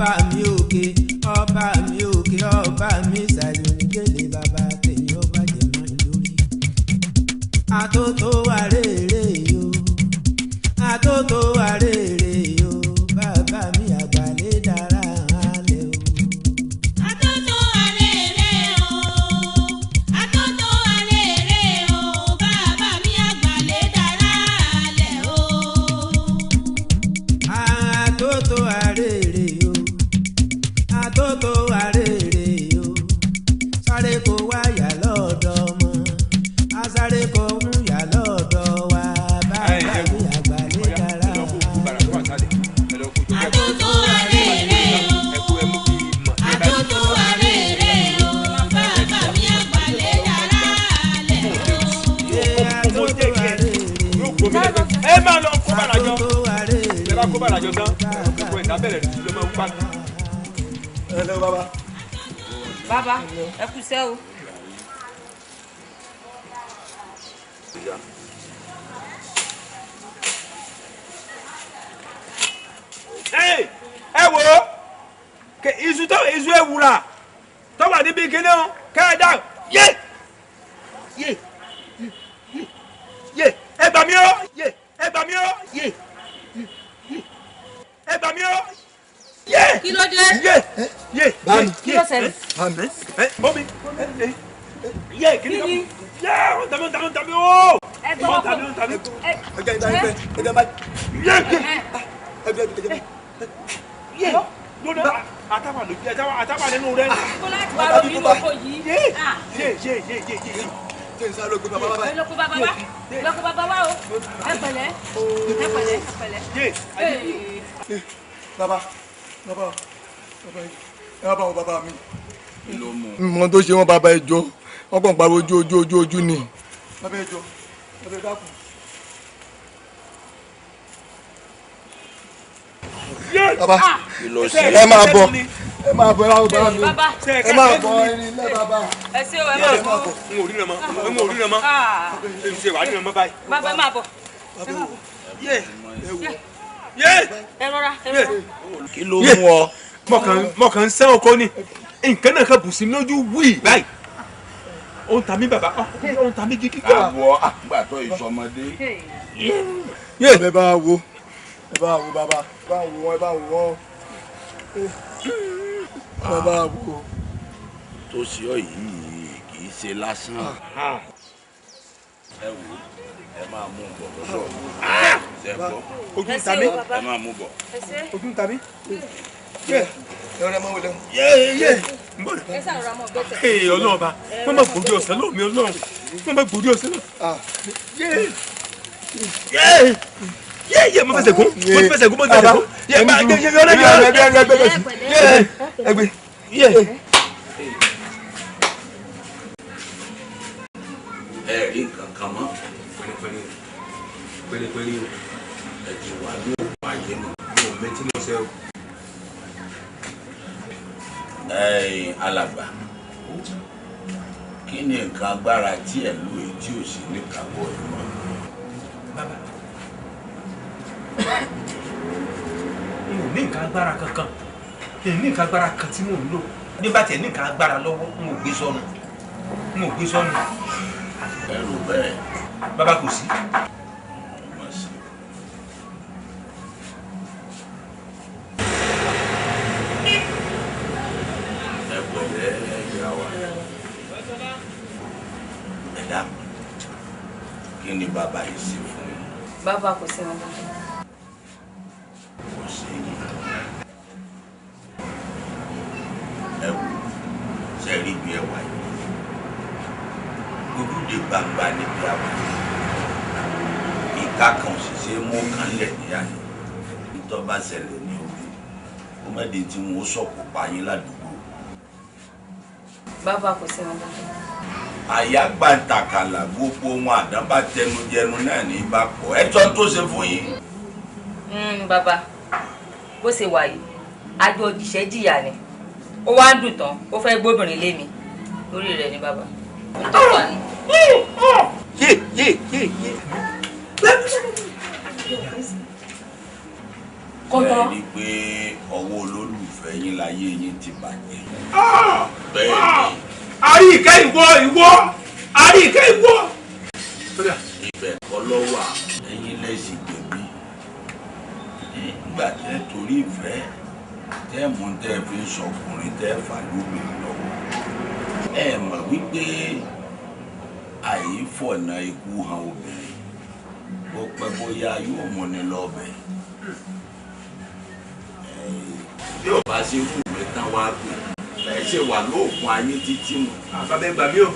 Ọba mi òkè, ọba mi òkè, ọba mi ìsàlẹ̀ onígbèlè bàbá tèmi ó bàjẹ́ mọ́ lórí. Àtótó arére yo, àtótó arére yo, bàbá mi àgbàlẹ̀ dára alẹ́ o. Àtótó arére o, àtótó arére o, bàbá mi àgbàlẹ̀ dára alẹ́ o. Àtótó arére yo, àtótó arére yo, sáré kó wáyà lọ́dọ̀ ọmọ, asáré kó ń yà lọ́dọ̀ wa, bàbá mi àgbàlẹ̀ dára alẹ́ o. Àtótó arére o, àtótó arére o, bàbá mi àgbàlẹ̀ dára alẹ́ o. Ẹ máa lọ kó bàrà jọ. Ẹ bá kó bàrà jọ tán, gbogbo ẹ̀dá bẹ̀rẹ̀ sí ló máa ń pa. Ẹ lọ bàbá. Bàbá, ẹ kú iṣẹ́ o. Ẹ wo iṣu tó iṣu ewùrà tó wà níbi kíní o kẹ́ẹ̀dá yé yé yé ẹ gbà mí o yé ẹ gbà mí o yé ẹ gbà mí o yé. Kí ló dé? Yé yé Kí ló ṣẹlẹ̀? Mọ́mi yé kí ni yé ó ń tàbí ó ń tàbí ó ń tàbí o Ẹ ó ń tàbí ó ń tàbí Ẹgbẹ́ ìgbà ẹgbẹ́ ẹgbẹ́ bá yé yé ẹgbẹ́ ẹgbẹ́ yé lónà àtàwà lójú àtàwà nínú rẹ. Kó láti wá lórí inú oko yìí. Yé yé yé yé yé yé. Ṣé n sáré lọ gbé bàbá bàbá Ẹ lọ kó bàbá wá, lọ kó bàbá wá o. Ẹ pẹ̀lẹ́, ẹ pẹ̀lẹ́, ẹ pẹ̀lẹ́. Yé Ee. Bàbá bàbá bàbá ẹ wá bá wọn bàbá mi. Ló mú. Mọ tó ṣe wọn bàbá ẹ jọ, wọn kàn pariwo ojú ojú ojú ojú ni. Bàbá ẹ jọ, bàbá ẹ dákun. Bàbá Kí ló ṣe? ẹ máa bọ̀, ẹ máa bọ̀, ẹ máa bọ̀ bàbá mi. Bàbá, Ẹ máa bọ̀ ẹni ilé bàbá. ẹ ṣé o, ẹ máa bọ̀. N ò ríran mọ́, n ò ríran mọ́. Ah, N ṣe wàá ríran mọ́ báyìí. Bàbá ẹ máa bọ̀. Yé yé Ẹ rọra, ẹ rọra. Kí ló mú ọ? Mọ̀kàn ń sẹ́ oko ni nǹkan náà kan bù sí mi lójú wíì báyìí. Ó ń ta mí bàbá, ó ń ta mí gidi gan. Àwọ̀ àgbàtọ̀ ìsọmọdé. Yé Ẹ bá wo, ẹ bá wo bàbá, ẹ bá wo wọn, ẹ bá wo wọn. Ẹ bá wo. Tó ṣe ọ yìí kì í ṣe lásán. Ẹ wò ẹ máa mú bọ̀ lọ́dọ̀. Ṣé gbọ́? Ojú ń ta mí, Ẹ máa mú bọ̀. Ẹ ṣé. ojú ń ta mí. Ẹ rẹ mọ wọlé. Yé yé n bọ̀. Ẹ ṣàrọ̀ra mọ́ gbẹ́sẹ̀. Ee Ọlọ́run ọba, wọ́n máa gbòdì ọ̀sán lọ́wọ́ mi Ọlọ́run, wọ́n máa gbòdì ọ̀sán lọ́wọ́. Yé yé yé yé mo fẹsẹ̀ gún, mo fẹsẹ̀ gún, mo fẹsẹ̀ gún. Yé bá yé yé ọlọ́run yé Ẹgbẹ́ ẹgbẹ́ ẹgbẹ́ yé ẹgbẹ́. yé. Ẹ rí nǹkan kan mọ́. Pẹ̀lẹ́pẹ̀lẹ́ pẹ̀lẹ́pẹ̀lẹ́ o, Ẹ ti wà ní òkun ayé nù. mo ò mẹ́tí ní ọ̀sẹ̀ o. Ẹ̀yin alàgbà, kí ni nǹkan agbára tí ẹ̀ lò yìí tí ò sí ní káwọ́ ẹ̀ mọ́? Bàbá, n ò ní nǹkan agbára kankan, n ò ní nǹkan agbára kan tí mò ń lò. Bí bá tiẹ̀ ní nǹkan agbára lọ́wọ́, n ò gbé sọnù, n ò gbé sọnù. Ẹ rò bẹ́ẹ̀. Bàbá kò sí. Má sí. Ẹ pẹ̀lẹ́ ìyá wa. Ẹ dákun, kí ni bàbá yìí ṣe fún yín? Bàbá kò sí wọn bàbá. Kò sí yín. Ẹ wò ṣe rí ibi ẹwà yìí. Ojúde gbangba níbi àwọn ìka kan òṣìṣẹ́ mú kan lẹ̀ níyà ni. Nítorí bá ṣẹlẹ̀ ní ojú, ó má di tí wọn ó sọ̀kò pa yín ládùúgbò. Bàbá kò sí wọn bàbá. Àyà gbàǹtàkàlà gbogbo wọn àdán bá tẹnujẹnu náà ní bá pọ̀. Ẹ tọ́ tó ṣe fún yín. Bàbá, bó ṣe wà yìí, àjọ òjìṣẹ́ jìyà ni. Ó wá ń dùn tán, ó fẹ́ gbóbìnrin lé mi. Lórí rẹ̀ ni bàbá. Ó tó wà ní. Yé yé yé yé. Ẹ rí i pé ọwọ́ olólùfẹ́ yín láyé yín ti bàjẹ́. Bẹ́ẹ̀ ni. Àríkẹ́ ìwọ ìwọ àríkẹ́ ìwọ. Ibẹ̀ kọ́ ló wà, ẹ̀yin lẹ́sìn gbèbí. Nígbà tẹ́ torí ìfẹ́ tẹ́ mú tẹ́ fi ń sọkùnrin tẹ́ fà lóbìnrin lọ́wọ́. Ẹ mọ̀ wípé àìfọ̀nà ikú han obìnrin bó pẹ́ bóyá yóò múni lọ́bẹ̀. Bí ò bá ṣe rú mi tán wá pè ẹ ṣe wà lóògùn ayé títí nù. Bàbá ẹ gbà mí o,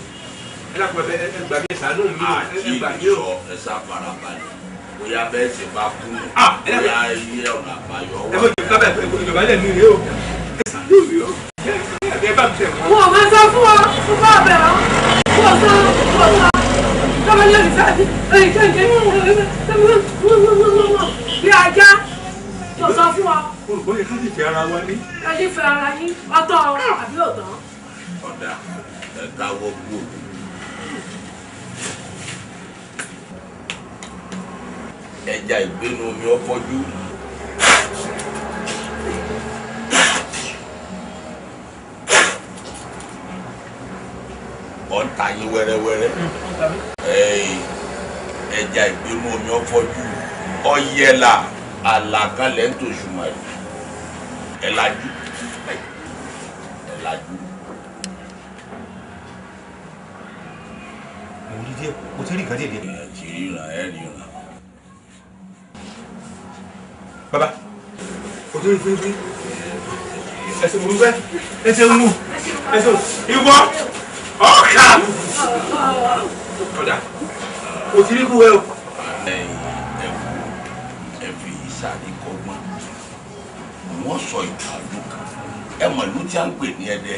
ẹ lápò ẹ gbà mí, ṣàánú mi o, ẹ gbà mí o. Àti ìsọ ẹ sá farabalẹ̀ bóyá bẹ́ẹ̀ ṣe bá kú nù bóyá iye ọ̀nà àbáyọ wà. Ẹ bọ́ jù bàbá ìjọba ilẹ̀ mi rèé o, ẹ ṣàánú mi o, ẹ bá mi tẹ̀ wọ́n. Wọ́n máa sọ fún ọ fún bá ọbẹ̀ ọ wọ́n sọ wọ́n sọ tọ́mọ ní òrìṣà ẹ̀yìn kẹ́kẹ́ bí ajá tó sọ fún ọ. Olùkọ́ yẹ ká nífẹ̀ẹ́ ara wa ní. Ẹ nífẹ̀ẹ́ ara yín ọ̀tọ̀ àbí ọ̀tọ̀. Ọ̀dà ẹ káwọ́ kú. Ẹja ìgbénu omi ọfọ́jú. Ọ̀ǹtà yín wẹ́rẹ́wẹ́rẹ́. Ẹja ìgbénu omi ọfọ́jú. Ọ̀yẹ̀là àlàkalẹ̀ ń tòṣùmọ̀ ẹ̀. Ẹ lajú. Ẹ lajú. Mo rí díẹ̀, mo ti rí nǹkan díẹ̀ díẹ̀. Ẹ ti ríran, ẹ ríran. Bàbá, o tó rí fúnfún. Ẹsẹ̀ mo fẹ́, ẹsẹ̀ mú, ẹsẹ̀ ìwọ, ọ̀kà. Ọ̀dà, o ti rí kú ẹ o. Ẹ ẹ fi ìsàrí kọ́gbọ́n. Wọ́n sọ ìtàn kan. Ẹ mọ̀ ìlú tí a ń pè ní Ẹdẹ.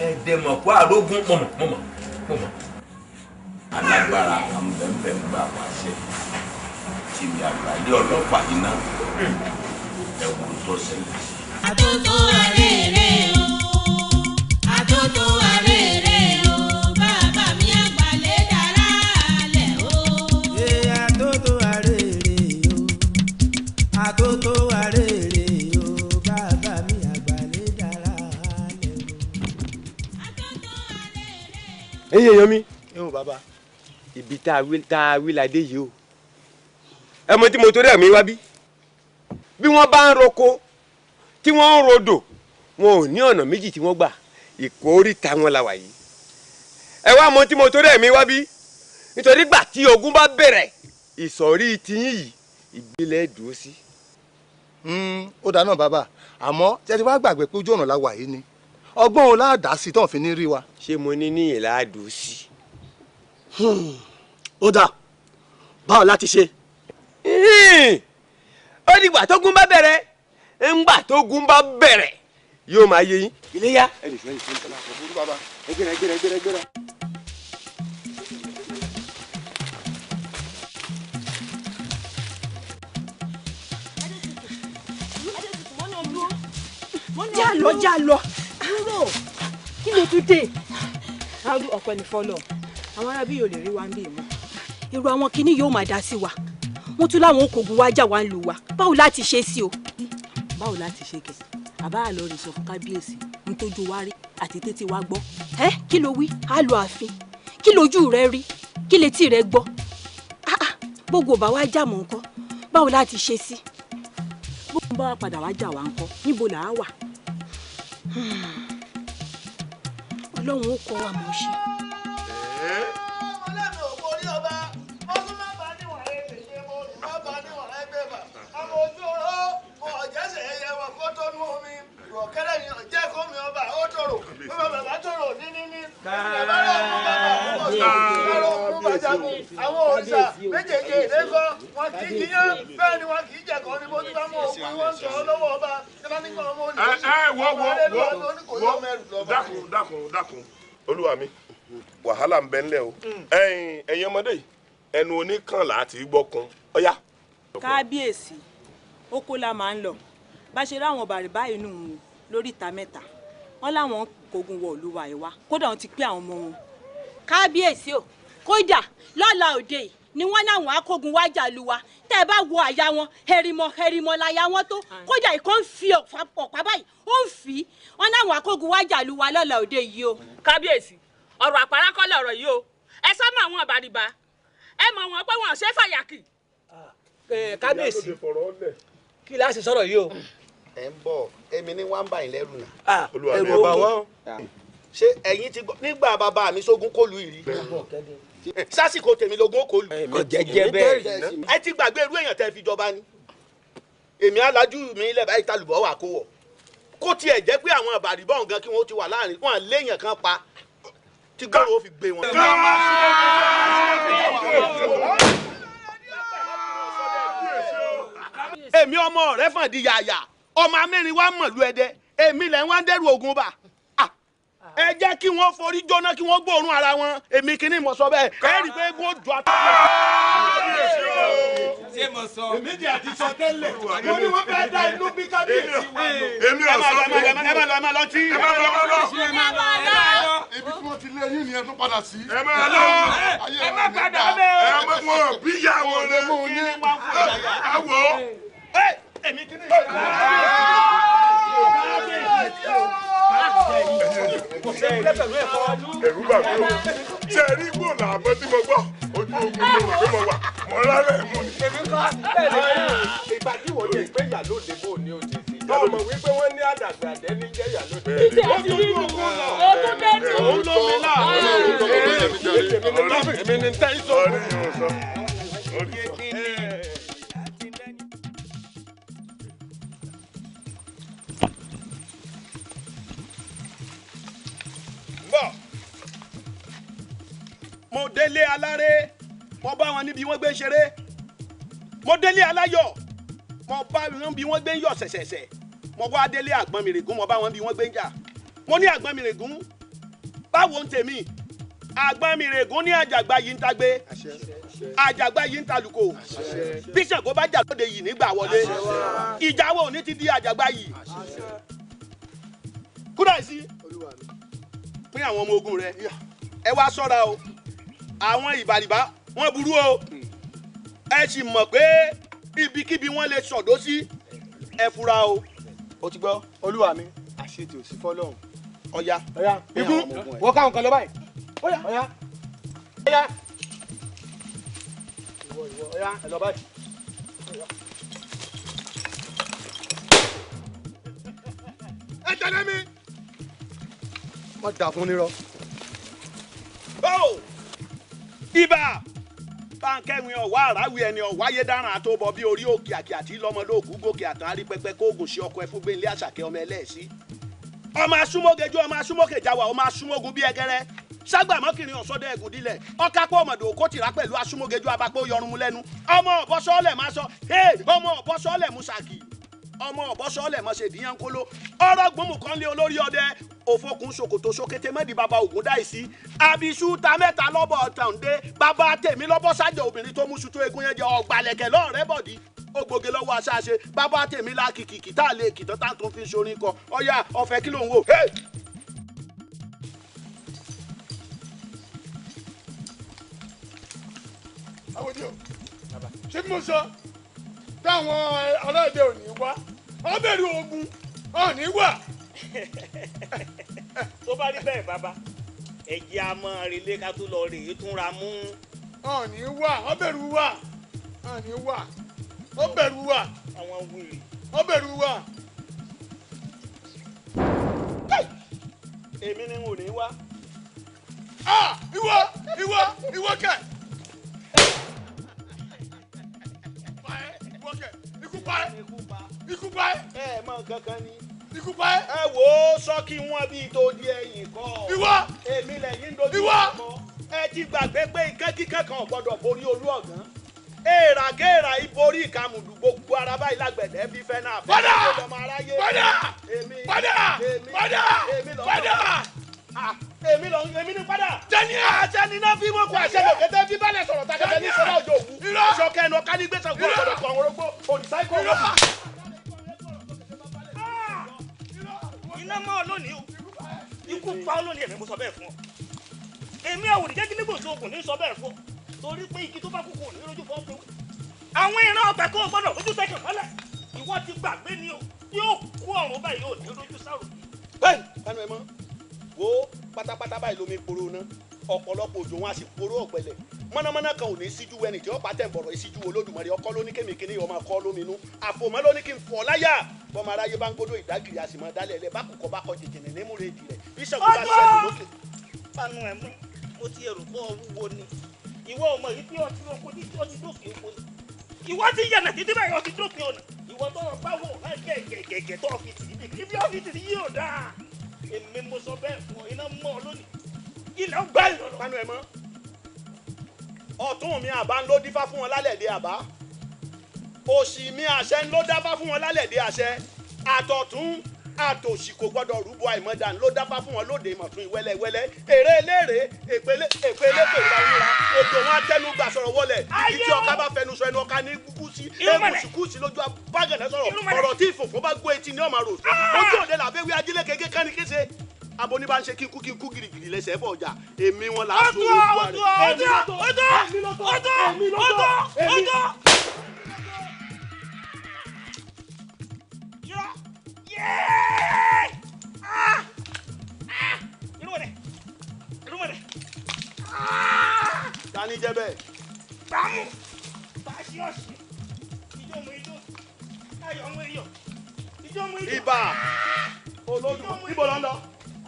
Ẹdẹ mọ̀ kó àrógún mọ̀mọ̀ mọ̀mọ̀ mọ̀mọ̀. Alágbára kan bẹ́ẹ̀ ń gbà wáṣẹ. Tìmí àgbàlẹ́ ọlọ́pàá iná ẹ̀wọ̀n tó ṣẹlẹ̀ sí. Àtótó arére o, àtótó arére o, bàbá mi àgbàlẹ̀ dára lẹ̀ o. Ṣé àtótó arére o, àtótó arére o, bàbá mi àgbàlẹ̀ dára lẹ̀ o. Ẹ̀yin èèyàn mi. Ẹ o bàbá. Ibi tá a wí la dé yìí o. Ẹ mọ̀ tí mo torí ẹ̀mí wá bí. Bí wọ́n bá ń roko tí wọ́n ń rodò, wọn ò ní ọ̀nà méjì tí wọ́n gbà, ìkóríta wọn la wà yìí. Ẹ wá mọ̀ tí mo torí ẹ̀mí wá bí. Nítorí gbà tí ogun bá bẹ̀rẹ̀, ìsọ̀rí tiyín yìí ìgbélẹ̀ dúró sí. Ó dáná bàbá, àmọ́ ṣé ti wá gbàgbé pé ojú ọ̀nà la wà yìí ni. Ọgbọ́n o láàdá sí tán fi ní rí wa. Ṣé mo ní níyìn láàdó sí? Ó dà, báwo láti ṣe? Ó dìgbà tógun bá bẹ̀rẹ̀, ńgbà tógun bá bẹ̀rẹ̀ yóò máa yé yín. Iléyá. Já lọ, já lọ. Dúró. Kí ló tún dé? Ọpẹ́ ní fọlọ. Àwọn arábí yóò lè rí wa ń bí mọ́. Irú àwọn kinní yóò máa dá sí wa. Wọ́n tún láwọn okògùn wá jà wá ń lù wá. Báwo láti ṣe sí o? Báwo láti ṣe kẹ̀? Àbá àlọ́ rè sọ fún kábíyèsí ń tójú wa rí àti tètè wa gbọ́. Ẹ kí ló wí? Á lọ ààfin. Kí lójú rẹ rí? Kí létí rẹ gbọ́? Gbogbo bá wá jà mọ́ nǹkan. Báwo láti ṣe sí? Bó ń bá wa padà wá jà wá ńkọ́? Níbo là á wà? Ọlọ́run ó kọ́ wa mọ̀ ṣe. Àwọn òrìṣà méjèèjì ìlẹ́kọ̀ wọn kì í jiyàn bẹ́ẹ̀ ni wọn kì í jẹ̀kọ́ ní bójú bá mú òkú wọn sọ lọ́wọ́ ọba Ẹ wo wo wo, dákun dákun dákun, olúwa mi, wàhálà ń bẹ ńlẹ̀ o. Ẹ̀yin ọmọdé yìí, ẹnu oníkànlá àti gbọ́kun ọ̀yá. Kábíyèsí, oko la máa ń lọ. Bá ṣe ráwọn bàrìbá inú wọn lórí ìta mẹ́ta, wọn láwọn kógun wọ olúwa ẹ̀ wá, kódà wọn ti pé àwọn ọmọ wọn. Kábíyèsí o, kódà lọ́la òde yìí ni wọ́n náwọn akógun wá jàlú wa. Tẹ́ ẹ bá wo àyà wọn, hẹrìmọ̀ hẹrìmọ̀ láyà wọn tó. Kódà ìkan ń fi ọ̀pá báyìí, ó ń fi. Wọ́n náwọn akógun wá jàlú wa lọ́la òde yìí o. Kábíyèsí, ọ̀rọ̀ àpárá kọ́ lọ̀rọ̀ yìí o. Ẹ sọ mọ́ àwọn àbàrìbá, ẹ mọ̀ wọn pé wọn ò ṣe é fàyàkì. Kábíyèsí, kí la ṣe sọ̀rọ̀ yìí o. Ẹ ń bọ̀, èmi ní wọ́n ń bà yín lẹ́rù náà. Ẹrù ọba wọn. Ṣé ẹ̀yin ti gbọ́ nígbà bàbá mi sógun kólu ìrí? Sásìkò tèmi lógún kólu. Kò jẹ́jẹ́ bẹ́ẹ̀. Ẹ ti gbàgbé irú èèyàn tẹ́ fi jọba ni. Èmi alájú mi ilẹ̀ báyìí talùbọ̀ wà kó wọ̀. Kó tiẹ̀ jẹ́ pé àwọn àbàrìbọ̀ nǹkan kí wọ́n ti wà láàrin wọn léèyàn kan pa tí gbọ́dọ̀ ó fi gbé wọn. Èmi ọmọ rẹ fàn di yàyà, ọmọ amẹ́rin wa mọ̀lú ẹdẹ, èmi lẹ̀ ń wá ń dẹ́rù ogun bá. Ẹ jẹ́ kí wọ́n forí jóná, kí wọ́n gbóòórùn ara wọn. Èmi kìíní mọ̀ sọ bẹ́ẹ̀, ẹ rí i pé eégún ó jọ àtọ́. Ṣé mo sọ? Èmi jẹ́ àti sọ tẹ́lẹ̀. Mo ní wọ́n fẹ́ dá inú bí kábíyèsí wa lọ. Èmi ò sọ fún ẹ. Ẹ má lọ, ẹ má lọ tí. Ẹ má lọ, ẹ má lọ. Ibi tí wọ́n ti lé yín nìyẹn tó padà sí. Ẹ má lọ. Ẹ má padà bẹ́ẹ̀ o. Ẹ má wọn bí yà wọn rẹ. Ẹ wò ó. Èmi kìíní. Ẹ̀rù bà mí o. Ṣé ẹ rí igbó làbọ̀ tí mo gbọ́? Ojú ogun mo rò pé mo wà. Mo rárẹ̀ mú ni. Èmi kọ́ bẹ́ẹ̀ ni ìgbà tí wọ́n jẹ́ pé ìyálóde bò ní òde sí. Ọmọ wípé wọ́n ní àdàgbà àdẹ́ ní jẹ́ ìyálóde. Ó tún dé nù. Ó tún dé nù. Òun ló mi là. Èmi ni tẹ́ ìsọ. Mo délé aláré, mo bá wọn níbi wọ́n gbé ń ṣeré. Mo délé aláyọ̀, mo bá wọn bí wọ́n gbé ń yọ̀ ṣẹ̀ṣẹ̀ṣẹ̀. Mo wá délé àgbọnmìrègún, mo bá wọn bí wọ́n gbé ń jà. Mo ní àgbọnmìrègún, báwo ń tèmi? Àgbọnmìrègún ní àjàgbá yìí ń tagbé, àjàgbá yìí ń talùkò. Bí Ṣàngó bá jà lóde yìí nígbà wọlé, ìjà wo ní ti di àjàgbá yìí? Kúrò sí pín àwọn ọmọ ogun rẹ, ẹ wá ṣọ́ra o. Àwọn ìbàrìbá wọ́n burú o. Ẹ sì mọ̀ pé ibikíbi wọ́n lè sọ̀dọ̀ sí, ẹ fura o. O ti gbọ́. Olúwa mi, àṣetì ò sí fọ́lọ́run. Ọya. Ikú wọ́n káwọn kan lọ báyìí. Ọya. Ọya. Ọya. Ìwọ ìwọ ọya ẹ lọ báyìí. Ẹ tẹ̀lé mi. Wọ́n dà fún nírọ́. Ibà báńkẹ́wìn ọ̀wá àràwí ẹni ọ̀wáyé dáràn àtòbọ̀ bí orí òkè àkè àti lọ́mọlóògùn gòkè àtàn àrí pẹpẹ kóògùn sí ọkọ ẹfún gbẹ̀lẹ́ àṣàkẹ́ ọmọ ẹlẹ́ẹ̀sí. Ọmọ asúmọ́gẹjú ọmọ asúmọ́kẹjáwà ọmọ asúmọ́gun bí ẹgẹrẹ ságbàmọ́kìnrin ọ̀sọ́dọ̀ ẹ̀gùn dílẹ̀ ọ̀kápọ̀ ọmọdé òkó tìrá pẹ̀lú asúmọ́gẹjú abapọ̀ yọrùn lẹ́nu ọmọ ọ̀bọ́sọ́ọ̀lẹ̀ máa sọ ọmọ ọ̀bọ́sọ́ọ̀lẹ̀ musaki ọmọ ọ̀bọ́sọ́ọ̀lẹ̀ mọ̀ ṣe ìdíyànkóló ọ̀rọ̀ gbọ́mù kan lé olórí ọdẹ òfokùn ṣòkòtò ṣòkété mẹ́dì bàbá ògùn dáìsí abisu ta mẹ́ta lọ́bọ̀ tàǹdé bàbá tèmi lọ́bọ̀ sájọ obìnrin tó mú sutú egun yẹn jẹ ọ̀gbàlẹ̀kẹ̀ lọ́ọ̀rẹ́ bọ̀dí ògbóge lọ́wọ́ aṣáṣe bàbá tèmi la kìkìkì tá a lè kìtàn tá a tún fi ṣorin kọ ọ̀yà ọ̀fẹ́ kí ló ń wò. Àwòdì o, ṣé mo sọ táwọn aráàlú ò ní wá wọ́n bẹ̀rù ogun ò ní wá. Tó bá rí bẹ́ẹ̀ bàbá, ẹ jẹ́ a máa relé ká tó lọ rèé túnra mú. Ò ní wá, wọ́n bẹ̀rù wá, ò ní wá, wọ́n bẹ̀rù wá. Àwọn wèrè. Wọ́n bẹ̀rù wá. Èmi ni n ò ní wá. Ìwọ ìwọ ìwọ kẹ. Ikú pa ẹ́. Ikú pa ẹ́. Ẹ mọ kankan ni. Ikú pa ẹ́. Ẹ wò ó sọ́kì wọn bíi tó di ẹ̀yìn kọ́. Ìwọ. Èmi lẹ́yìn dojú Ìwọ. kọ. Ẹ ti gbàgbé pé ikán kíkan kan ò gbọdọ̀ borí olú ọ̀gán. Èèrà kéèrà iborí ìkàmùdù gbogbo ara báyìí lágbẹ̀dẹ bí fẹ́ náà fẹ́. Padà! Ọmọ aráyé. Padà! Èmi. Padà! Èmi. Padà! Èmi lọ. Padà! Èmi lọ èmi ní padà. Jẹ́ni ẹ̀. Àṣẹ ni náà fi mọ̀ kó àṣẹ lòkété fi balẹ̀ sọ̀rọ̀ takẹ́tẹ́ ní sọ́lá òjò òwú. Sọ̀kẹ́ ẹnu ọ̀ká ní gbèsè gbọ́dọ̀ kọ̀ ọ̀rọ̀ gbó òrìṣà ikọ̀ ọ̀rọ̀. Iná mọ́ ọ lónìí o, ikú pa ọ lónìí, èmi mo sọ bẹ́ẹ̀ fún ọ. Èmi àwòrán jẹ́ kí nígbò tí oògùn ní sọ bẹ́ẹ̀ fún ọ. Torí pé igi tó bá kú kò ní lójú fọ́ pé àwọn ìran ọ̀pẹ kó o gbọ́dọ̀ lójú tẹ̀kẹ̀ mọ́lẹ̀. Ìwọ ti gbàgbé ni o, yóò kú ọ̀run báyìí yóò ní lójú sáró. Bẹ́ẹ̀ kánú ẹ mọ́, wo pátápátá báyìí lomi poro ná, ọ̀pọ̀lọpọ̀ òjò wọn a sì poró ọ̀pẹlẹ̀. Mọ́nàmọ́ná kan ò ní síjú ẹni tí ó pàtẹ́ bọ̀rọ̀ ìsíjú Olódùmarè ọkọ́ ló ní kémi kíní ọmọ akọ́ lóminú àfòmọ́ ló ní kí n fọ́ láyà bọ́mọ aráyé bá ń gbódò ìdágìrì a sì mọ́ dálẹ̀ ẹlẹ́ bákùkọ bá kọ jìjìnì nímúre ìdì rẹ̀ bí Ṣàngó bá ṣẹ́gun lókè. Panu ẹ mú, mo ti èrò pọ̀ wúwo ni ìwọ ọmọ yìí bí ọtí oko títí ọtí dókè oko ni ìwọ ti yànnà títí báyìí ọtí dókè ọ̀nà ìwọ tó bá wò láì gẹ̀gẹ̀gẹ̀ tó ọ́fíìsì níbi ibi ọ́fíìsì yìí ò dáa èmi mo sọ bẹ́ẹ̀ fún ọ iná mọ́ ọ lónìí ilẹ̀ ó gbá ìrọ̀rọ̀. Panu ẹ mọ́, ọ̀tún mi àbá ń ló dífá fún wọn lálẹ́ dé àbá, òsì mi àṣẹ ń ló dáfá fún wọn lálẹ́ dé àṣẹ, àtọ̀tún àtòsì kò gbọ́dọ̀ rúbọ àìmọ̀dà ń ló dáfá fún wọn lóde ìmọ̀tún ìwẹ́lẹ́wẹ́lẹ́ èrè eléré èpèlé èpèlé ìlànà odò wọn atẹnugbà sọ̀rọ̀ wọlé ìdí ọ̀ká bá fẹnu sọ ẹnu ọ̀ká ní kúkú sí ẹkùsì kúsì lójú abágànà sọ̀rọ̀ ọ̀rọ̀ tí ìfòfò bá gbó etí ní ọ̀mà rò ojú òde làbẹ́wí ajílẹ̀ kéke kánni kése aboni bá ń ṣe kíkú kíkú girigiri lẹ́sẹ̀ bọ̀ ọjà èmi wọn là á sọ olúwa rẹ̀. Ọjọ́ ọjọ́ ọjọ́ ọjọ́ ọjọ́. Tani jẹ́ bẹ́ẹ̀. Bámu báṣí ọ̀sìn ijó mu ijó ayọ̀ mu iyọ̀ ijó mu ijó. Ibà Olódùmarè ibo ló ń lọ.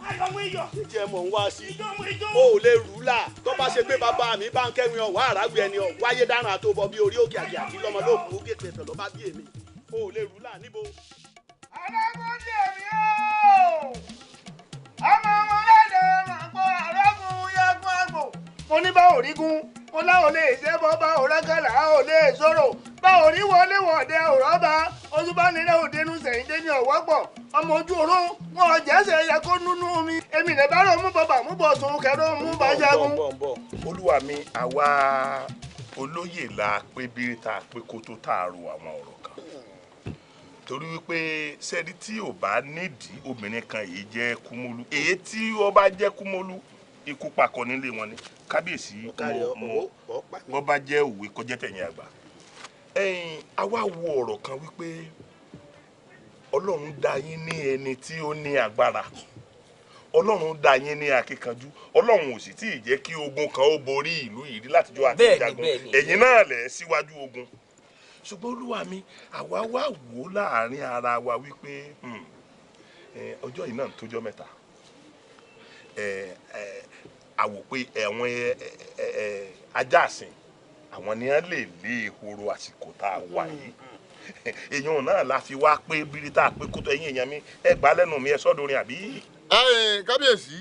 Ayọ̀ mu iyọ̀. Jíjẹ mọ̀ ń wá sí. Ijó mu ijó. O ò lè rú là tó bá ṣe pé bàbá mi bá ń kẹ́rin ọ̀wá àràgbé ẹni ọ̀ wáyé dáràn àtòbọ̀ bí orí òkè àti àti lọ́mọ lóògùn ó gèpè tọ̀ ló bá bí èmi. O ò lè rú là níbo. Alágúndé mi ooo! Ọmọ wọn lẹ́dẹ̀ máa gbọ́ àrọ́gùn yẹgun àgbò. Mo ní bá òrígun, mo láwọn lè ṣe bọ́ bá òrákàlà ò lè sọ̀rọ̀. Bá òrí wọlé wọ̀dẹ òrọ́bà, ojú bá nílẹ̀ òdenu sẹ̀yìndé ní ọ̀wọ́pọ̀. Ọmọ ojú oró, wọn ọ̀jẹ̀sẹ̀ yẹ kó nínú mi. Èmi lè bá rò mú bàbà mú bọ̀ sùn kẹrọ mú bá jagun. Olúwa mi, àwa olóyè la pé bí tá a pé kó tó tá a ro àwọn ọ̀rọ̀ kan. Torí wípé sẹ́ni tí ò bá nídìí obìnrin kan yìí jẹ́ Kúmólú, èyí tí ó bá jẹ́ Kúmólú ikú pakọ nílé wọn ni. Kábíyèsí mo bá jẹ́ òwe kọjá tẹ̀yìn àgbà. Ẹ̀yin àwa wo ọ̀rọ̀ kan wípé Ọlọ́run dá yín ní ẹni tí ó ní agbára, Ọlọ́run dá yín ní akíkanjú, Ọlọ́run ò sì tí ì jẹ́ kí ogun kan ó borí ìlú yìí rí látijọ́ àti ìjagun, ẹ̀yin náà lẹ̀ síwájú ogun. Ṣùgbọ́n olúwa mi, àwa wá wò ó láàrin ara wa wípé ọjọ́ yìí náà ń tójọ́ mẹ́ta, àwò pé àwọn ajá àsìn àwọn ni wọ́n lè lé ehoro àsìkò tá a wà yìí. Èèyàn náà la fi wá pé bírí tá a pé kótó ẹ̀yìn èèyàn mi ẹ gbà lẹ́nu mi ẹ sọ́dọ̀rin àbí. Kábíyèsí,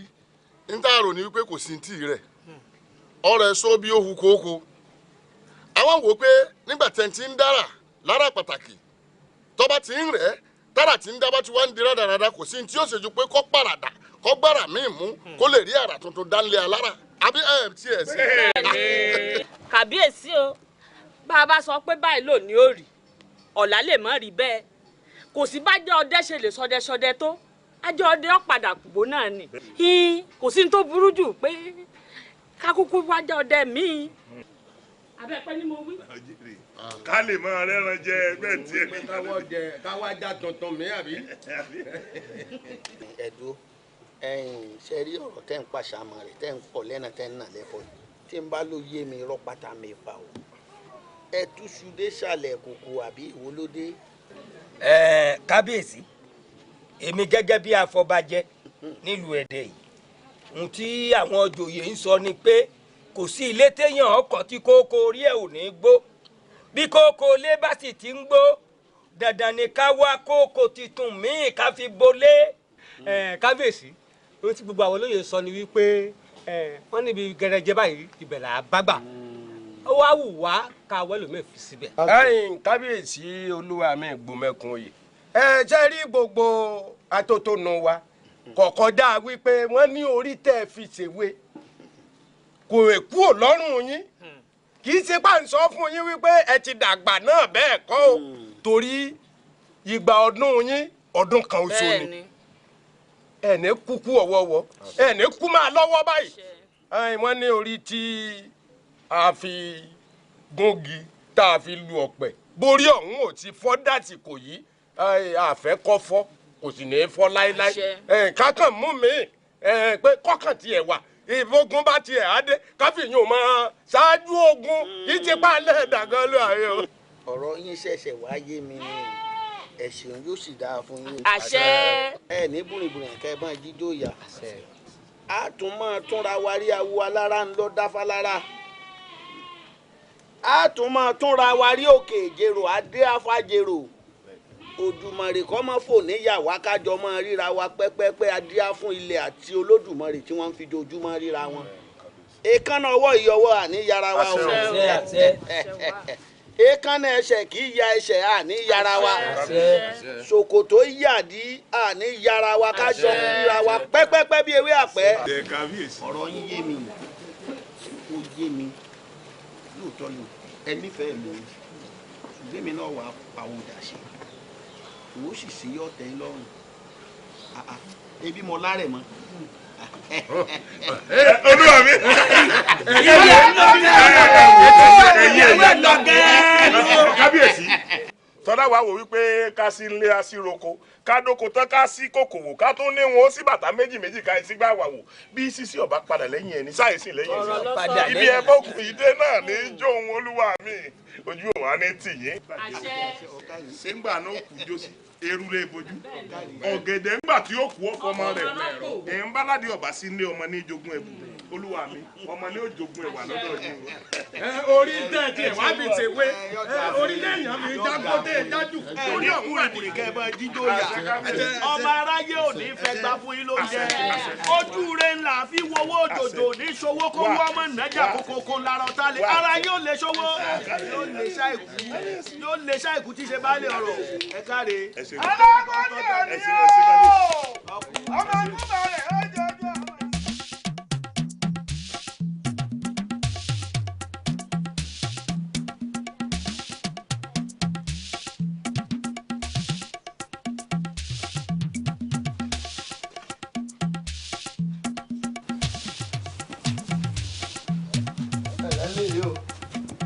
n tá a rò ní wípé kò sí tí rẹ̀ ọ̀rẹ́ sọ bí ó hu kókó. Àwọn wò pé nígbà tẹ̀ ti ń dára lára pàtàkì tọ́ba ti ń rẹ̀ tára ti ń dábàá tí wọ́n ń di rádaràda kò sí tí yóò ṣe ju pé kó pàràdà kó gbára míì mú kó lè rí àrà tuntun dánlé alára àbí ẹ̀ tí ẹ̀ sí. Kàbíyèsí o, bá a bá sọ pé báyìí lónìí ó rí ọ̀la lè má rí bẹ́ẹ̀, kò sí bá jẹ́ ọdẹ ṣe lè sọdẹ sọdẹ tó ajọ ọdẹ ọ̀padà kùgbó náà ni kò sí ní tó burú jù pé kákúkú wájà ọdẹ míì. Abẹ́pẹ́ ni mo wí. Ká lè máa rẹ́ran jẹ ẹgbẹ́ tiẹ̀. Káwá já tuntun mi àbí. Ẹ̀dùn ẹ̀yìn ṣe rí ọ̀rọ̀ tẹ́ ń pàṣẹ àmọ́ rẹ̀ tẹ́ ń pọ̀ lẹ́nà tẹ́ ń nà lẹ́fọ̀ọ́ tí ń bá ló yé mi rọ́pátá mi pa o. Ẹ túṣu dé sàlẹ̀ kòkò àbí ìwọ ló dé. Kábíyèsí, èmi gẹ́gẹ́ bí afọbajẹ nílùú Ẹdẹ yìí, ohun tí àwọn joyè ń sọ ni pé kò sí ilé téèyàn ọkọ̀ tí kókó orí ẹ̀ ò ní gbó, bí kókó ilé bá sì ti ń gbó dandan ni ká wá kókó tuntun míì ká fi bolé. Kábíyèsí, ohun tí gbogbo àwọn olóyè sọ ni wípé wọ́n níbi gẹrẹjẹ báyìí ìbẹ̀rẹ̀ àbágbà ó wá wù wá ká wẹ́lòmíì fi síbẹ̀. Ẹ̀yin kábíyèsí olúwa mi gbòmẹkùn oyè, ẹ ṣe rí gbogbo atótónu wa kọ̀kọ́dá wípé wọ́n ní orí tẹ́ fi ṣèwé kò kú ò lọ́rùn yín, kì í ṣe pàǹsọ fún yín wípé ẹ ti dàgbà náà bẹ́ẹ̀ kọ́ o, torí ìgbà ọdún yín ọdún kan oṣù ni ẹni kúkú ọ̀wọ́wọ́ ẹni kú máa lọ́wọ́ báyìí. Wọ́n ní orí tí a fi gúngi tá a fi lu ọ̀pẹ borí ọ̀hún ò ti fọ́ dàsìkò yìí àfẹ́ kọ́ fọ́ kò sì ní í fọ́ láéláé kákan mú mi pé kọ́kàn tiẹ̀ wà ìfogun bá tiẹ̀ á dé káfíìn yóò máa ṣáájú ogun yìí ti pa alẹ́ dàgán ló ààrẹ o. Ọ̀rọ̀ yín ṣẹ̀ṣẹ̀ wá yé mi ni, ẹ̀sìn yóò sì dáa fún yín. Àṣẹ. Ẹ ní bùrìbùrì kẹ́ ẹ bá jíjó yà. A tún máa túnra wa rí awo alára ń lọ dáfálára. A tún máa túnra wa rí òkè ìjèrò adé afájèrò. Òdùmarè kọ́ mọ́ fò níyàwó akájọ máa ríra wa pẹ́pẹ́pẹ́ adíá fún ilẹ̀ àti Olódùmarè tí wọ́n ń fi dojúmọ́ ríra wọn. Èékánná ọwọ́ ìyọwọ́ àní yára wa o. Èékánná ẹsẹ̀ kì í ya ẹsẹ̀ àní yára wa. Ṣòkòtò yàdí àní yára wa kájọ ríra wa pẹ́pẹ́pẹ́ bí ewé àpẹ́. Ọ̀rọ̀ yín yé mi, ó yé mi lóòótọ́ ni ẹ nífẹ̀ẹ́ mi, ṣùgbọ́n èmi náà wà á pàwọ́dà ṣe ó sì sí ọ̀tẹ̀ lọ́rùn ebi mo lárẹ̀ mọ́. Olúwa mi. Kábíyèsí tọ́lá wa wò wípé ká sí ilé a sí roko ká dóko tán ká sí kòkòwò ká tó ní wọn ó sí bàtà méjì méjì ká sí gbà wà wò bí sísí ọba padà lẹ́yìn ẹni sáyẹ̀sì lẹ́yìn ẹni ibi ẹ bọ́kùn ìdè náà ní jóun olúwa mi ojú òun á ní tì yín. Ṣé ń gbà náà kú jósì eru lè bojú ọ̀gẹ̀dẹ̀ ńgbà tí ó kú ọkọ ọmọ rẹ̀ ẹ̀ ń bá ládìí ọba sí ilé ọmọ ní jogún ẹ̀bù olúwa mi ọmọ ní òjogún ẹ̀wà lọ́dọ̀ yìí. Orí tẹ̀ tiẹ̀ wá fi ṣèwé orí lẹ́yìn mi jágbó tẹ̀ jájú. Orí ọ̀hún rẹ̀ kẹ́ ẹ bá jíjó yà. Ọmọ aráyé ò ní fẹ́ gbà fún yín lóúnjẹ. Ojú rẹ̀ ńlá fi wọ́wọ́ òjòjò ní ṣòwò kó wọ́n ọmọ nàjà kókókó lára ọ̀tá lé. Ara yóò lè ṣòwò yóò lè ṣàìkú tí ṣe bá lè ọ̀rọ̀ ẹ káre. Alágbọ́dé mi o, ọmọ ẹgbẹ́ rẹ̀ ó jọjọ.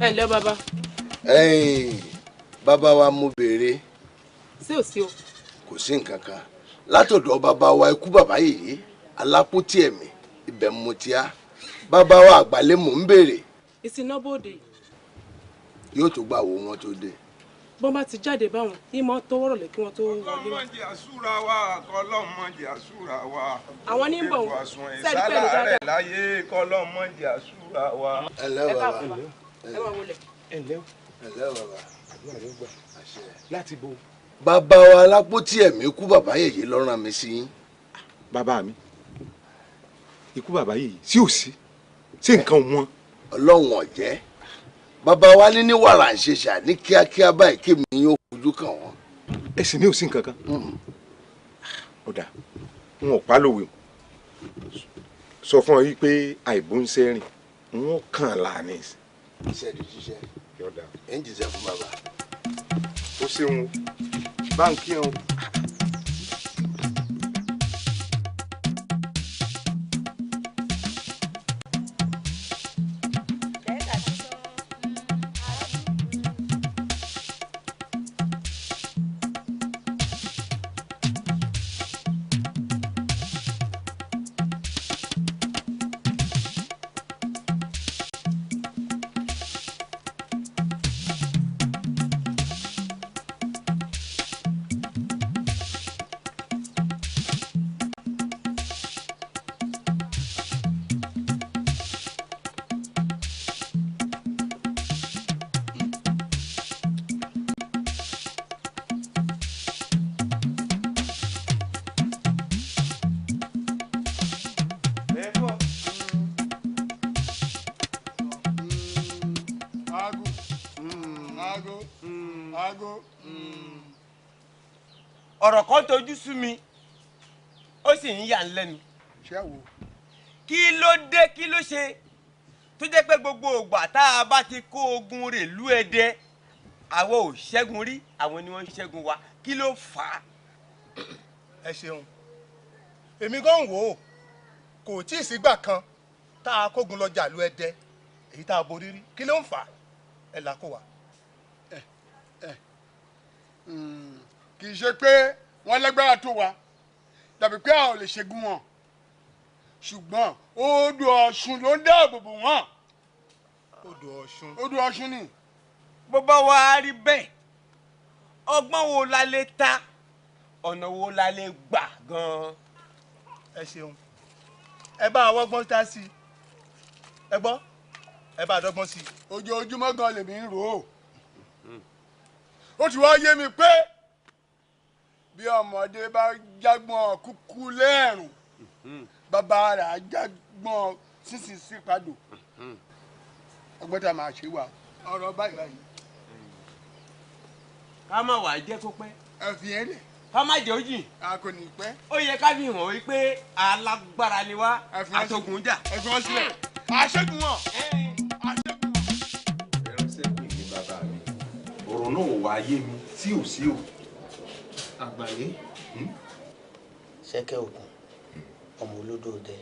Ẹ ǹlẹ́ bàbá. Ẹ̀yin bàbá wa mo béèrè. Sí ò sí o. Kò sí nǹkan kan látọ̀dọ̀ bàbá wa ikú bàbá yìí alápótí ẹ̀mí ibẹ̀ mo ti á bàbá wa àgbàlẹ̀ mò ń béèrè. Ìsìnà bòde. Yóò tó gbà wo wọn tó dé. Bọ́n bá ti jáde báwọn yìí máa tó wọ́rọ̀ lé kí wọ́n tó wọlé wá. Kọlọ́mọdé àsúra wa kọlọ́mọdé àsúra wa. Àwọn ní ń bọ̀ wọ́n sẹ́ẹ̀dí pẹ̀lú dáadáa. Láyé kọlọ́mọdé àsúra wa. Ẹ ǹlẹ́ bàbá. Ẹ wà wọlé. Ẹ ǹlẹ́ o. Ẹ ǹlẹ́ bàbá. Àdúrà ló gbà. Láti bo. Bàbá wa alápótí ẹ̀mí ikú bàbá yèyé ló rán mi sí yín. Bàbá mi ikú bàbá yèyé sí ò sí ṣé nǹkan wọn. Ọlọ́run ọ̀jẹ́ bàbá wa ní ní wàrà ń ṣe ṣà ní kíákíá báyìí kí mi yóò fojú kàn wọ́n. Ẹ sì ní ò sí nǹkan kan. Ọ̀dà n ò pa lówe sọ fún ọ yìí pé àìbó ń sẹ́rìn n ó kàn láàánú. Iṣẹ́ di ṣiṣẹ́ ẹ̀ ń jíṣẹ́ fún bàbá. Ó ṣeun o báńkì ẹ̀ o. Ọ̀rọ̀ kan tojú sú mi ó sì ń yà ń lẹ́nu. Kí ló dé kí ló ṣe tó jẹ́ pé gbogbo ògbà tá a bá ti kó ogun rè lú Ẹdẹ àwọn ò ṣẹ́gun rí àwọn ni wọ́n ń ṣẹ́gun wa kí ló fà á. Ẹ ṣeun, èmi gan wò ó kò tí ì sígbà kan tá a kógun lọ jàlú Ẹdẹ Èyí tá a borí rí, kí ló ń fà á? Ẹ là kó wa. Kì í ṣe pé wọ́n lágbára tó wa tàbí pé a ò lè ṣẹ́gun wọn, ṣùgbọ́n odò Ọ̀ṣun ló ń dáàbò bò wọ́n. Odò Ọ̀ṣun. Odò Ọ̀ṣun ni. Bó bá wá rí bẹ́ẹ̀, ọgbọ́n wo la lè ta, ọ̀nà wo la lè gbà gan-an. Ẹ ṣeun, ẹ bá àwọn ọgbọ́n tá sí i, ẹ gbọ́, ẹ bá àdọ́gbọ́n sí i. Ojoojúmọ́ gan lèmi ń rò ó. Ó ti wá yé mi pé bí ọmọdé bá jágbọ́n kúkú lẹ́ẹ̀rùn, bàbá rẹ̀ á jágbọ́n sísìn sí padò. Ọgbọ́n tá a máa ṣe wà ọ̀rọ̀ báyìí báyìí. Ká má wàá jẹ́ kó pẹ́. Ẹ fi yẹn lẹ̀. Ká má jẹ́ ó jìn. A kò ní pẹ́. Ó yẹ ká fi hàn wípé alágbára ni wá, àtògùn jà. Ẹ fi wọn sílẹ̀. Àṣẹ́gun wọn. Ìránṣẹ́ pè ní bàbá mi, ọ̀rọ̀ náà ò wá yé mi tí ò sí o. Àgbàlẹ́ ṣẹ́kẹ́ ògùn, ọmọ olódò dẹ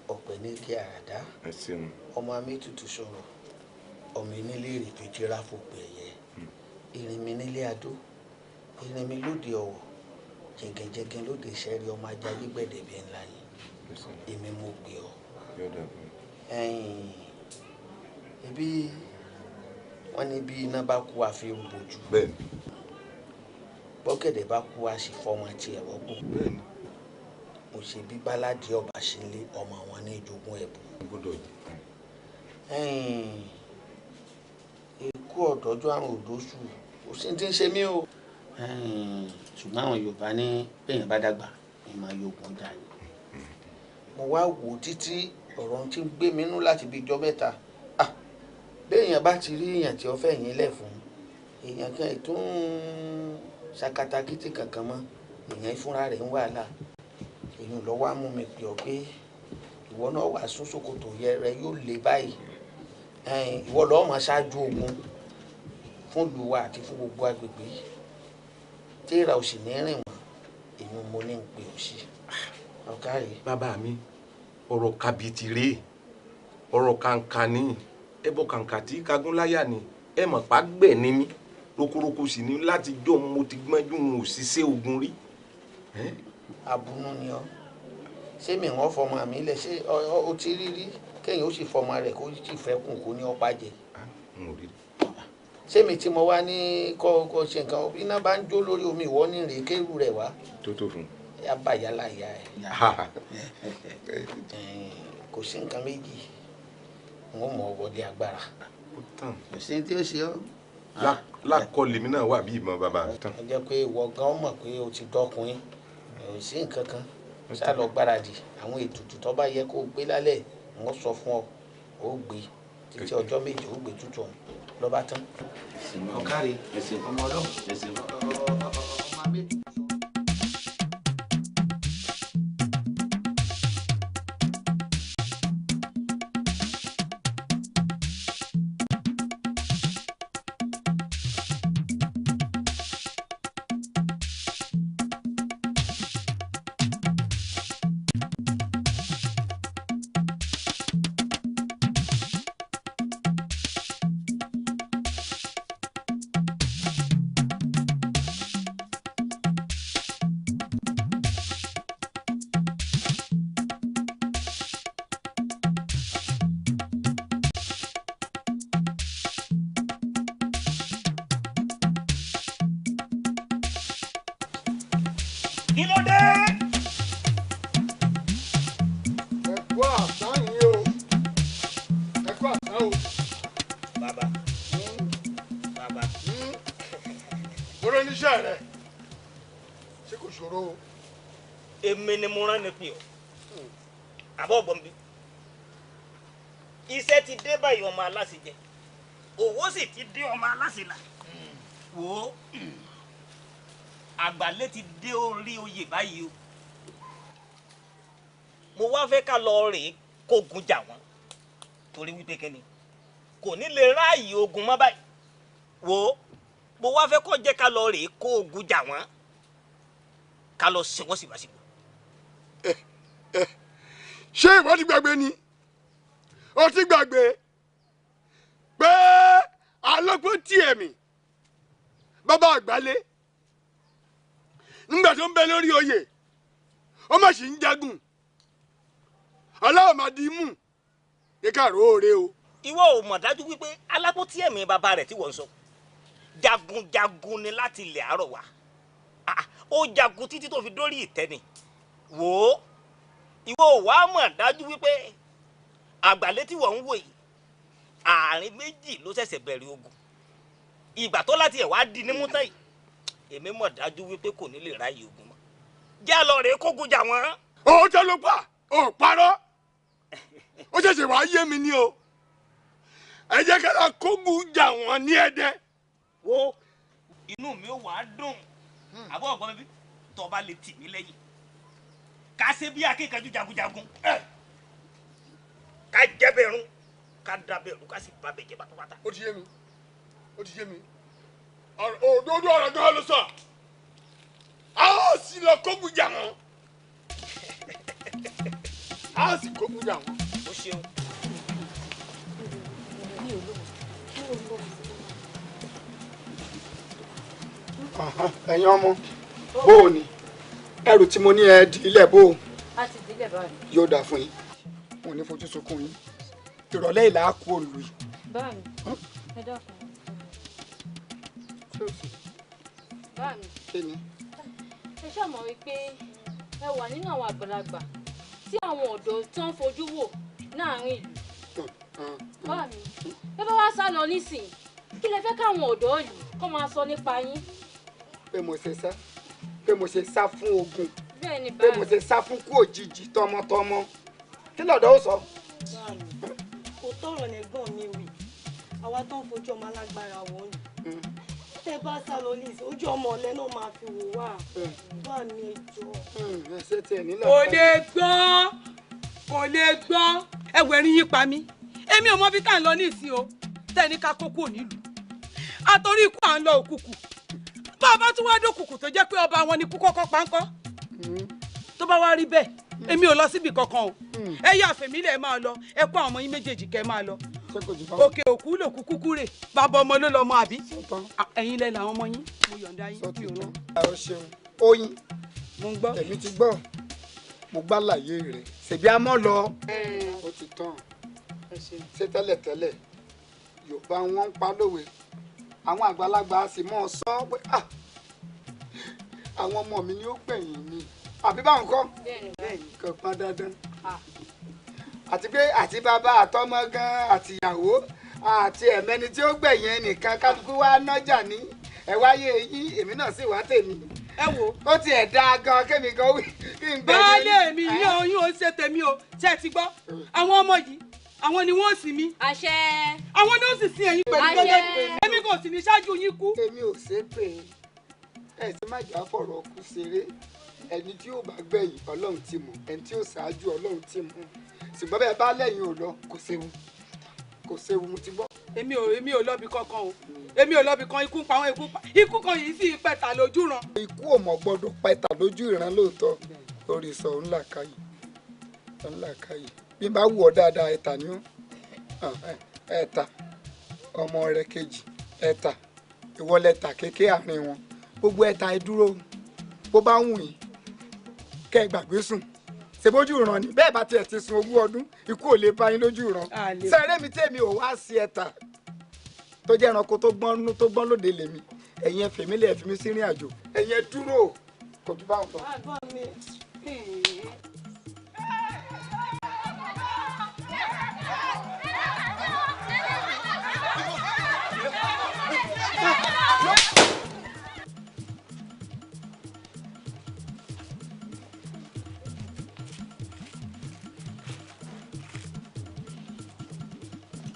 ọ̀pẹ ní kí àràdá, ọmọ amétutù sọ̀rọ̀, ọmọ onílé èrèpèjì ráfòpè ẹ̀yẹ, ìrìnmi nílé adó, ìrìnmi lóde ọ̀wọ̀, jẹ̀gẹ̀jẹ̀gẹ̀ lóde ìṣẹ́rí, ọmọ ajá gbẹ̀dẹ̀bẹ̀ ńlá yìí, èmi mo pè ọ́. Ẹbí wọ́n ní bí iná bá kú àfi bòjú, bọ́gẹ̀dẹ̀ bá kú a sì fọmọ tiẹ̀ rọ́pò. Mo ṣe bí báládì ọba ṣe lé ọmọ wọn ní ìjogún ẹ̀bùn. Ikú ọ̀dọ́jú àrùn òdòṣù kò sí ti ń ṣe mí o. Ṣùgbọ́n àwọn Yorùbá ní bẹ́ẹ̀yàn bá dàgbà ní máa yóògùn dà ní. Mo wá wò títí ọ̀rọ̀ tí ń gbé mi nú láti bí ijọ́ mẹ́ta. Béèyàn bá ti rí èèyàn tí ó fẹ́ yín lẹ̀ fún èèyàn kan ètò ń ṣakatakítí kankan mọ́, èèyàn fúnra rẹ̀ ń wàhálà. Èèyàn lọ wá mú mi pè ọ́ pé ìwọ náà wà sún ṣòkòtò yẹ rẹ yóò lé báyìí, ìwọ lọ́ọ́ máa ṣáájú ogun fún ìlú wa àti fún gbogbo agbègbè yìí, tí ìrà ò sì ní rìn wọ́n. Èèyàn mo ní ń pè ọ́ sí. Ọ̀gá rẹ̀. Bàbá mi, ọ̀rọ̀ kàbìtì rèé, ọ̀rọ̀ kàǹkà ni, ẹbọ kàǹkà tí kagúnláyà ni. Ẹ mọ̀ pa gbẹ̀ ni mí, rokoroko sì ni láti jọ mo ti gbọ́njú n ò ṣiṣẹ́ ogun rí. Abunú ni ọ, ṣé mi wọ́n fọmọ mi lẹ? Ṣé o ti rí rí kéèyàn ó sì fọmọ rẹ̀ kó sì fẹ́ kùn kó ní ọ̀pá jẹ? Ṣé mi tí mo wá ní kọ́ ṣe nǹkan, iná bá ń jó lórí omi, ìwọ ní rèé kéwù rẹ̀ wá. Tó tó fún un. Abàyálà ìyá ẹ. Kò sí nǹkan méjì, n ó mọ wọlé agbára. Kò sí tí ó ṣe ọ́. Lákọlẹ̀ mi náà wà bí ìmọ̀ bàbá. Ó jẹ́ pé ìwọ gan mọ̀ pé o ti dọ́kùnrin, kò sí nǹkan kan, ṣá lọ gbáradì àwọn ètùtù tó bá yẹ kó gbé lálẹ́, wọ́n sọ fún ọ, ó gbé títí ọjọ́ méje, ó gbé tútù ọ̀hún lọ́ba tán. Ọ̀kárẹ̀ ọmọ ọlọ́run ọmọ abẹ́tù. Kí ló dé? Ẹ kú àsán yìí o, ẹ kú àsán o. Bàbá, bàbá. Mo rán níṣẹ́ rẹ̀, ṣé kò ṣòro o? Èmi ni mo rán ni pè ọ́, àbọ̀ ọ̀gbọ́n mi. Iṣẹ́ ti dé báyìí, ọmọ aláṣẹ jẹ, òwò sì ti dé, ọmọ aláṣẹ là. Wò ó, àgbàlẹ̀ ti dé orí oyè báyìí o. Mo wá fẹ́ ká lọ rèé kógun jà wọ́n, torí wípé kẹ́ni kò ní lè ráàyè ogun mọ́ báyìí. Wò ó, mo wá fẹ́ kó jẹ́ ká lọ rèé kó ogun jà wọ́n, ká lọ sìn wọ́n síbàsíbò. Ṣé ìwọ ti gbàgbé ni? O ti gbàgbé Pé alọ́gbọ́n tiẹ̀ mi bàbá àgbálẹ̀ nígbà tó ń bẹ lórí oyè ó má sì ń jagun aláwọ̀ máa di mú kíkà róore o. Ìwọ ò mọ̀ dájú wípé alápótí ẹ̀mí bàbá rẹ̀ tí wọ́n ń sọ jagunjagun ni láti ilẹ̀ àárọ̀ wá. Ó jagun títí tó fi dórí ìtẹ́ ni. Wò ó, ìwọ ò wá mọ̀ dájú wípé àgbàlẹ̀ tí wọ́n ń wò yìí àárín méjì ló ṣẹ̀ṣẹ̀ bẹ̀rẹ̀ ogun. Ìgbà tó láti ẹ̀ wá di ní mútán yìí, èmi mọ̀ dájú wípé kò ní lè ráyè ogun mọ́. Jẹ́ lọ rèé kógun jà wọ́n. Òótọ́ ló pa, ò parọ́, ó ṣẹ̀ṣẹ̀ wá yé mi ní o. Ẹ jẹ́ ká lọ kógun jà wọ́n ní Ẹdẹ. Wo, inú mi ò wá dùn àbọ̀ ọ̀gbọ́n mi bí tó bá lè tì mí lẹ́yìn ká ṣe bí akíkanjú jagunjagun, ká jẹ́ bẹ̀rù, ká da bẹ̀rù, ká sì bá bẹ̀ jẹ́ pátápátá. Ó ti yé mi, ó ti yé mi. Òdodo ọ̀rọ̀ gan ló sọ. A ó sì lọ kógun jà wọ́n. A ó sì kógun jà wọ́n. O ṣeun. Ẹ̀yin ọmọ, bó o ní ẹrù tí mo ní ẹ di ilẹ̀ bó o. A ti di ilẹ̀ báyìí. Yóò dà fún yín, mo ní fojú sunkún yín. Ìrọ̀lẹ́ ìlà á kú òǹlù yìí. Báàmì, ẹ dákun. Báàmì. Kí ni? Ẹ ṣàmọ̀ wípé ẹ wà nínú àwọn àgbàlagbà tí àwọn ọ̀dọ́ tó ń fojú wò láàrin ìlú. Báàmì, ẹ bá wá sá lọ nísìnyí, kí lẹ fẹ́ káwọn ọ̀dọ́ ìlú kó máa sọ nípa yín? Pé mo ṣe sá, pé mo ṣe sá fún ogun, pé mo ṣe sá fún kú òjijì tọmọtọmọ, kí lọ̀dọ̀ ó sọ. Báàmì, kò tọrọ lẹ́gbọ́n mi wì, àwa tó ń fojú ọmọ alágbára wò ni. Tẹ bá sá lọ ní ìsìn, ojú ọmọ ọ̀lẹ náà máa fi wò wá. Báàmì, ẹ jọ̀ọ́. Kò lè gbọ́, kò lè gbọ́. Ẹwẹ̀ rí yín pa mí. Èmi ò mọ bí tá à ń lọ ní ìsìn o. Tẹ́ni ká kókó nílùú. Àtòrí ikú à ń lọ òkùnkùn. Bá a bá tún wá dókùnkùn tó jẹ́ pé ọba wọn ni kú kọ́kọ́ páńkọ́. Tó bá wá rí bẹ́ẹ̀, èmi ò lọ síbi kankan o. Ẹ yá àfẹ̀mí lẹ̀ máa lọ, ẹ kó àwọn ọmọ yín méjèèjì kẹ́ máa lọ. Òkè òkú lòkú kúkú rè, bàbá ọmọ ló lọmọ àbí. Ẹ̀yin lẹ làwọn ọmọ yín, mo yọ̀ǹda yín mi ò rán. Ọ ṣeun, oyin, mo ń gbọ́. Èmi ti gbọ́, mo gbá láyé rẹ̀, ṣèbí a mọ́ lọ. Ó ti tán, ṣé tẹ́lẹ̀tẹ́lẹ̀ Yorùbá wọn ń pa lówe, àwọn àgbàlagbà sì mọ́ ọ sọ pé àwọn ọmọ mi ni ó gbẹ̀yìn mi, àbí báwọn kọ́? Kò pọn dandan. Àti pé àti bàbá àtọmọ gan àtìyàwó àti ẹ̀mẹ́ni tí ó gbẹ̀yìn ẹnìkan kálukú wá nájà ní ẹ wáyé yín, èmi náà sì wá tèmi. Ẹ wo, ó tiẹ̀ dáa gan kémi gan wí kí n gbẹ̀yìn. Baálé mi ní oyún ó ṣe tèmi o, ṣé ẹ ti gbọ́? Àwọn ọmọ yìí, àwọn ni wọ́n sì mí. Àṣẹ. Àwọn ni ó sì sin ẹ̀yin pẹ̀lú gbọ́dọ̀. Èmi kò sì ní ṣáájú yín kú. Èmi ò ṣe pé ẹ ti má jà fọ̀rọ̀ kú ṣeré. Ẹni tí yóò bá gbẹ̀yìn Ọlọ́run ti mọ̀, ẹni tí yóò ṣáájú Ọlọ́run ti mọ̀. Ṣùgbọ́n bẹ́ẹ̀ bá lẹ́yìn ò lọ, kò séwu, kò séwu, mo ti gbọ́. Èmi ò lọ́bi kankan o, èmi ò lọ́bi kan. Ikú ń pa wọn, ikú pa ikú kan yìí sì pẹ̀tà lójú ìran. Ikú ò mọ̀ gbọ́dọ̀ pẹ̀tà lójú ìran lóòótọ́. Lórí sọ ńlá káyì, ńlá káyì. Bí n bá wù ọ́ dáadáa, ẹ̀ta ni ó, ẹ̀ta ọmọ rẹ̀ kejì, ẹ̀ta ìwọlẹ̀ta kéké àárín wọn, gbogbo ẹ̀ta ẹ dúró. Bó bá wù yín kẹ́ ẹ gbàgbé sùn, ṣèbójú ìran ni. Bẹ́ẹ̀ bá tiẹ̀ ti sun ogún ọdún, ikú ò lè bá yín lójú ìran. Sẹ́rẹ́ mi tèmi ò wá sí ẹ̀ta tó jẹ́ ẹranko tó gbọ́n tó gbọ́n lóde lèmi. Ẹ̀yin ẹ fèmí lẹ̀, fi mí sí ìrìn àjò. Ẹ̀yin ẹ dúró, kò jù báwọn lọ.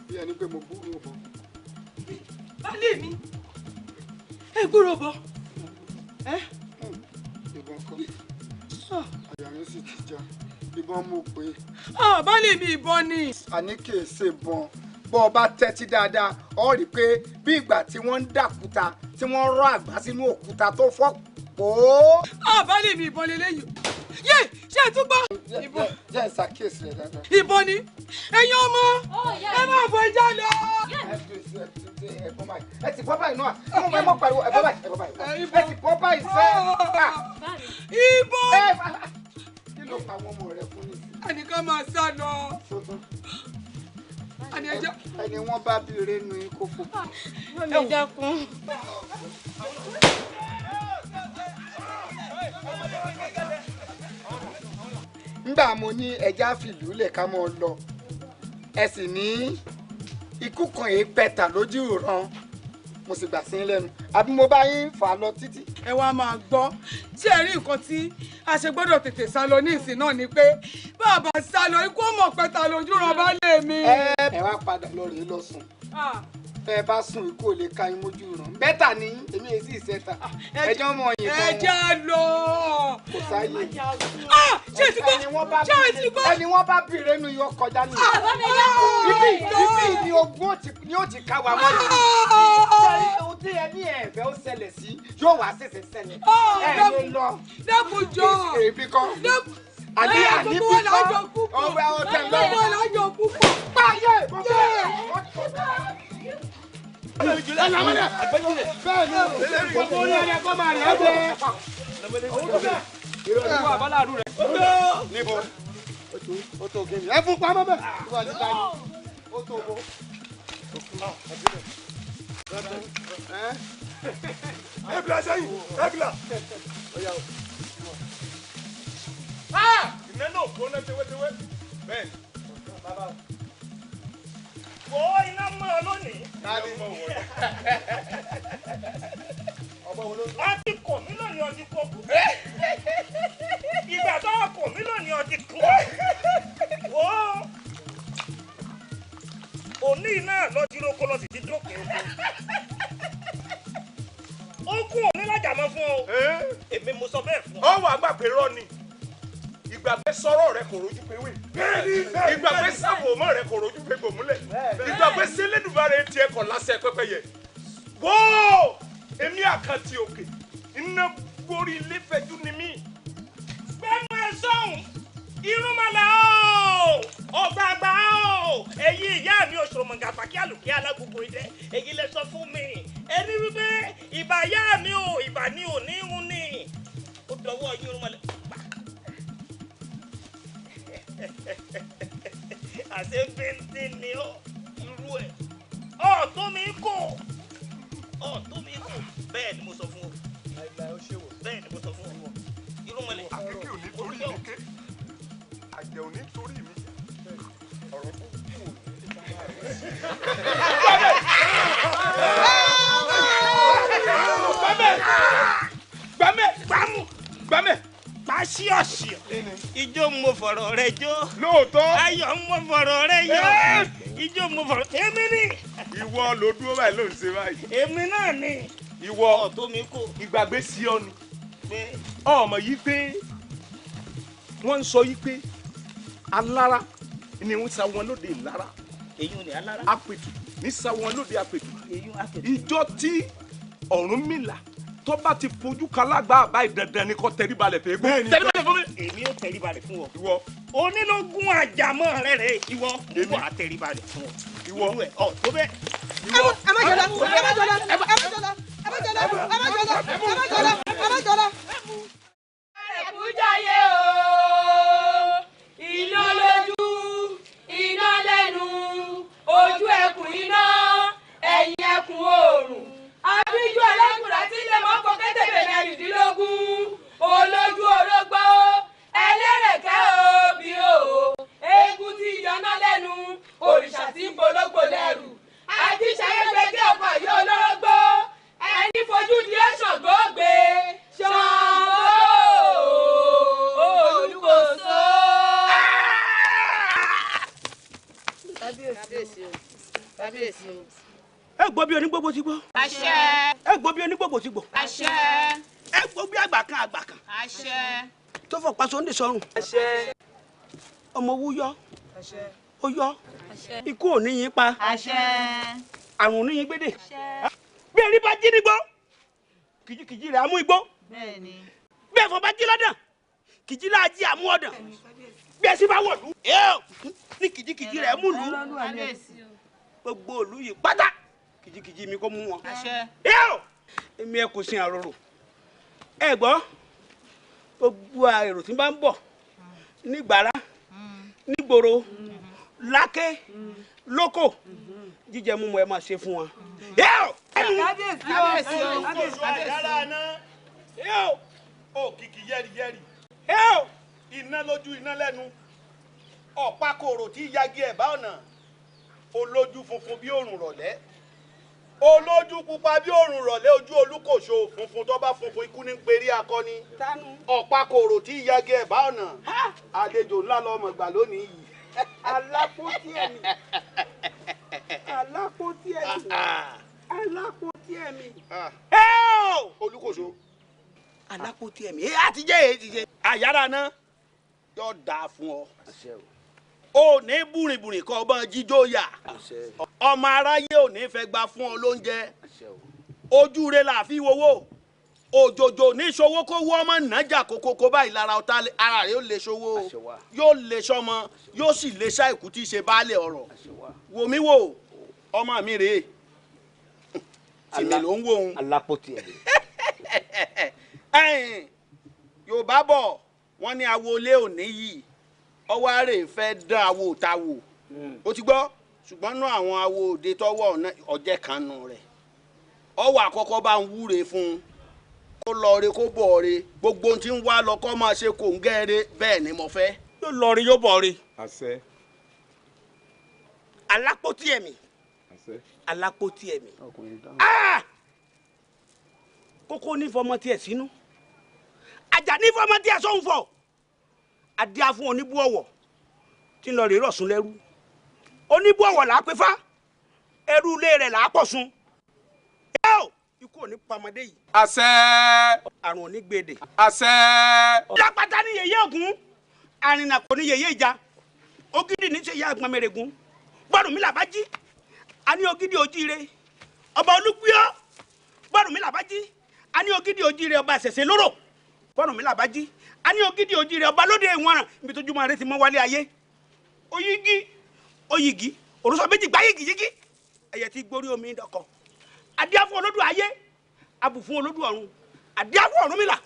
Bí ẹni pé mo gbúròó bọ̀. Baálé mi, ẹ gbúròó bọ̀. Ìbọn kọ́, àyà mi sì ti já, ìbọn mo pè é. Baálé mi, ìbọn ni. Àní kì í ṣe ìbọn. Bọ́ ọ bá tẹ́tí dáadáa, ọ rí i pé bí ìgbà tí wọ́n ń dàkúta, tí wọ́n rọ́ àgbá sínú òkúta tó fọ́ Pòó. Àbálẹ̀ mi ìbọn lélẹ́yìí. Yé, ṣé ẹ tún gbọ́? Ìbọn. Jẹ́ ìṣàkíyèsí rẹ̀ dáadáa. Ìbọn ni. Ẹ̀yin ọmọ, ẹ máa fọ ìjà lọ. Ẹ ti bọ́ báyìí náà. Ẹ mọ̀ pariwo, ẹ bọ́ báyìí, ẹ bọ́ báyìí. Ẹ ti bọ́ báyìí sẹ́. Ìbọn. Kí ló pa àwọn ọmọ rẹ fún ní? Ẹnìkan máa sá lọ. Ẹni wọ́n bá bí renu ikú fò. Mọ̀mí dákun. Ngbà mo ní ẹja fìlú lẹ̀ ká mọ́ lọ, ẹ sì ní ikú kan èé pẹ̀tà lójú ìran, mo sì gbà sí lẹ́nu, àbí mo bá yín fà á lọ títí. Ẹ wá máa gbọ́, ṣé ẹ rí nǹkan tí a ṣe gbọ́dọ̀ tètè sá lọ ní ìsìn náà ni pé bàbá sá lọ ikú ọmọ pẹ̀tà lójú ìran bá lè mi. Ẹ wá padà lọ rèé lọ sùn. Ẹ bá sùn ikú ò lè ka yín mójú ìran. Bẹ́tà ni èmi èsì ìṣẹ́ta. Ẹjọ́ mọ̀ yín kan. Ẹ já lọ. Kò sáyé. Ṣé ti gbọ́? Ṣé ti gbọ́? Ẹni wọ́n bá bí rẹ́nu yọ kọjá ní. Ibi ni ogun ni ó ti ká wa mọ́ yìí. Ohun tí ẹ ní ẹ̀fẹ́ ó ṣẹlẹ̀ sí yóò wá ṣẹ̀ṣẹ̀ ṣẹlẹ̀. Ẹ lè lọ. Dẹ́kun jọ. Èbí kan. Àní àní bí kọ́. Ọgbà ọ̀tẹ̀ lọ. Gbogbo alájọ púpọ̀. Báyé. Ẹ fún pamọ́ bẹ́ẹ̀. Ó tó bó. Ẹ bila sẹ́yìn, ẹ bila. Iná náà gbóná tewétewé. Bẹ́ẹ̀ ni. Wo iná mọ́ ọ lónìí. Ọtí kò mí lónìí, ọtí kò kú. Ìgbà tó kò mí lónìí, ọtí kú. Wo òní náà lọ ti roko lọ sì ti dókè oko. Ó kún òní lájà mọ́ fún ọ. Èmi mo sọ bẹ́ẹ̀ fún ọ. Ọ wà gbà pé rọ́ ni. Ìgbàgbé sọ̀rọ̀ rẹ kò rojú pé wé. Ìgbàgbé sàfòmọ́ rẹ kò rojú pé gbòmúlẹ̀. Ìgbàgbé sẹ́lẹ̀dùbárẹ̀ tiẹ̀ kọ̀ lásẹ̀ pẹ́pẹ́yẹ. Wóò! Èmi àkàntì òkè, iná gorí ilé fẹjú ni mí. Gbẹ́nu ẹ sọ̀hún, irúnmọlẹ̀ ooo, ọ̀gbàgbà ooo, èyí ìyá mi òṣòròmọ̀gà pàkí àlùkí alágbogbo idẹ, èyí lẹ sọ fún mi. Ẹni wípé ìbà ìyá mi o, ìbà ni ò ní irun ni. Ó dọwọ́ yín irúnmọlẹ̀. Àṣé bíntín ni ó irú ẹ̀. Ọ̀tún mi kò, ọ̀tún mi kò. Bẹ́ẹ̀ ni mo sọ fún ọ. Bẹ́ẹ̀ ni mo sọ fún ọ. Irúnmọlẹ̀. Àkekèé ò ní torí mi ké, àjẹ́ ò ní torí mi. Ọ̀rọ̀ tó kù ò ní. Gbámẹ̀! Gbámẹ̀! Gbámú! Gbámẹ̀! Pàṣíọ̀ṣì ijó mo fọ̀rọ̀ rẹ jó. Lóòótọ́. Ayọ̀ mo fọ̀rọ̀ rẹ yọ. Ijó mo fọ̀rọ̀ èmi ni. Ìwọ ló dúró báyìí ló ń ṣe báyìí. Èmi náà ni. Ìwọ ọ̀tún mi kò. Ìgbàgbé sí ọ ni. Ọmọ yìí pé wọ́n ń sọ yìí pé alára ni wọ́n sa wọn lóde ìlara. Èyí ni alára. Apètù ní sa wọn lóde apètù. Ìjọ tí Ọ̀rúnmìlà tó bá ti fojú kalágbá àbá ìdandan ni kò tẹríbalẹ̀ fẹ́ gbọ́. Tẹríbalẹ̀ fún mi. Èmi ò tẹríbalẹ̀ fún ọ. Ìwọ. Onílógún àjàmọ́ rẹ rẹ ìwọ. Èmi ò tẹríbalẹ̀ fún ọ. Ìwọ. Ọ tó bẹ́ẹ̀. Ẹ má jọlá, ẹ má jọlá, ẹ má jọlá, ẹ má jọlá, ẹ má jọlá, ẹ má jọlá, ẹ má jọlá. Ẹ̀kújáyé o, iná lójú, iná lẹ́nu, ojú ẹkùn iná, ẹ̀yìn ẹkùn oòrùn. Àbíjú alákùnrin àti ilé mọ́kọ kẹ́tẹ̀bẹ̀ mẹ́rìndínlógún, olójú orógbó, ẹlẹ́rẹ̀kẹ́ òbí o, eégún tí yọná lẹ́nu, òrìṣà tí ń bológbò lẹ́rù. Àjíṣayégbẹ́gẹ́ ọkọ̀ àyè olórógbó, ẹni fojú di ẹ́ Ṣàngó gbé, Ṣàngó Olúkòso. Kábíyèsí o, kábíyèsí o. Ẹ gbọ́ bí onígbògbò ti gbọ́. Àṣẹ. Ẹ gbọ́ bí onígbògbò ti gbọ́. Àṣẹ. Ẹ gbọ́ bí àgbà kan àgbà kan. Àṣẹ. Tó fọ̀pá sóńdè sọ́run. Àṣẹ. Ọmọ owó yọ. Àṣẹ. Ó yọ. Àṣẹ. Ikú ò ní yín pa. Àṣẹ. Àrùn ò ní yín gbédè. Bí erin bá jí nígbó, kìjikìji rẹ̀ á mú igbó. Bẹ́ẹ̀ fọ bá jí lọ́dàn kìjì náà jí àmú ọ̀dàn. Bí ẹ sì bá wọ̀lú ní kìjikìji rẹ̀ mú lù. Gbogbo òlú yìí pátá kìjikìji mi kò mú wọn. Èmi ẹ kò sin àròrò. Ẹ gbọ́ gbogbo èrò tí bá ń bọ̀ nígbàrá nígboro lákè lóko jíjẹ mímu ẹ máa ṣe fún wọn. Kábíyèsí o. Kábíyèsí o. Òkìkí yẹ́rìyẹ́rì. Iná lójú iná lẹ́nu. Ọ̀pá kòrò tí yagi ẹ̀ bá ọ̀nà. Olójú funfun bí òrùn rọ̀lẹ́. Olójú pupa bí òrùn rọ̀lẹ́ ojú olúkòso funfun tó bá funfun ikú ní perí akọni. Ọ̀pá kòrò tí yagi ẹ̀ bá ọ̀nà. Àlejò ńlá lọmọ gbà lónìí yìí. Alápótí ẹ̀mí. Alápótí ẹ̀mí. Alápótí ẹ̀mí. Olúkòso. Alápótí ẹ̀mí. Àti jẹ́ èyí ti jẹ́. Àyàrá náà yóò dáa fún ọ. O ní búrìbùrì kọ́ ọmọ jíjó yà. Ọmọ aráyé ò ní fẹ́ gba fún ọ lóúnjẹ. Ojú rẹ là fi wowó. Òjòjò ní ṣòwò kó wọ́ ọmọ nàjà kókókó báyìí lára ọ̀tá ara rẹ̀ yóò lè ṣòwò yóò lè ṣọmọ yóò sì lè ṣàìkú tí í ṣe baálé ọ̀rọ̀. Wò mí wò ọmọ mi rèé tìmí ló ń wò ó. Alápótí ẹ̀mí. Ẹ̀yin Yorùbá bọ̀ wọ́n ní awo ilé òní yìí ọwọ́ àárẹ̀ fẹ́ dán awo òta wò ó ti gbọ́ ṣùgbọ́n nú àwọn awo òde tọwọ́ ọ̀jẹ̀ kan nù rẹ̀ ọwọ́ àkọ́kọ́ bá ń wúre fún un kó lọ re kó bọ̀ re gbogbo ohun tí ń wá lọ kó máa ṣe kò ń gẹ́rẹ́ bẹ́ẹ̀ ni mo fẹ́. Yóò lọ re yóò bọ̀ re. Àṣẹ. Alápótí ẹ̀mí. Àṣẹ. Alápótí ẹ̀mí. Kókó ní fọmọ tiẹ̀ sínú. Àjà ní fọmọ tiẹ̀ sóhun fọ. Adíá fún oníbú ọ̀wọ̀ tí ń lọ rè rọ̀sùn lẹ́rú. Oníbú ọ̀wọ̀ là á pé fá. Ẹrú ilé rẹ̀ là á pọ̀ sun. Ikú ò ní pamọ́dé yìí. Àṣẹ. Àrùn ò ní gbèdè. Àṣẹ. Lápáta ní yèyé Ògún. Àrìnà kò ní yèyé ìjà. Ògidì ní ṣe ìyá àgbọnmẹrẹgún. Bọ́ọ̀rù mi là bá jí. A ní ògidì ojíire. Ọba Olúgbíọ́. Bọ́ọ̀rù mi là bá jí. A ní ògidì ojíire ọba àṣẹ̀ṣẹ̀ lóró. Bọ́ọ̀rù mi là bá jí. A ní ògidì ojíire ọba lóde ìwọ̀nràn. Ibi tó júmọ́ rẹ ti mọ́ wálé ayé. Oyigi. Oyigi. Òrùsọ méjì gbá yìgì yìgì. Ẹyẹ tí gbórí omi dọkọ. Adíá fún olódù ayé, abù fún olódù ọ̀run, adíá fún Ọ̀rúnmìlà,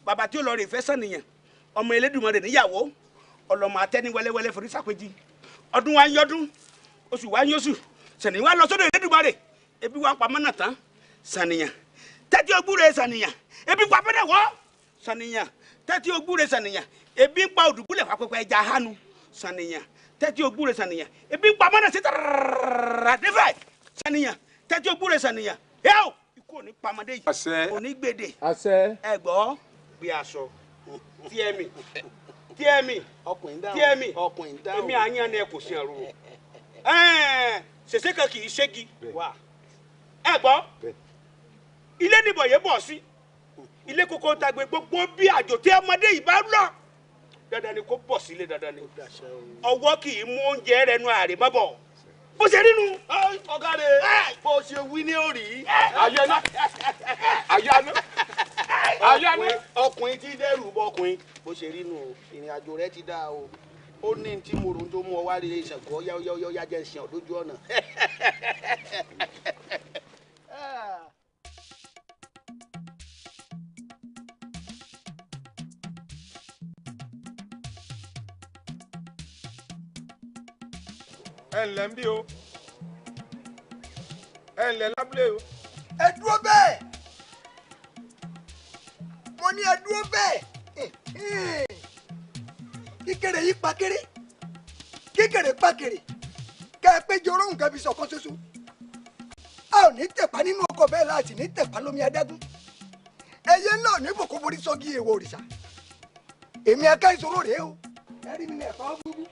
bàbá tí ó lọ rè fẹ́ sànìyàn, ọmọ Elédùmarè níyàwó, ọlọ́mọ atẹ́ni wẹ́lẹ́wẹ́lẹ́ forí sàpèjì, ọdún wa ń yọdún, oṣù wa ń yọṣù, sànìyàn wa lọ sọ́dọ̀ Elédùmarè, ebi wa ń pamọ́ náà tán, sànìyàn, tẹ́tí ogúnre sànìyàn, ebi pa pẹ́rẹ́ wọ́, sànìyàn, tẹ́tí ogúnre sànìyàn, ebi ń pa òdùbúlẹ̀ wá pẹpẹ ẹja hánu, sànìyàn, tẹ́tí ogúnre sànìyàn, ebi ń pamọ́ náà sí tàràrà dẹ́fẹ̀, sànìyàn. Tẹ́tí ogún rẹ̀ sànìyàn yóò ikú ò ní pamọ́dé yìí. Àṣẹ. Ò ní gbèdè. Àṣẹ. Ẹ gbọ́ bí aṣọ tíẹ̀mì tíẹ̀mì tíẹ̀mì èmi àyàn ni ẹ kò sí àrùn. Ṣèṣe kan kì í ṣégi. Ẹ gbọ́ ilé níbọ̀ yẹn bọ̀ sí ilé kókó tagbe gbogbo bí àjò tí ọmọdé yìí bá lọ dandan ni kó bọ̀ sílé dandan ni ọwọ́ kì í mú oúnjẹ rẹ̀ nu àrè mọ́ bọ̀. Bó ṣe rí nu. Ọ̀gá rẹ̀ bó ṣe wí ní òrì. Ayé ná. Ayé ná. Ayé ná. Ọkùnrin tí dẹ́rù bọ ọkùnrin bó ṣe rí nu o ìrìn àjò rẹ ti dáa o ó ní tí mo rò ń tó mú ọ wá rí ìṣàkó yáyáyá jẹ́ ìṣàn lójú ọ̀nà. Ẹ ǹlẹ́ ń bí o, ẹ ǹlẹ́ lábúlé o. Ẹ dúró bẹ́ẹ̀, mo ní ẹ dúró bẹ́ẹ̀. Kíkèrè yìí pa kéré, kíkèrè pa kéré, kẹ́ ẹ péjọ oróhùn kan fi ṣọ̀kan ṣoṣo. A ò ní tẹ̀pá nínú ọkọ̀ bẹ́ẹ̀ láti ní tẹ̀pá lómi adágún. Ẹyẹ náà ní bòkó borí sọ́gi èèwọ̀ òrìṣà. Èmi aká ìṣòro rèé o, ẹ rí mi ní ẹ̀fọ́ gbogbo.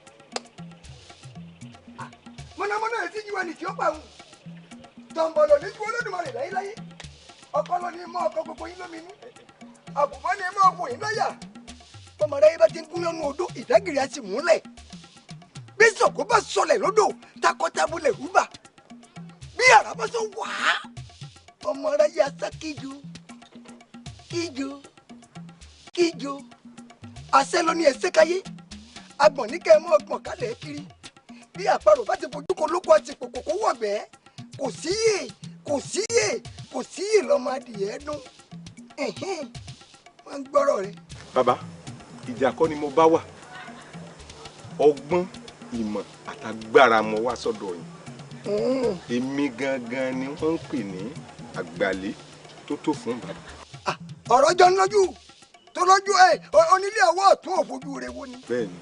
Mọ̀nàmọ́ná yìí ti yíwa ní tí ó pa òun. Tọ̀m̀bọ̀lọ̀ ní tí Olódùmarè láyéláyé. Ọkọ ló ní mọ́ ọkọ gbogbo yín lóminú. Àbùmọ́ ní mọ́ ọkọ yín lọ́yà. Bọ́mọdé yìí bá ti ń gún yọnu odó ìdágìrì á sì múlẹ̀. Bí Ṣàngó bá sọlẹ̀ lódò takọtabo lè rúbà. Bí àrá bá sọ wàá. Ọmọ rẹ̀ yà sá kíjo kíjo Kíjo àṣẹ ló ní ẹsẹ káyé agbọ̀n ní kẹ́ ẹ mọ́ ọgbọ̀n kálẹ̀ kiri bí àparò bá ti fojú ko lóko àti kòkò kó wọ̀gbẹ́ kò síyè kò síyè kò síyè lọ́mọ adìyẹ dún wọ́n ń gbọ́rọ̀ rẹ. Bàbá, ìjà kọ́ ni mo bá wà, ọgbọ́n ìmọ̀ àtagbára mo wá sọ́dọ̀ yín. Èmi gangan ni wọ́n ń pè ní àgbàlé tó tó fún bàbá. Ọ̀rọ̀ jọ ń lójú tó lójú ẹ onílé ọwọ́ ọ̀tún òfojú rẹ wo ni. Bẹ́ẹ̀ni.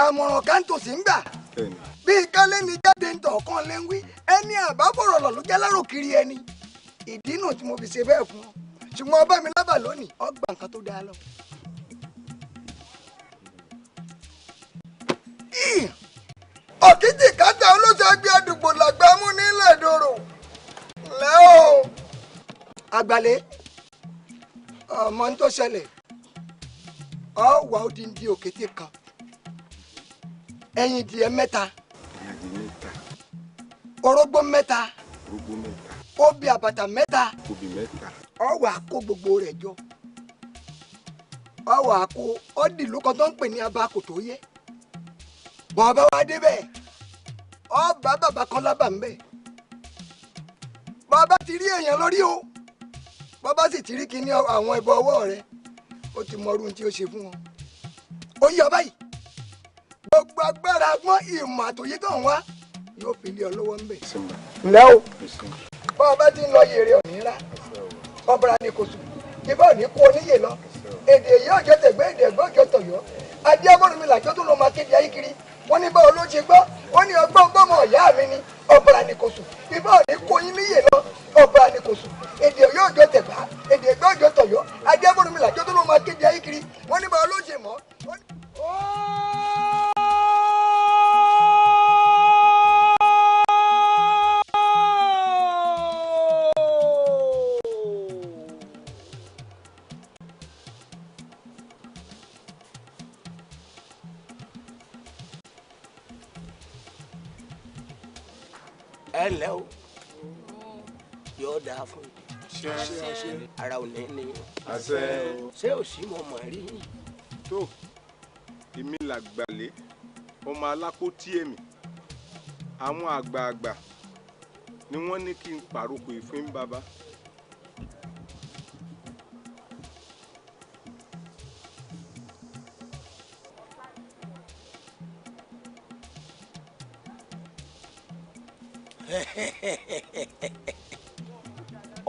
Àmọ̀ràn kan tó sì ń gbà. Bẹ́ẹ̀ni. Bí kálé ni jáde ń tọ̀ kan lé ń wí ẹni àbábọ̀rọ̀ lọ̀ ló jẹ́ lárò kiri ẹni. Ìdí nù tí mo fi ṣe bẹ́ẹ̀ fún ọ. Ṣùgbọ́n ọba mi lábà lónìí ọgbà nǹkan tó dáa lọ. Òkìtì kátà olóṣègbè àdúgbò làgbà mú nílẹ̀ dòrò lẹ́ o. Àgbàlẹ̀ ọmọ ń tó ṣẹlẹ̀ ọ wà odindi òkété kan ẹyin díẹ̀ mẹ́ta orógbó mẹ́ta obì àbàtà mẹ́ta ọ wà kó gbogbo rẹ̀ jọ ọ wà kó ọdì lóko tó ń pè ní abakò tó yẹ bọ́ọ̀bá wa débẹ̀ ọba bàbá kan lábà ń bẹ̀ bọ́ọ̀bá ti rí èèyàn lórí o bọ́ọ̀bá sì ti rí kíní àwọn ẹbọ ọwọ́ rẹ ó ti mọ ọdún tí ó ṣe fún wọn. Ó yọ báyìí gbogbo agbára gbọ́n ìmọ̀ àtòyé tó ń wá yóò fi lé ọ lọ́wọ́ ń bẹ̀. Ǹlẹ́ o bọ́ọ̀bá ti ń lọ yèrè òní rà ọ̀bàrà ni kò sùn ibà òní kú oníyè lọ èdè èyí ọjọ́ tẹ̀gbẹ́ èdè ẹ̀gbọ́n ọjọ́ tọ̀yọ́ adé ọmọdún mi làjọ́ tó lọ máa kéde ayé kiri wọ́n ní báwo ló ṣe gbọ́ ó ní ọgbọ́n gbọ́mọ ìyá mi ni ọ̀bàrà ni kò sùn ibà òní kó yín níyè lọ ọ̀bàrà ni kò sùn èdè èyí ọjọ́ tẹ̀gbá èdè ẹ̀gbọ́n ọjọ́ tọ̀yọ́ adé ọmọdún mi làjọ́ tó lọ máa kéde ayé kiri wọ́n ní báwo ló ṣe mọ́. Ẹ ǹlẹ́ o, yóò dáa fún yín, ara ò ní ní ṣé ò sí mo mọ̀ rí. Tó èmi làgbàlẹ̀ ọmọ alápótí èmi àwọn àgbààgbà ni wọ́n ní kí n pàrokò ìfín bàbá.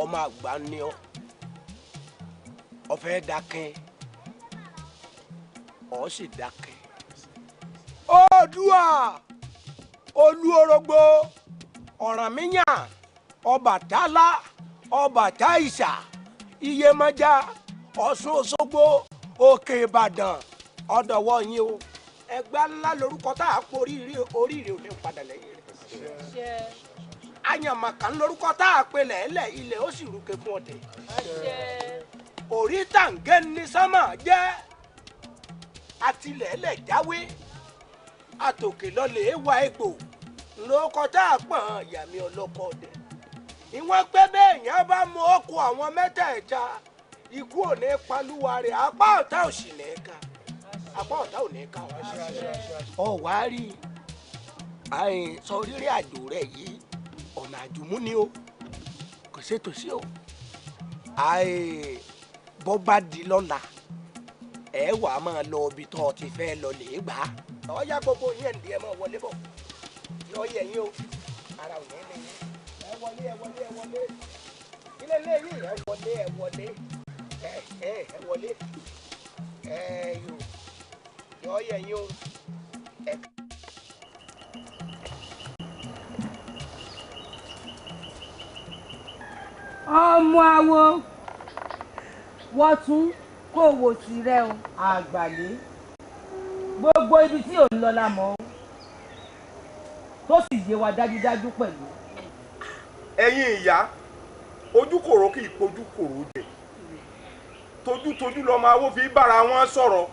Ọmọ àgbà ni ọ ọfẹ dákẹ́ ọ sì dákẹ́. Oòduà Olúorógbó Ọ̀rànmíyàn Ọbàtálá Ọbàtáìsà Iyemọja Ọ̀ṣun Òṣogbo Òkè Ìbàdàn ọ̀dọ̀wọ́ yín o. Ẹgbẹ́ ńlá lorúkọ tá a pọ̀ oríire ò ní padà lẹ́yìn rẹ̀. Àyànmọ̀kàn lorúkọ tá a pè lẹ́lẹ̀ ilẹ̀ ó sì rúkẹ́ fún ọ̀tẹ̀. Orí tàǹgẹ́ ní sánmà jẹ́ àtìlẹ́lẹ̀ jáwé àtòkè lọ́lẹ̀ wá egbò lórúkọ tá a pọ̀n yàmi ọlọ́kọ ọdẹ. Ìwọ̀n pé bẹ́ẹ̀ yẹn bá mú ọkọ̀ àwọn mẹ́tẹ̀ẹ̀ta ikú ò ní palúwa rẹ̀ apá ọ̀tá ò sì ní ká apá ọ̀tá ò ní ká ọ wá rí sọ rírìn àjò rẹ yìí ọ̀nà àjùmú ni o kò ṣètò sí o bọ́ bá di lọ́la ẹ wà á máa lọ ibi tó o ti fẹ́ lọ lè gbà á ọ̀ya gbogbo yẹn ǹdí ẹ máa wọlé bọ̀ yọ yẹ yín o ara ò ní ní yín ẹ wọlé ẹ wọlé ẹ wọlé ilé ilé yìí ẹ wọlé ẹ wọlé ẹ ẹ ẹ wọlé ẹ yò yọ yẹ yín o ẹ. Ọmọ awo wọ́n tún kó wò sí rẹ o. Àgbàlé gbogbo ibi tí ò ń lọ la mọ̀ ọ́ tó sì yé wa dájúdájú pẹ̀lú. Ẹ̀yin ìyá ojúkòrò kì í pojúkòrò jẹ tojútojú lọmọ awo fi bára wọn sọ̀rọ̀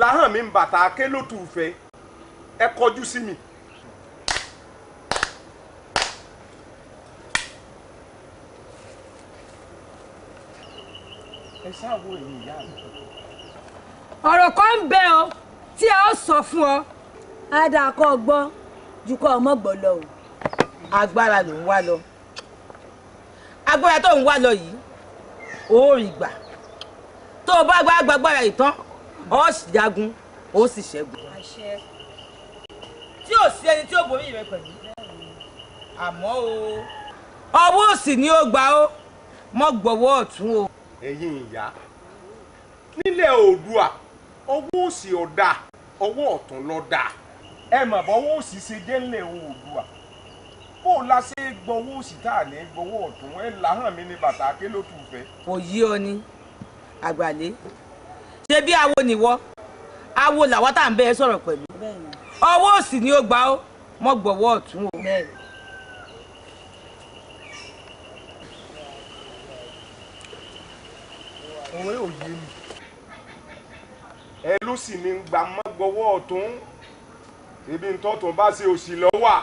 láhàn mi ń bàtà ké lótùúfẹ́ ẹ kọjú sí mi. Ẹ ṣáà wo ẹ̀yin ìyá mi Ọ̀rọ̀ kan ń bẹ o tí a ó sọ fún ọ. Á dáa kó o gbọ́ ju kó o mọ̀ gbọ́ lọ o. Agbára ló ń wá lọ. Agbára tó ń wá lọ yìí, ó rí gbà. Tó o bá gba agbára yìí tán, ó sì jagun, ó sì ṣẹ́gun. Tí ò sí ẹni tí ó borí rẹ pẹ̀lú. Àmọ́ o, ọwọ́ òsì ni ó gbà ó, mọ́ gbọ́wọ́ ọ̀tún o. Ẹ̀yin ìyá, nílẹ̀ Oòduà, ọwọ́ òsì ọ̀dà, ọwọ́ ọ̀tún ló dà. Ẹ mà bọ́wọ́ òsì ṣe dé nílẹ̀ Oòduà. Bó o la ṣe gbọ́wọ́ òsì tá à ní gbọ́wọ́ ọ̀tún, ẹ làhàn mi ní bàtà ké ló tù fẹ́. Kò yí ọ ní àgbàlẹ́. Ṣé bí awo nìwọ? Awo làwa tá à ń bẹ ẹ sọ̀rọ̀ pẹ̀lú. Ọwọ́ òsì ni ó gbà ó, mọ́ gbọ́wọ́ ọ̀tún o. Òwe ò yé mi. Ẹ ló sì ní gbà mọ́ gbọ́wọ́ ọ̀tún. Ibi ntọ́tún bá ṣe òsì lọ́wà.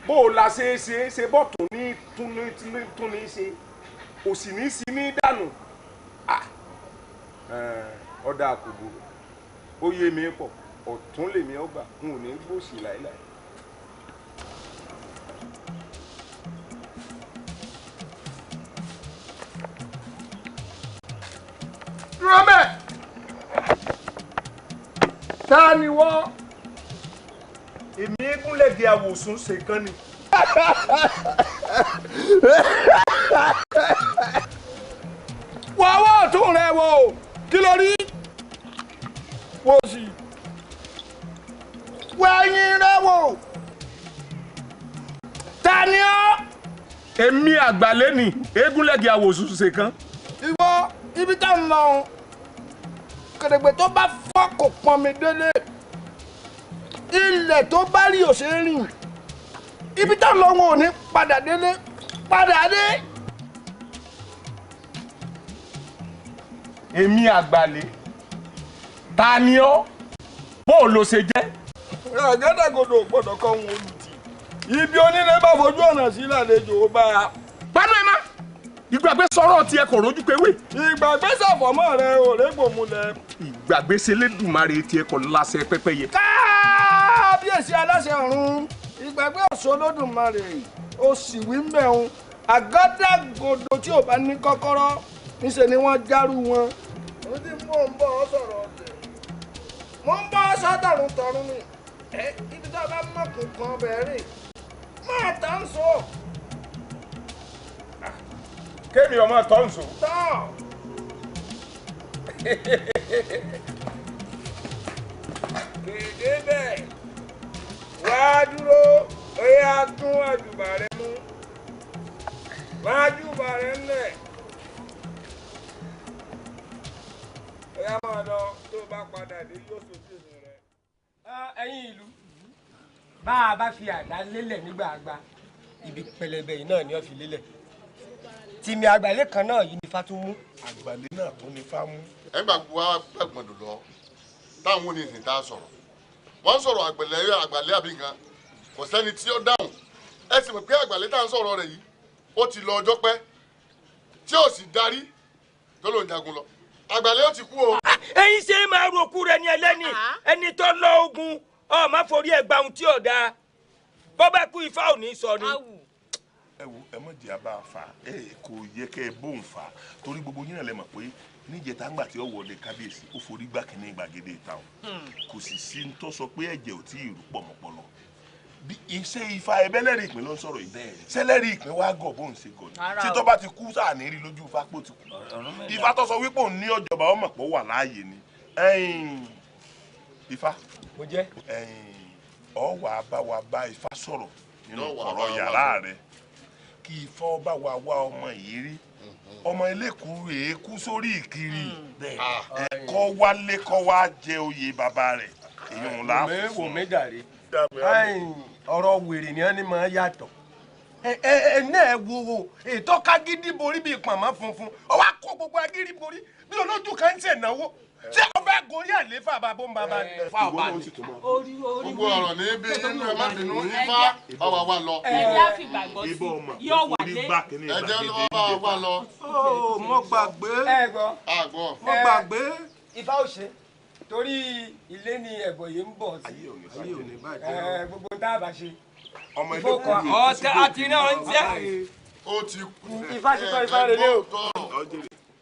Bó o la ṣe é ṣe é ṣe bọ́tún ní tún ní ṣe. Òsì ní sí ní dànù. Ọ̀dà àkùbù. Ó yé mi pọ̀. Ọ̀tún lèmi ọgbà. N ò ní gbòsì láéláé. Dúró bẹ́ẹ̀. Ta ni wọ́n? Èmi eégúnlẹ̀gẹ̀ àwòsùn ṣe kan ni. Wọ ọwọ́ ọ̀tún rẹ wò, kí ló rí? Wò sí. Wọ ẹ̀yìn rẹ wò. Ta ni ọ́? Èmi àgbàlẹ́ ni eégúnlẹ̀gẹ̀ àwòsùn ṣe kan. Ìwọ ibi tá ń lọ ohun kèrègbè tó bá fọ́ kò pọn mi délé, ilẹ̀ tó bá rí òṣè rìn, ibi tá ń lọ ohun ò ní padà délé, padà dé. Èmi àgbàlẹ́, ta ni ọ́? Bó o lo ṣe jẹ́? Àgádágodo gbọ́dọ̀ kọ́ ohun olùtì, ibi onílé bá fojú ọ̀nà sí lálejò ó bá a. Pánú ẹ má! Ìgbàgbé sọ̀rọ̀ tiẹ̀ kò rójú pé wé. Ìgbàgbé ṣàfọ̀mọ́ rẹ ò régbò múlẹ̀. Ìgbàgbé ṣẹlẹ́dùmarè tiẹ̀ kò láṣẹ pẹ́pẹ́yẹ. Kábíyèsí aláṣẹ ọ̀run, ìgbàgbé ọ̀ṣọ́ lódùmarè, ó sì wí mẹ́un. Àgádágodo tí ò bá ní kọ́kọ́rọ́, níṣẹ́ ni wọ́n járú wọn. Ó ti mò ń bọ̀ ọ́ sọ̀rọ̀ ọ̀tẹ̀. Mo ń bọ́ ọ́ sọ́dọ̀run tọ̀run ni. Ẹ ibi tó o bá mọ̀kùn kan bẹ̀rẹ̀, máa tà ń sọ. Kémi ọmọ tọ́ ń sọ. Tọ́. Kéde bẹ́ẹ̀, wá dúró, ó yá tún àjùbà rẹ mú. Wá jùbà rẹ ńlẹ̀. Ó yá máa lọ, tó o bá padà dé yóò sojú èmi rẹ. Ẹ̀yin ìlú, bá a bá fi àdá lélẹ̀ nígbà àgbà, ibi pẹlẹbẹ yìí náà ni wọ́n fi lélẹ̀. Tìmí àgbàlẹ̀ kan náà yìí ni Fátúmú. Àgbàlẹ̀ náà tún ni Fámú. Ẹ gbà wá gbàgbọ́n lọ táwọn oníṣìn tá a sọ̀rọ̀ wọ́n sọ̀rọ̀ àgbẹ̀lẹ̀ àgbàlẹ̀ àbí nǹkan kò sẹ́ni tí ó dáhùn. Ẹ sì mọ̀ pé àgbàlẹ̀ tá à ń sọ̀rọ̀ rẹ̀ yìí ó ti lọ ọjọ́ pẹ́ tí ó sì darí tó ló ń jagun lọ. Àgbàlẹ̀ ó ti kú o. Ẹ̀yin ṣe máa ro okú rẹ ní ẹlẹ́ni ẹni tó lọ ogun ọ má forí ẹ̀ gba ohun tí ò dáa bọ́ bá kú ifá ò ní sọ ni. Ẹ wo ẹ mọ̀ jẹ́ àbá fa ẹ kò yẹ kẹ́ ẹ bóun fa torí gbogbo yín náà lẹ mọ̀ pé níjẹta ńgbà tí ó wọlé kábíyèsí ó forí gbá kínní gbàgede ìta o kò sì sí ń tó sọ pé ẹ̀jẹ̀ ò tí ì rú pọ̀mọ̀pọ̀lọ bí iṣẹ́ ifá ẹbẹ́lẹ́rìí ìpín ló ń sọ̀rọ̀ yìí sẹ́lẹ̀rì ìpín wá gọ̀ bóun ṣe gọ̀ ni ṣé tó bá ti kú sáà ní rí lójú ifá pò ti kú ifá tó sọ wípé òun ní ọjọba ọmọ pọ̀ wà láàyè ni ifá ọ wà bá wa bá ifá sọ̀rọ̀ nínú ọ̀rọ̀ yàrá rẹ̀ kí ifá ọba wa wá ọmọ yìí rí ọmọ elékùú rèé kú sórí ìkiri kọ́ wálé kọ́ wá jẹ oyè bàbá rẹ̀ èyí òun là á fún un. wò mí dàrí ọ̀rọ̀ wèrè ni wọ́n ní máa yàtọ̀ ẹ náà wo ètò kágídí borí bíi pàmò funfun ó wá kó gbogbo agídí borí bí olójú kan ń ṣènáwó ṣé ọbẹ̀ gorí àléfà bàbá ń bàbá ni. Gbogbo ọ̀rọ̀ ní bí inú ẹ má bínú ifá ọwà wa lọ. Ẹ jẹ́ àfìgbàgbọ́ sí yóò wà lé. Ẹ jẹ́ ọwà wa lọ. Mo gbàgbé. Ẹ gbọ́. Àgbọ̀. Mo gbàgbé. Ifá ò ṣe torí ilé ni ẹ̀bọ̀ yìí ń bọ̀ sí. Ayé ò ní bàjẹ́. Gbogbo tá a bá ṣe. Ọmọ ilé Ìfọkàn kú ni. ọ̀tẹ̀ àti iná ń jẹ́. Ó ti kú. Ifá ṣe tán, Ifá relé o.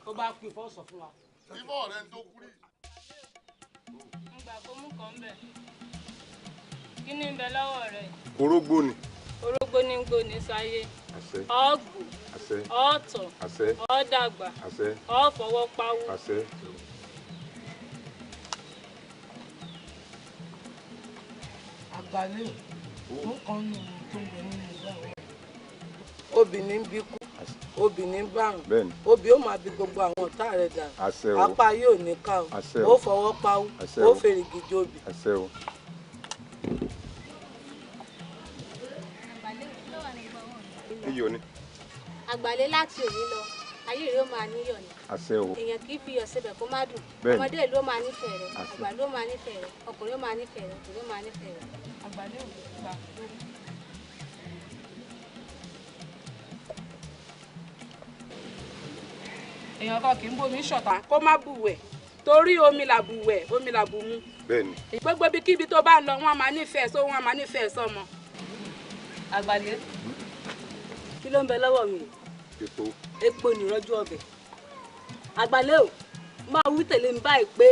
Tó bá kú Ifá ó sọ fún wa. Ifá ọ̀rẹ́ ń tó kú rí. Ngbà kó mú kan bẹ̀. Kí ni ń bẹ lọ́wọ́ rẹ̀? Orógbó ni. Orógbó ní ń gbó ní sáyé. Àṣẹ. Ọ̀gbù. Àṣẹ. Ọ̀tọ̀. Àṣẹ. Ọ̀dàgbà. Àṣẹ. Ọ̀fọwọ́ pawú. Àṣẹ. Àgbàlẹ̀ mú kan nù tó ń bẹ nínú ìgbà wọn. Obìnrin ń bí kú, obìnrin ń bárùn. Bẹ́ẹ̀ni. Obì ó máa bí gbogbo àwọn ọ̀tá rẹ̀ dànù. Àṣẹ o. Apá yóò ní ká o. Àṣẹ o. Ó fọwọ́ pawú. Àṣẹ Ó o. fèrègì jobì. Àṣẹ o. Iyọ̀ ni. Àgbàlẹ̀ láti òní lọ, ayé rẹ̀ ó máa níyọ̀ ni. Àṣẹ o. Èèyàn kì í fi iyọ̀ sebẹ̀ kó má dùn. Bẹ́ẹ̀ni. Ọmọdé ìlú ó máa nífẹ̀ẹ́ rẹ̀, Àṣẹ. àgbà ló máa nífẹ̀ẹ́ rẹ̀, ọkùnrin ó máa nífẹ̀ẹ́ rẹ̀, obìnrin ó máa nífẹ̀ẹ́ rẹ̀. Àgbàlẹ̀ ò gbà lórí. Èèyàn kan kì í bómi ṣọ̀tá kó má bùwẹ̀ torí omi là bùwẹ̀, omi là bùmu. Bẹ́ẹ̀ni. Gbogbo ibikíbi tó bá lọ, wọ́n máa nífẹ̀ẹ́ sọ, wọ́n máa nífẹ̀ẹ́ sọmọ. Àgbàlẹ̀ kí ló ń bẹ lọ́wọ́ mi? Epo. Epo nìrọ́jú ọbẹ̀. Àgbàlẹ̀ ò máa wí tẹ̀lé mi báyìí pé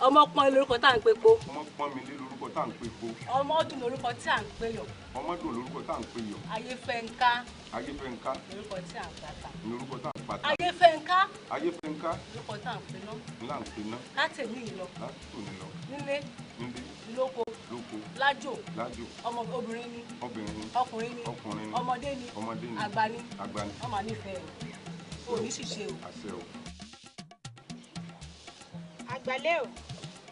ọmọ pọ́n lórúkọ tá à ń pe po. Ọmọ pọ́n mi lé lórúkọ tá à ń pe po. Ọmọ dùn lórúkọ tí à ń pe yọ̀. Ọmọ dùn lórúkọ tá à ń pe yọ̀. Ayéfẹ́nká Ayéfẹ́nká lórúkọ tí à ń pata. lórúkọ tá à ń pata. Ayéfẹ́nká Ayéfẹ́nká lórúkọ tá à ń pe ná. ńlá ń pe ná. Látẹ̀mí yìí lọ. Látòní lọ. Nílé. Nílé. Lóko. Lóko. Lájò. Lájò. Ọmọ obìnrin ni. Obìnrin ni. Ọkùnrin ni. Ọkùnrin ni. Ọmọdé ni. Ọmọdé ni. Àgbà ni. Àgbà ni. Ọmọ nífẹ̀ẹ́ rẹ̀. O ní ṣìṣe o. Àṣẹ o. Àgbàlẹ̀ o,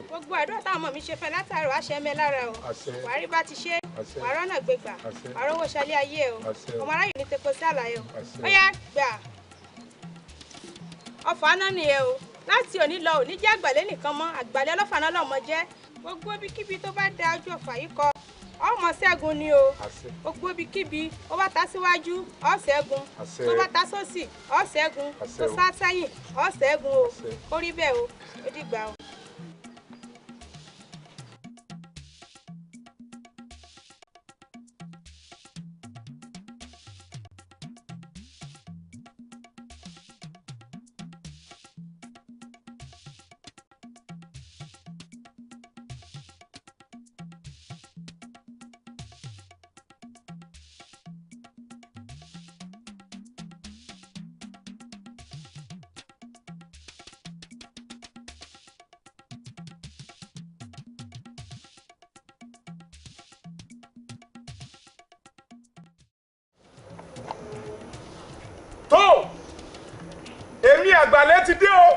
gbogbo àdúrà táwọn ọmọ mi ṣe fẹ́ látàárọ̀ àṣẹ mẹ́ lára o. Àṣẹ. Wàá rí bá ti ṣe. Àṣẹ. Wàá rọ́nà gbégbà. Àṣẹ. Wàá rówó ṣalé ayé o. Àṣẹ. Ọmọ aráyò ní tepo sí àlàyé o. Àṣẹ. Ó yá gbà. Ọfọ̀ aná nìyẹn o. Láti òní lọ, òní jẹ́ àgbàlẹ̀ nìkan mọ́, àgbàlẹ̀ ọlọ́fà náà lọ́mọ jẹ́. Gbogbo ibikíbi tó bá da ojú ọfà yìí kọ, ọmọ ṣẹ́gun ni o. Àṣẹ. Gbogbo ibikíbi ó bá ta síwájú, ó ṣẹ́gun. Àṣẹ. Tó bá ta sósì, ó ṣẹ́gun. Àṣẹ Tó o. sá sẹ́yìn, ó ṣẹ́gun o. Àṣẹ. Ó rí bẹ́ẹ̀ o, ó dìgbà o. Tó èmi àgbàlẹ̀ ti dé o.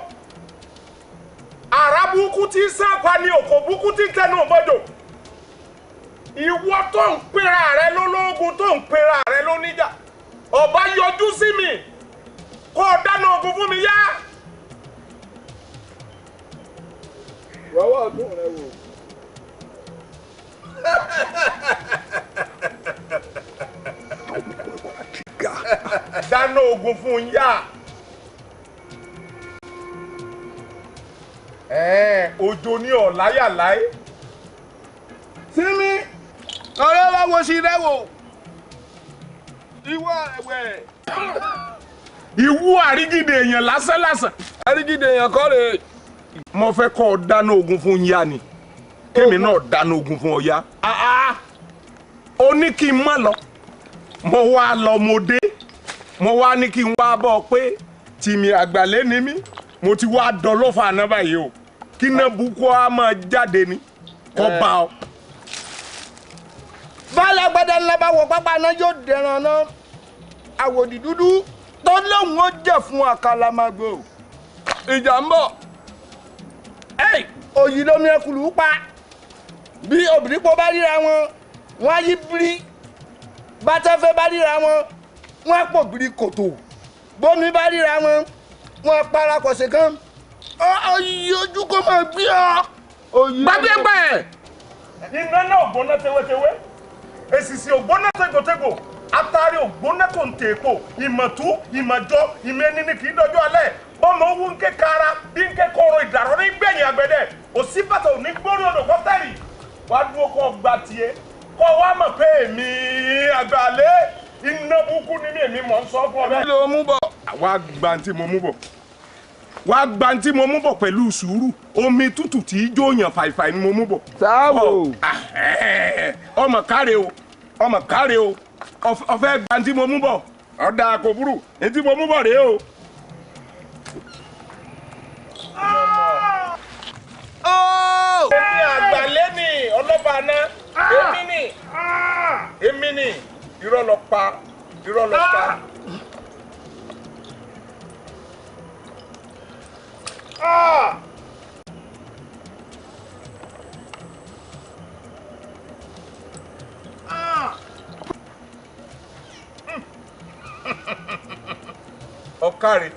Àrà burúkú tí ń sápa ni òkò burúkú tí ń tẹnu òbọdò. Ìwọ tó ń pera rẹ lólógun, tó ń pera rẹ lóníjà, ọba yọjú sí mi kó o dáná ogun fún mi yá. Rọwọ́ ọdún rẹ wò. Dáná ogun fún yá. Òjò ní ọ̀láyà láé. Sinmi ọ̀rẹ́ wa wo sí rẹ wò ìwọ ẹ̀wẹ̀. Ìwú àrígìdè èèyàn lásán lásán. Àrígìdè èèyàn kọ́ rè. Mo fẹ́ kọ́ ọ dáná ogun fún yá ni, kémi náà dáná ogun fún ọ yá. Ó ní kí n má lọ, mo wá lọ, mo dé, mo wá ní kí n wá bọ́ ọ pé tìmí àgbàlẹ́ ni mí, mo ti wá dọlọ́fà àná báyìí o, kí náà bukú á máa jáde ni kọ́ bá ọ. Bálágbádá ńlá bá wọ pápá náà yóò dẹran náà, àwòdì dúdú tó lóun ó jẹ fún àkàlàmàgbò, ìjà ń bọ̀. Òyì lómi ẹkùlù pa, bí obìnrin pọ̀ bá ríra wọn, wọn á yí bírí, bátẹ́fẹ́ bá ríra wọn, wọn á pò bírí kòtò, bómi bá ríra wọn, wọn á parapọ̀ sí kan, òyì ojú kò máa gbé ọ. Gbàgbẹ́gbẹ́ iná náà ògbóná tewétewé, èsìsì ògbóná tegbòtegbò, atari ògbóná kò ń tèèpo, ìmọ̀tú ìmọ̀jọ ìmẹ̀ni ni kì í dọjọ́ alẹ́. Bọ́mọ owó ń ké kára bí ń ké kóró ìdàrọ́ ní gbẹ̀yìn àgbẹ̀dẹ. Òsì bàtà ò ní gbórí odò kọ́tẹ́rì. Wàá dúró kọ́ gba tiẹ̀. Kọ́ wa mọ̀ pé èmi àgbàlẹ́ iná burúkú ni mí, èmi mọ̀ ń sọ fún ọ bẹ́ẹ̀. Kí ló mú bọ̀? Wàá gba ntí mo mú bọ̀. Wàá gba ntí mo mú bọ̀ pẹ̀lú sùúrù. Omi tútù tí í jó yàn fàìfàì ni mo mú bọ̀. Sáwò. Ọmọ káre o, ọmọ káre o, ọfẹ́ gba ntí mo mú bọ̀. Ọ̀dà kò burú, ntí mo mú bọ̀ rèé o. Èmi àgbàlẹ́ ni ọlọ́ba aná, èmi ni, èmi ni, irọ́ lọ pa, irọ́ lọ pa. Ọ̀kàrẹ̀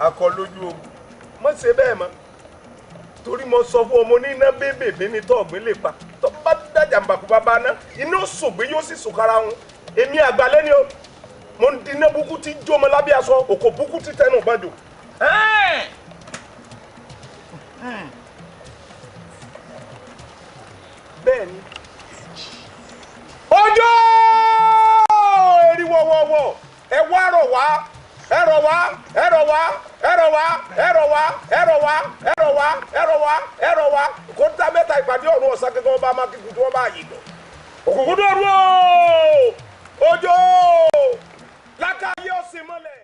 akọ lójú ogun, má ṣe bẹ́ẹ̀ mọ́, torí mo sọ fún ọmọ oníná bébèbé ní tọ́ọ̀gbìn lè pa, tó bá dájà mbàkú bàbá ná iná sògbé yóò sì sòkára wọn. Èmi àgbàlẹ́ ni o, mo ń diná búkú tí jómọ lábẹ́ aṣọ, òkò búkú tí tẹnu gbàjò. Bẹ́ẹ̀ ni ọjọ́ eri wọ̀wọ̀wọ̀, ẹ wá rọ̀ wá, ẹ rọ̀ wá, ẹ rọ̀ wá, ẹ rọ̀ wá, ẹ rọ̀ wá, ẹ rọ̀ wá, ẹ rọ̀ wá, ẹ rọ̀ wá, ẹ rọ̀ wá. Kó dá mẹ́ta ìpàdé ọ̀run ọ̀sán gẹ́gẹ́ wọn bá máa kíkú tí wọ́n bá yìí lọ. Òkùnkùn dòru o, ọjọ́ lákàáyé ọ̀sìn mọ́lẹ̀.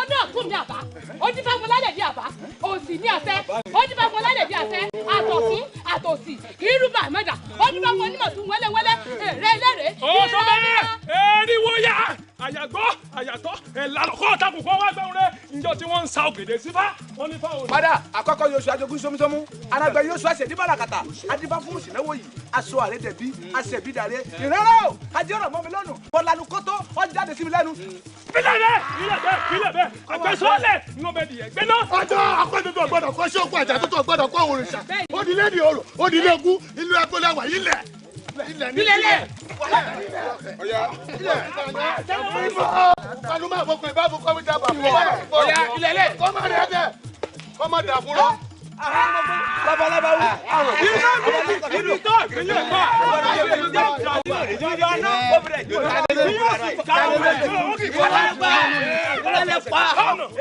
Ó dọ̀ tún mi àbá. Ó dífá fún lálẹ́ bí àbá. Òsì ní àṣẹ. Ó dífá fún lálẹ́ bí àṣẹ. Àtọ̀tún àtòsì kì í rúbà mẹ́ta. Ó dífá fún onímọ̀ tún wẹ́lẹ́wẹ́lẹ́. Èrè eléré. Ó sọ bẹ́ẹ̀ eriwo ya àyàgbọ́ àyàtọ̀ ẹ̀lànà kọ́ ọ̀tàkùn kọ́ wá gbẹ́hùn rẹ̀ njọ́ tí wọ́n ń sa ògèdè sífá wọ́n ní fáwọn. Padà àkọ́kọ́ yóò sọ ajogun sómúsómú arágbẹ́ yóò sọ àṣẹ díbàlàkàtà adífá fún òsínàwó yìí aṣọ àrédèbí aṣèbídàrẹ ìrẹ́rẹ́ o ajé ọ̀rọ̀ mọ́ mi lọ́nu bọ́lánu kótó ó jáde sí mi lẹ́nu. Bílẹ̀ bẹ́ẹ̀ bílẹ̀ bẹ́ẹ̀ bílẹ̀ bẹ́ẹ̀ àgbẹ̀sọ́lẹ̀ ń lọ bẹ dìyẹ gbẹ́ná. Ọjọ́ akọ́tútù ọ̀gbọ́dọ̀ kọ́ sí òkú àjà tuntun ọ̀gbọ́dọ̀ kọ́ òrìṣà ó di lédi orò ó di léegun ìlú agbóláwà ilẹ̀ ilẹ̀ ní ilẹ̀. Labalábá wù. Ibi tó ìpínlẹ̀ gbà.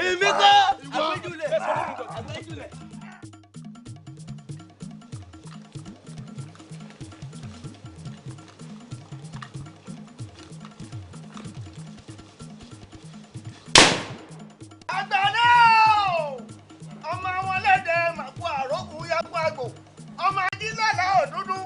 Èmi kọ́. Àgbàlẹ́ o! Ọmọ wọn lẹ́dẹ̀ màkú àrókù yàgò àgbò. Ọmọ ají lálá òdúdú.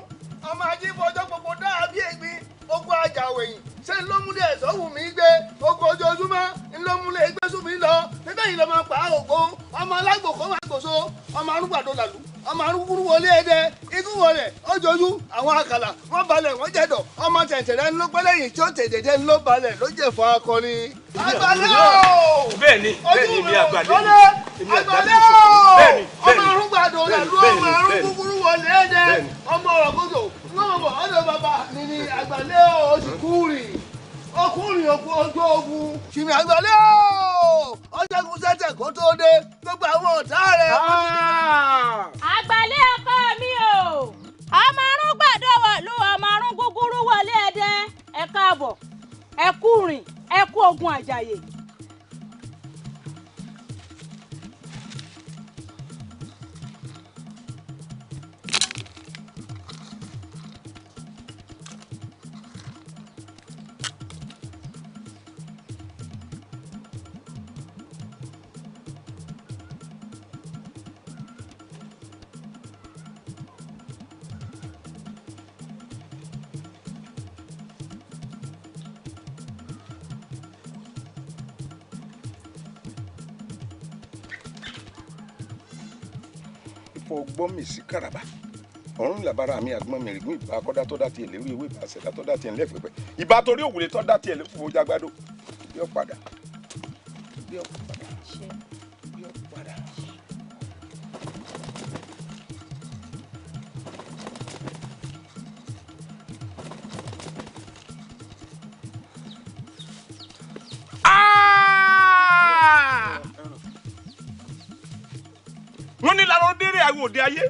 Ọmọ ají fọjọ́ gbogbo dáa bí egbin. Ogun ajàwẹ̀yìn. Ṣé ń ló múlẹ̀ ẹ̀sọ́ wù mí gbé? Ogun ojoojúmọ́ ń ló múlẹ̀ ẹgbẹ́ sùn mí lọ. Níbẹ̀ yìí ló máa pa ògbó. Ọmọ alágbò kọ́ máa gbòso. Ọmọ arúgbàdo làlú. Ọmọ arúgbúrú wọlé ẹdẹ. Ikú wọlé ojojú àwọn àkàlà. Wọ́n balẹ̀ wọ́n jẹ̀dọ̀. Ọmọ tẹ̀tẹ̀rẹ̀ ń ló pẹ́lẹ́yìn tí ó tẹ̀tẹ̀tẹ̀ ń ló balẹ̀ ló jẹ̀ fún akọni. Àgbàlẹ́ o! Bẹ́ẹ̀ni bẹ́ẹ̀ni mi àgbàlẹ́ mi. Àgbàlẹ́ o! Ọmọ arúgbàdo làlú ọmọ arúgbúrú wọlé ẹdẹ. Ọmọ ọ̀rọ̀kọ̀tò lọ́wọ́ ọ̀dọ̀ bàbá mi ni àgbàlẹ́ o oṣù kúrì. Ọkùnrin ojú ogun. Ṣìmì àgbàlẹ́ o! Ọ̀ṣẹ́gun sẹ́tẹ̀ kó tó dé. Gbogbo àwọn ọ̀tá rẹ̀. Àgbàlẹ́ ọkọ mi o! Ọmọ arúgbàdo wọ̀lú ọmọ arúgbúrú wọlé ẹdẹ. Ẹ káàbọ̀, ẹ kú rìn, ẹ kú ogun àjàyè. Gbọ́ mi sí kàràbà ọ̀run làbára mi àgbọn mi rìgún ìbá akọ́dá tó dá tiẹ̀ léwu ewé ìbá àṣẹdá tó dá tiẹ̀ lẹ́fẹ̀pẹ̀ ìbá torí òwúlé tó dá tiẹ̀ lẹ́fọ̀ọ́ jágbádò bí ó padà bí ó padà bí ó padà. Wọ́n ní larọ déré àwọn òde ayé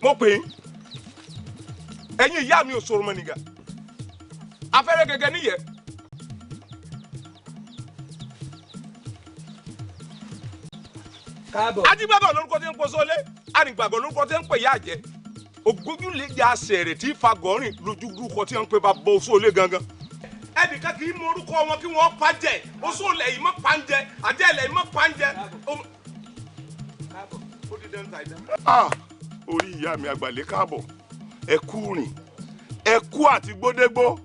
mo pè é ẹ̀yin ìyá mi ò sọ̀rọ̀ mọ́ nìgà afẹ́rẹ́ gẹ́gẹ́ níyẹ̀ ajígbàgbọ́ lórúkọ tí ń pọ̀ sólé arìngbàgbọ́ lórúkọ tí ń pè yá àjẹ́ ògbójúlẹ̀jà sẹ̀rẹ̀ tí fagọ́rìn lójú lórúkọ tí ń pè bá bọ́ sólé gangan. Ẹnìkan kì í mọ orúkọ wọn kí wọ́n pa jẹ oṣoolẹ̀ yìí mọ́ pa ń jẹ àjẹ́lẹ̀ yìí mọ́ pa ń jẹ. Orí ìyá mi àgbàlẹ́ káàbọ̀ ẹ kú rìn ẹ kú àti gbódégbó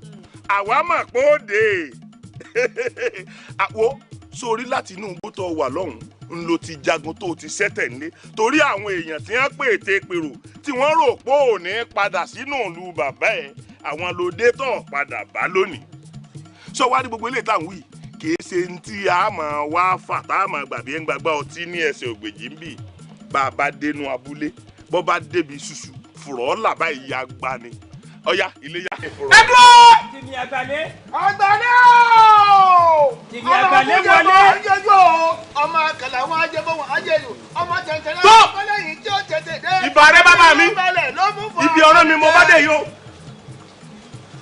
àwa mà pé ó dé àwo sórí láti inú igbó tó wà lọ́hùn ń lo ti jagun tó ti sẹ́tẹ̀ ńlé torí àwọn èèyàn tí wọ́n pè é pèrò tí wọ́n rò pé ò ní padà sínú ìlú bàbá ẹ̀ àwọn lóde tó padà bá lónìí. Sọ wá ní gbogbo ilé ìtàn wí kì í ṣe ní tí a máa wá fà tá a máa gbàgbé ń gbàgbá ọtí ní ẹsẹ̀ ògbèjì ń bì bá a bá dénú abúlé bọ́ bá débi ṣùṣù fùrọ̀ làbá ìyá gba ni ọ̀yá iléyá. Ẹ dúró. Tìmí àgbàlẹ́. Àgbàlẹ́ o! Tìmí àgbàlẹ́ wọlé. Ọmọ àkàlà wọn ajẹbọ wọn ajẹyò ọmọ tẹ̀tẹ̀rẹ̀ ọmọlẹ́yìn tí ó tẹ̀tẹ̀ dé. Ìbà rẹ bàbá mi ibi ọ̀rọ̀ mi mo bá dé yìí o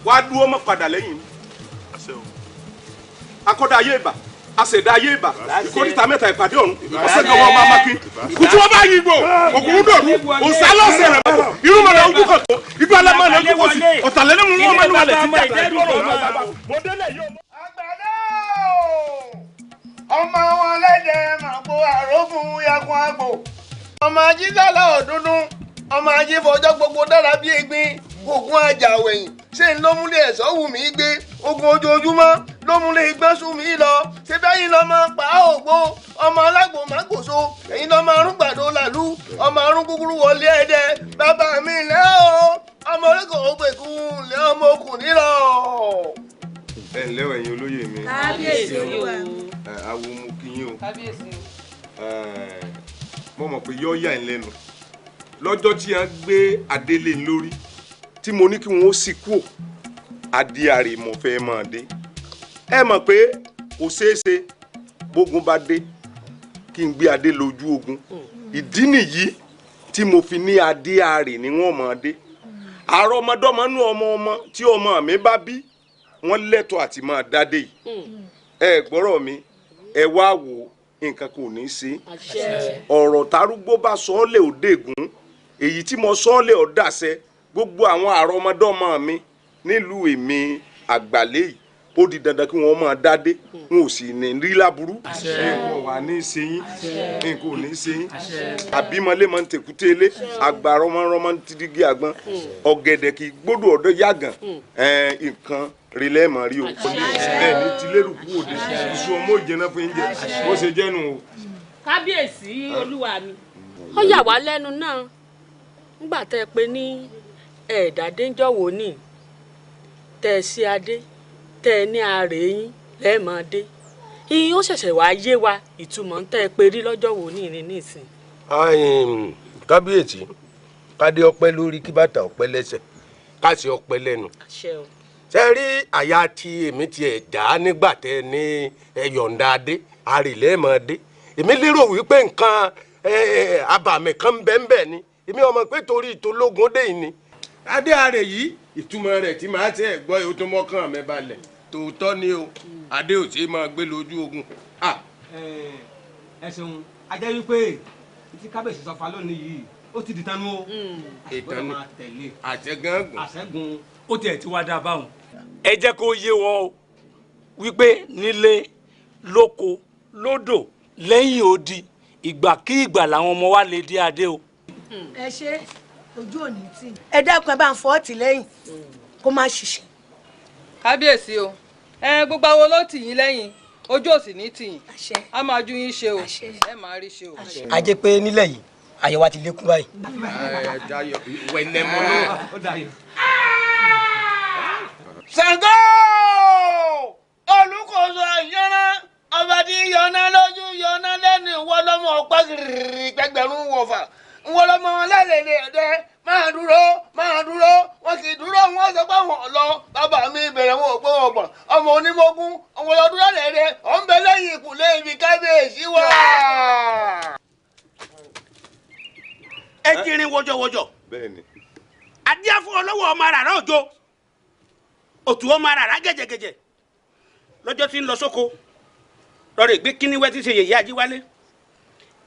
wá dúró mọ́ padà lẹ́yìn mi. Akọ́dá ayé ìbà àṣẹ̀dá ayé ìbà ìkórìtà mẹ́ta ìpàdé ọ̀run ọ̀sẹ̀gbẹ̀ wọn máa mákin kùtù wọn bá yin gbò òkùnkùn dòru òsálọ̀sẹ̀ rẹ̀ bọ̀ irúmọ̀lẹ̀ ojú kan tó igbó alámọ̀lẹ̀ ojú kò sí ọ̀tàlẹ́nu wọn mẹ́nu alẹ̀ títí àtàlẹ́. Àgbàlẹ́ o! Ọmọ wọn lẹ́dẹ̀ màgbó àrógùn yakun àgbò. Ọmọ ajísàlá ọ̀dúndún. Ọmọ ajífọjọ́ gbogbo dára bí egbin. Ogun àjàwẹ̀yìn ṣé ń ló múlẹ̀ ẹ̀sọ́ wù mí gbé. Ogun ojoojúmọ́ ló múlẹ̀ igbọ́n sùn mí lọ. Ṣé bẹ́yìn lọ́mọ pa ògbó? Ọmọ alágbò má gbòso. Ẹ̀yin lọ́mọ arúgbàdo làlú. Ọmọ arún kúkúrú wọlé ẹ̀dẹ. Bàbá mi lẹ́ o. Ọmọ oríkò ògbèkùn lé ọmọ okùn nílọ. Ẹ ǹlẹ́ o, ẹ̀yin olóyè mi. Kábíyèsí olúwa. Awo mo kí yín o. Kábíyèsí o. Mo mọ̀ pé yọ́ yà ń lẹ́nu lọ́jọ́ tí a gbé adélé lórí tí mo ní kí wọ́n ó sì kú ò adé àrèmọ̀ fẹ́ máa dé. Ẹ mọ̀ pé kò ṣeé ṣe bógun bá dé kí n gbé adé lójú ogun. Ìdí nìyí tí mo fi ní adé àrè ni wọ́n máa dé. Àrọ́mọdọ́mọ nú ọmọ ọmọ tí ọmọ mi bá bí wọ́n lẹ́tọ̀ọ́ àti máa dádé yìí. Ẹ gbọ́rọ̀ mi, ẹ wá wò ó, nǹkan kò ní í ṣe. Ọ̀rọ̀ tarúgbó bá sọ ọ́ lè ó dègún, èyí tí mo sọ ọ́ lè ó dàṣẹ. Gbogbo àwọn àrọ́mọdọ́mọ mi nílùú èmi àgbàlẹ́ yìí ó di dandan kí wọ́n máa dádé, wọn ò sì ní rí láburú. Nǹkan wà ní í ṣe yín, nǹkan ò ní í ṣe yín. Àbímọlé máa ń tèkúté ilé, àgbà rọmọrọmọ ti dígí àgbọn, ọ̀gẹ̀dẹ̀ kì í gbódò ọ̀dọ́ yàgàn. Nǹkan rílẹ̀ mọ̀ rí o. Ẹ ní tilérù kú òde, iṣu ọmọ òjẹ̀nà fún yín jẹ, bó ṣe jẹ́nu o. Kábíyèsí olúwa mi. Ó yà wá lẹ́nu náà nígbà tẹ́ ẹ pé ní ẹ̀ẹ́dàdé ń jọ̀wọ́ ní tẹ́ ẹ sí adé tẹ́ ẹ ní ààrẹ yín lẹ́ẹ̀mọ́ dé. Ìyín ó ṣẹ̀ṣẹ̀ wá yé wa ìtumọ̀ ń tẹ́ ẹ pé rí lọ́jọ́ wo ní ìrìn nísìn. Kábíyèsí, kádé ọpẹ́ lórí kí bàtà ọpẹ́ lẹ́sẹ̀ káṣí ọpẹ́ lẹ́nu. Ṣe rí àyà tí èmi tiẹ̀ já nígbà tẹ́ ní ẹ̀yọ̀ǹda adé àrèlẹ́mọ̀ dé. Èmi lérò wípé nǹkan abàmì kan bẹ́ẹ̀ ni. Èmi ọmọ pé torí ìtòlógún dé yìí ni. Adé àrè yìí ìtumọ̀ rẹ̀ tí màá ṣe gbọ́ yìí ó tún mọ́kàn mi balẹ̀. Tòótọ́ ni o, adé ò ṣe máa gbé lójú ogun. Ẹ ṣeun, a jẹ́ wípé tí kábíyèsí sọ fa lónìí yìí ó ti di tanu o. Ìtanu àṣẹgángun. Àṣẹgun. Ó tiẹ̀ ti wá dáa báwọn. Ẹ jẹ́ kó yé wọn o wípé nílé lóko lódò lẹ́yìn odi ìgbàkígbà làwọn ọmọ wa lè dé adé o. Ẹ ṣe ojú òní tì. Ẹ dákun, ẹ bá ń fọ́ tì lẹ́yìn kó má ṣiṣẹ́. Kábíyèsí o, ẹ gbogbo àwọn ló tì yín lẹ́yìn, ojú òsì ní tì yín, a máa ju yín ṣe o, ẹ máa rí ṣe o. A jẹ́ pé nílẹ̀ yìí àyẹ̀wò àti lékún báyìí. Ẹ Dayọ̀ wẹ̀lẹ̀mọ́ náà. Ṣàngó Olúkòso àyànná ọba tí yọná lójú yọná lẹ́nu ìwọ lọ́mọ ọ̀pá gírírí gbẹgbẹ̀rún wọ̀fà ìwọ lọ́mọ lẹ́lẹ̀lẹ̀ ẹ̀dẹ́ máa dúró máa dúró wọn kì í dúró wọn sọ pé wọn lọ bàbá mi bẹ̀rẹ̀ wọn ò gbọ́ ọgbọ̀n ọmọ onímọ̀gún ọmọ ọdún lẹ́lẹ̀ẹ́dẹ́ ọ̀ ń bẹ lẹ́yìn ìkùlé ibi kábíyèsí wà. Ẹ jírin wọjọwọjọ. Bẹ́ẹ̀ni. Adíá fún ọlọ́wọ́ ọmọ àràrá òjò òtù ọmọ àràrá gẹ̀jẹ̀gẹ̀jẹ̀ lọ́jọ́ tí ń lọ sóko lọ́rọ̀ ìgbé kíníwẹ́ tí ń ṣe yèyé ajíwálé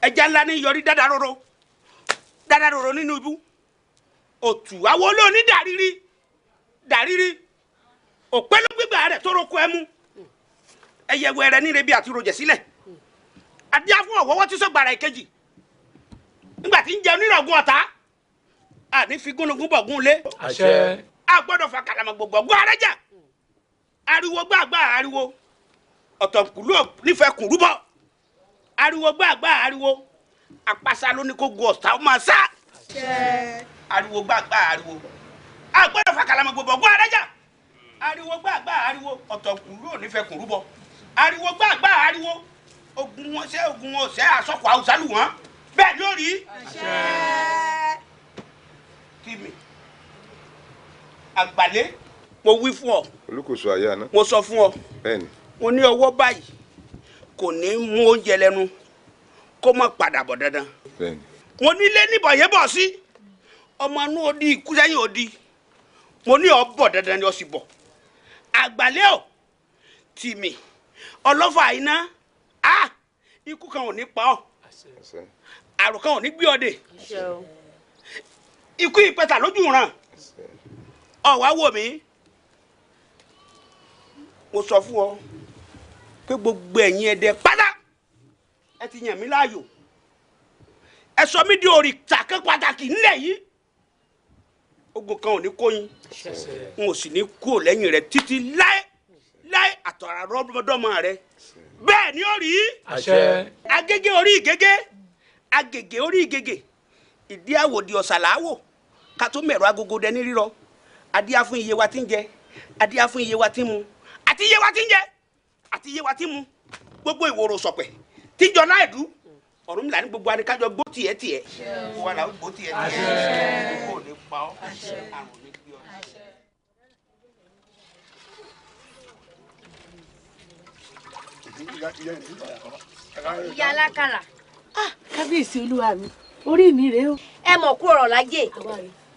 ẹja ńlá ní yọrí dáadáa roro nínú ibú òtù àwọn olóòní dàrírí dàrírí òpẹ́ ló gbígbà rẹ̀ tó roko ẹmu ẹyẹ wẹrẹ nírebi àti rojẹ̀ sílẹ̀ adíá fún ọ̀wọ́wọ́ tí sọ̀gbàrà ìkejì nígbà tí ń jẹun nírọ̀gùn ọ̀tá àní fi gúnugún bọ̀gún lé a gbọ́dọ̀ fa kàlàmọ̀ gbogbo ọgbọ́n arẹ́jà ariwo gbàgbà ariwo ọ̀tọ̀kùlú nífẹ̀ẹ́ kùrúbọ̀ ariwo gbàgbà ariwo àpàṣà ló ní kó gun ọ̀tá ó máa sá ariwo gbàgbà ariwo a gbọ́dọ̀ fa kàlàmọ̀ gbogbo ọgbọ́n arẹ́jà ariwo gbàgbà ariwo ọ̀tọ̀kùlú nífẹ̀ẹ́ kùrúbọ̀ ariwo gbàgbà ariwo ogun wọn ṣe ogun wọn ṣe àsọkọ̀ haúsá lù wọ́n bẹ́ẹ̀ lórí tìmí àgbàlẹ́ mo wí fún ọ. Olúkòso àyà náà. Mo sọ fún ọ. Bẹ́ẹ̀ni. Mo ní ọwọ́ báyìí kò ní mú oúnjẹ lẹ́nu kó má padà bọ̀ dandan. Bẹ́ẹ̀ni. Mo nílé níbọ̀ yé bọ̀ sí ọmọ inú odi ikú sẹ́yìn odi mo ní ọ bọ̀ dandan ni ọ sì bọ̀. Àgbàlẹ́ o tìmí ọlọ́fà iná a ikú kan ò ní pa ọ́ àrùn kan ò ní gbé ọ dé ikú ìpẹta lójú ràn ọ̀wá wò mí mo sọ fún ọ pé gbogbo ẹ̀yin ẹdẹ pátá Ẹ ti yàn mí láàyò, ẹ sọ mí di òrìṣà kan pàtàkì nílẹ̀ yìí. Ogun kan ò ní kó yín, n ò sì ní kú lẹ́yìn rẹ títí láé láé àtọ̀rà rọ́mọdọ́mọ rẹ. Bẹ́ẹ̀ ni ó rí. Agége orí ìgégé, agègè orí ìgègè, ìdí àwòdì ọ̀sàlàwò, ká tó mẹ̀rọ agogo dẹni rírọ. Adíá fún iye wa tí ń jẹ, adíá fún iye wa tí ń mu, àti iye wa tí ń jẹ, àti iye wa tí ń mu. Gbogbo ìwòrò sọ̀pẹ̀ tíjọ láìdú Ọ̀rúnmìlà ní gbogbo adikájọ gbó tiẹ̀ tiẹ̀. Gbogbo wa là ó gbó tiẹ̀ tiẹ̀. Gbogbo ò ní pa ọ́, àrùn ní gbé ọ. Ìyá alákàrà. Kábíyèsí olúwa mi, orí mi rèé o. Ẹ mọ̀ kú ọ̀rọ̀ lájẹ̀.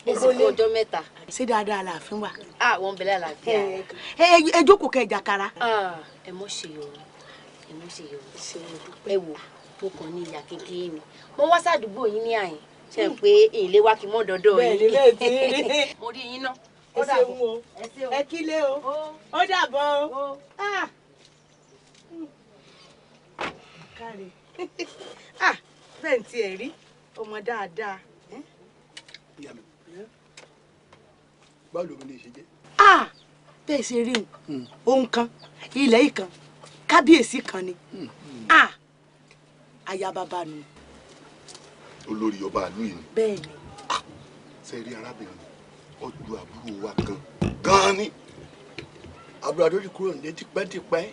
Èsì kú ọjọ́ mẹ́ta. Ṣé dáadáa làáfin wà? Wọ́n ń bẹ lálàáfíà. Ẹ jókòó kẹ́ jàkàrà. Ẹ mọ̀ ṣe o, ẹ mọ̀ ṣe o. Ẹ wò, mo kàn ní ìyá kékeré ni. Mo wá sádùúgbò yín ní àyìn. Ṣé ẹ pé ìlé wa kì í mọ̀ dọ́dọ̀ yín? Bẹ́ẹ̀ ni bẹ́ẹ̀ ti rí. Mo rí yín náà. Ẹ ṣeun o, ẹ kílé o, ó dàbọ̀ o. Káre. Bẹ́ẹ̀ ni tiẹ̀ rí ọmọ dáadáa. Ìyá mi, báwo ló ní ṣe jẹ́? Bẹ́ẹ̀ ṣe rí òun kan, ilẹ̀ yìí kan, kábíyèsí kan ni. Aya bàbá nu. Olórí ọba àlú yìí ni. Bẹ́ẹ̀ ni. Ṣe rí arábìnrin ọjọ́ àbúrò wa kan gan-an ni. Àbúrò àdó ti kúrò ní tipẹ́tipẹ́.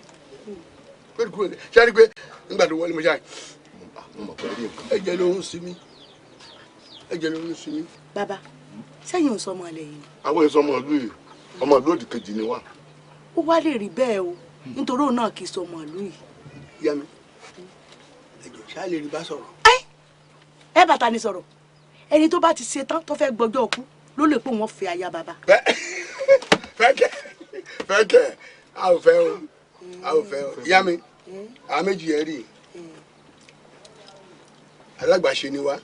Kúrò ní ṣé rí pé nígbà tó wọlé mo ṣáà. Mo mọ̀ pé rí nǹkan. Ẹ̀jẹ̀ ló ń sinmi. Ẹ̀jẹ̀ ló ń sinmi. Bàbá, sẹ́yìn ò sọmọ ilẹ̀ yìí. Àwọn èso ọmọ ìlú yìí, ọmọ ìlú òdì kejì ni wá. Ó wá lè rí bẹ́ẹ̀ o, nítorí òun náà kì í sọmọ ìlú yìí. Ìyá mi, ẹ̀jọ̀ ṣáà lè rí bá sọ̀rọ̀. Ẹ bàtà ni sọ̀rọ̀. Ẹni tó bá ti ṣe tán tó fẹ́ gbọ́jọ́ ọkú ló lè pé wọ́n fẹ́ aya bàbá. Fẹ́kẹ̀ fẹ́kẹ̀, a ò fẹ́ o, a ò fẹ́ o. Ìyá mi, àwọn méjì yẹn rí i. Alágbàṣe ni wá,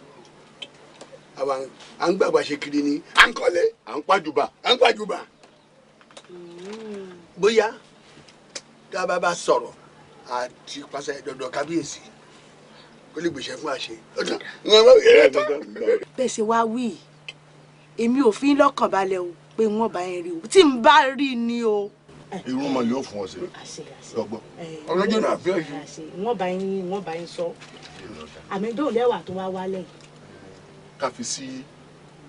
à ń gbàgbàṣe kiri ni, à ń kọ́lé, à ń pàjùbà, à ń pàjùbà. Bóyá tá a bá bá sọ̀rọ̀ àti pàṣẹ dọ̀dọ̀ kábíyèsí kó lè gbèsè fún àṣẹ. Bẹ́ẹ̀ ṣe wá wí, èmi ò fi lọ́kàn balẹ̀ o pé wọ́n bá yẹn rí o, tí n bá rí ni o. Irú mọ̀ yóò fún ọ sí lọ́gbọ́n. Ọlọ́jọ́ náà fi ọ̀ṣun. Wọ́n bá yín sọ. Àmì dóun lẹ́wà tó wá wálẹ̀. Ká fi sí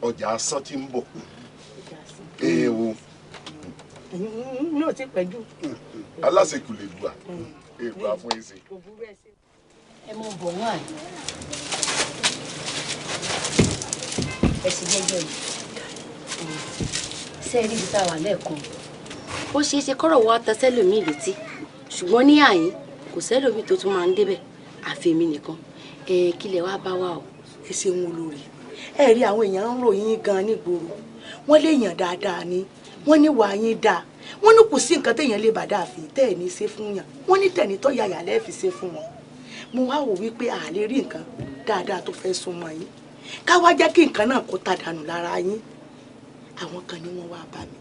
ọjà asán tí ń bọ̀. Èèwọ̀. Mi ò ti pẹ́ jù. Aláṣekù lè gbà. Èèwọ̀ àfún èsì. Ẹ mọ bọ̀ wọ́n àná. Ẹ sì jẹ́jẹ́ mi. Ṣé ẹ rí ibi tá a wà lẹ́ẹ̀kan? Ó ṣeé ṣe kọ́rọ̀ wá ta sẹ́lòmíì létí. Ṣùgbọ́n ní àyín kò sẹ́lòmíì tó tún máa ń débẹ̀. Àfi èmi nìkan. Ẹ kílẹ̀ wá bá wa o. Ẹ ṣeun olórí. Ẹ rí àwọn èèyàn ń ròyìn gan nígboro. Wọ́n lè yàn dáadáa ni. Wọ́n ní wàá yín dáa. Wọ́n ní kò sí nǹkan téèyàn lè bàdá àfi tẹ́ ẹ̀ ní ṣe fún yàn. Wọ́n ní tẹ̀ní tó yàyà lẹ́ẹ̀fi ṣe fún wọn. Mo wá wò wípé a lè rí nǹkan dáadáa tó fẹ́ súnmọ́ yín. Ká wá jẹ́ kí nǹkan náà kó ta dànù lára yín. Àwọn kan ní wọ́n wá bá mi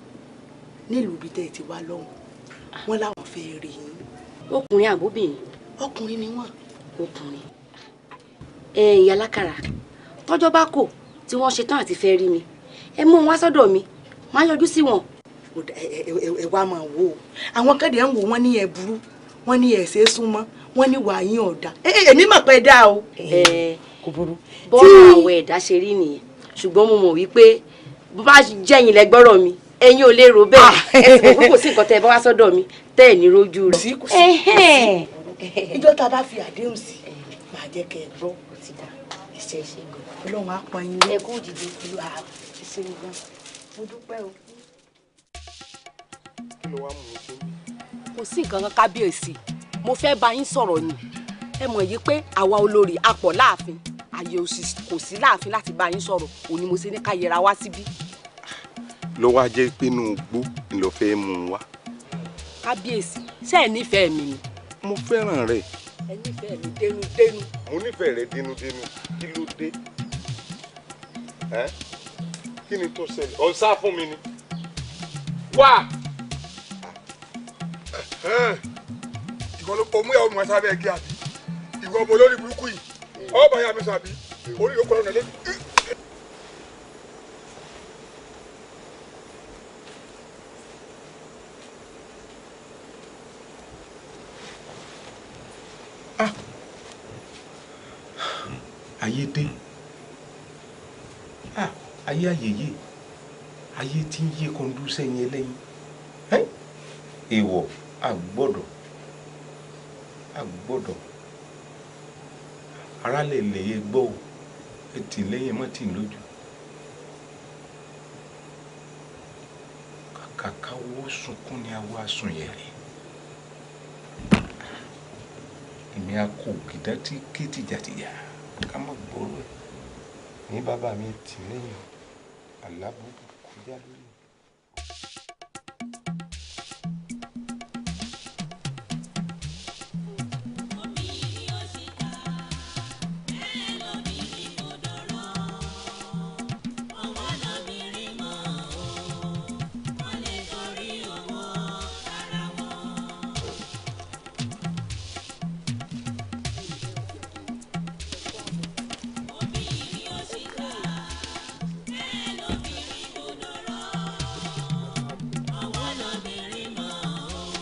nílùú ibi tẹ́ ẹ ti wá lọ́hùn. Wọ́n láwọn fẹ́ rí yín. Ọkùnrin àbóbìnrin? Ọkùnrin ni wọ́n. Ọkùnrin. Ẹ ìyá alákàrà, tọ́jọ́ bá kò tí wọ́n ṣe tán àti fẹ́ rí mi, ẹ mú wọn wá sọ́dọ̀ mi, máa yọjú sí wọn. Ẹ wá máa wò ó. Àwọn kẹ́dẹ̀ ń wò wọ́n ní ẹ burú, wọ́n ní ẹ ṣe é súnmọ́, wọ́n ní wàá yín ọ̀dà. Èmi mọ̀ pé dáa o. Kò burú. Bọ́ọ̀lù àwọn ẹ̀dá ṣe rí nìyẹn, ṣùgbọ́n mo mọ̀ wípé bó bá jẹ́yìn lẹ gbọ́rọ̀ mi, ẹ̀yin ò lè rò bẹ́ẹ̀. Ẹ sì mọ̀ pé kò sí nǹkan tẹ́ ẹ bá wá sọ́dọ̀ mi tẹ́ ẹ̀ ní rójú rẹ̀. Kò sí. Ìjọ́ tá a bá fi àdéhùn sí, màá jẹ́ kẹ́ ẹ gbọ́. Ọlọ́run á pọn yín. Ẹ kú dìde. Ẹ ṣeun gan. Mo dúpẹ́ o. Kí ló wá mú mi sí? Kò sí nǹkan kan kábíyèsí, mo fẹ́ bá yín sọ̀rọ̀ ni. Ẹ mọ̀ yìí pé àwa olórí a pọ̀ láàfin, àyè kò sí láàfin láti bá yín sọ̀rọ̀, òní mo ṣe ní ká yẹra wá síbí. Ló wá jẹ́ pé inú igbó ni ló fẹ́ mú un wá. Kábíyèsí, ṣé ẹ nífẹ̀ẹ́ mi ni? Mo fẹ́ràn rẹ̀. Ẹ nífẹ̀ẹ́ mi dénúdénú. Mo nífẹ̀ẹ́ rẹ̀ dénúdénú. Kí ló dé? Kí ni tó ṣẹlẹ̀? Ọ̀ ń sá fún mi ni. Wá! Ìwọ ló mú ìyàwó mi wá sábẹ́ ẹgbẹ́ àbí? Ìwọ ọmọ olórí burúkú yìí ọba ya mi sọ àbí orí ló kọ́ ọ̀nà lẹ́nu. Ayé dé, ayé ayèyè, ayé tí ń yé kọ́ńdú sẹ́yìn ẹlẹ́yìn. Èèwọ̀ àgbọ́dọ̀ àgbọ́dọ̀ ara lè lè yẹ gbọ́ o, ẹ tì lẹ́yìn mọ́ tì lójú. Kàkà káwọ́ sunkún ni awọ asùnyẹ̀rẹ̀. Èmi a kò gìdá tí ké tìjàtìjà ká má gbọ́rọ̀ ẹ̀. Ní bàbá mi tì lẹ́yìn alábùkù kọjá lórí.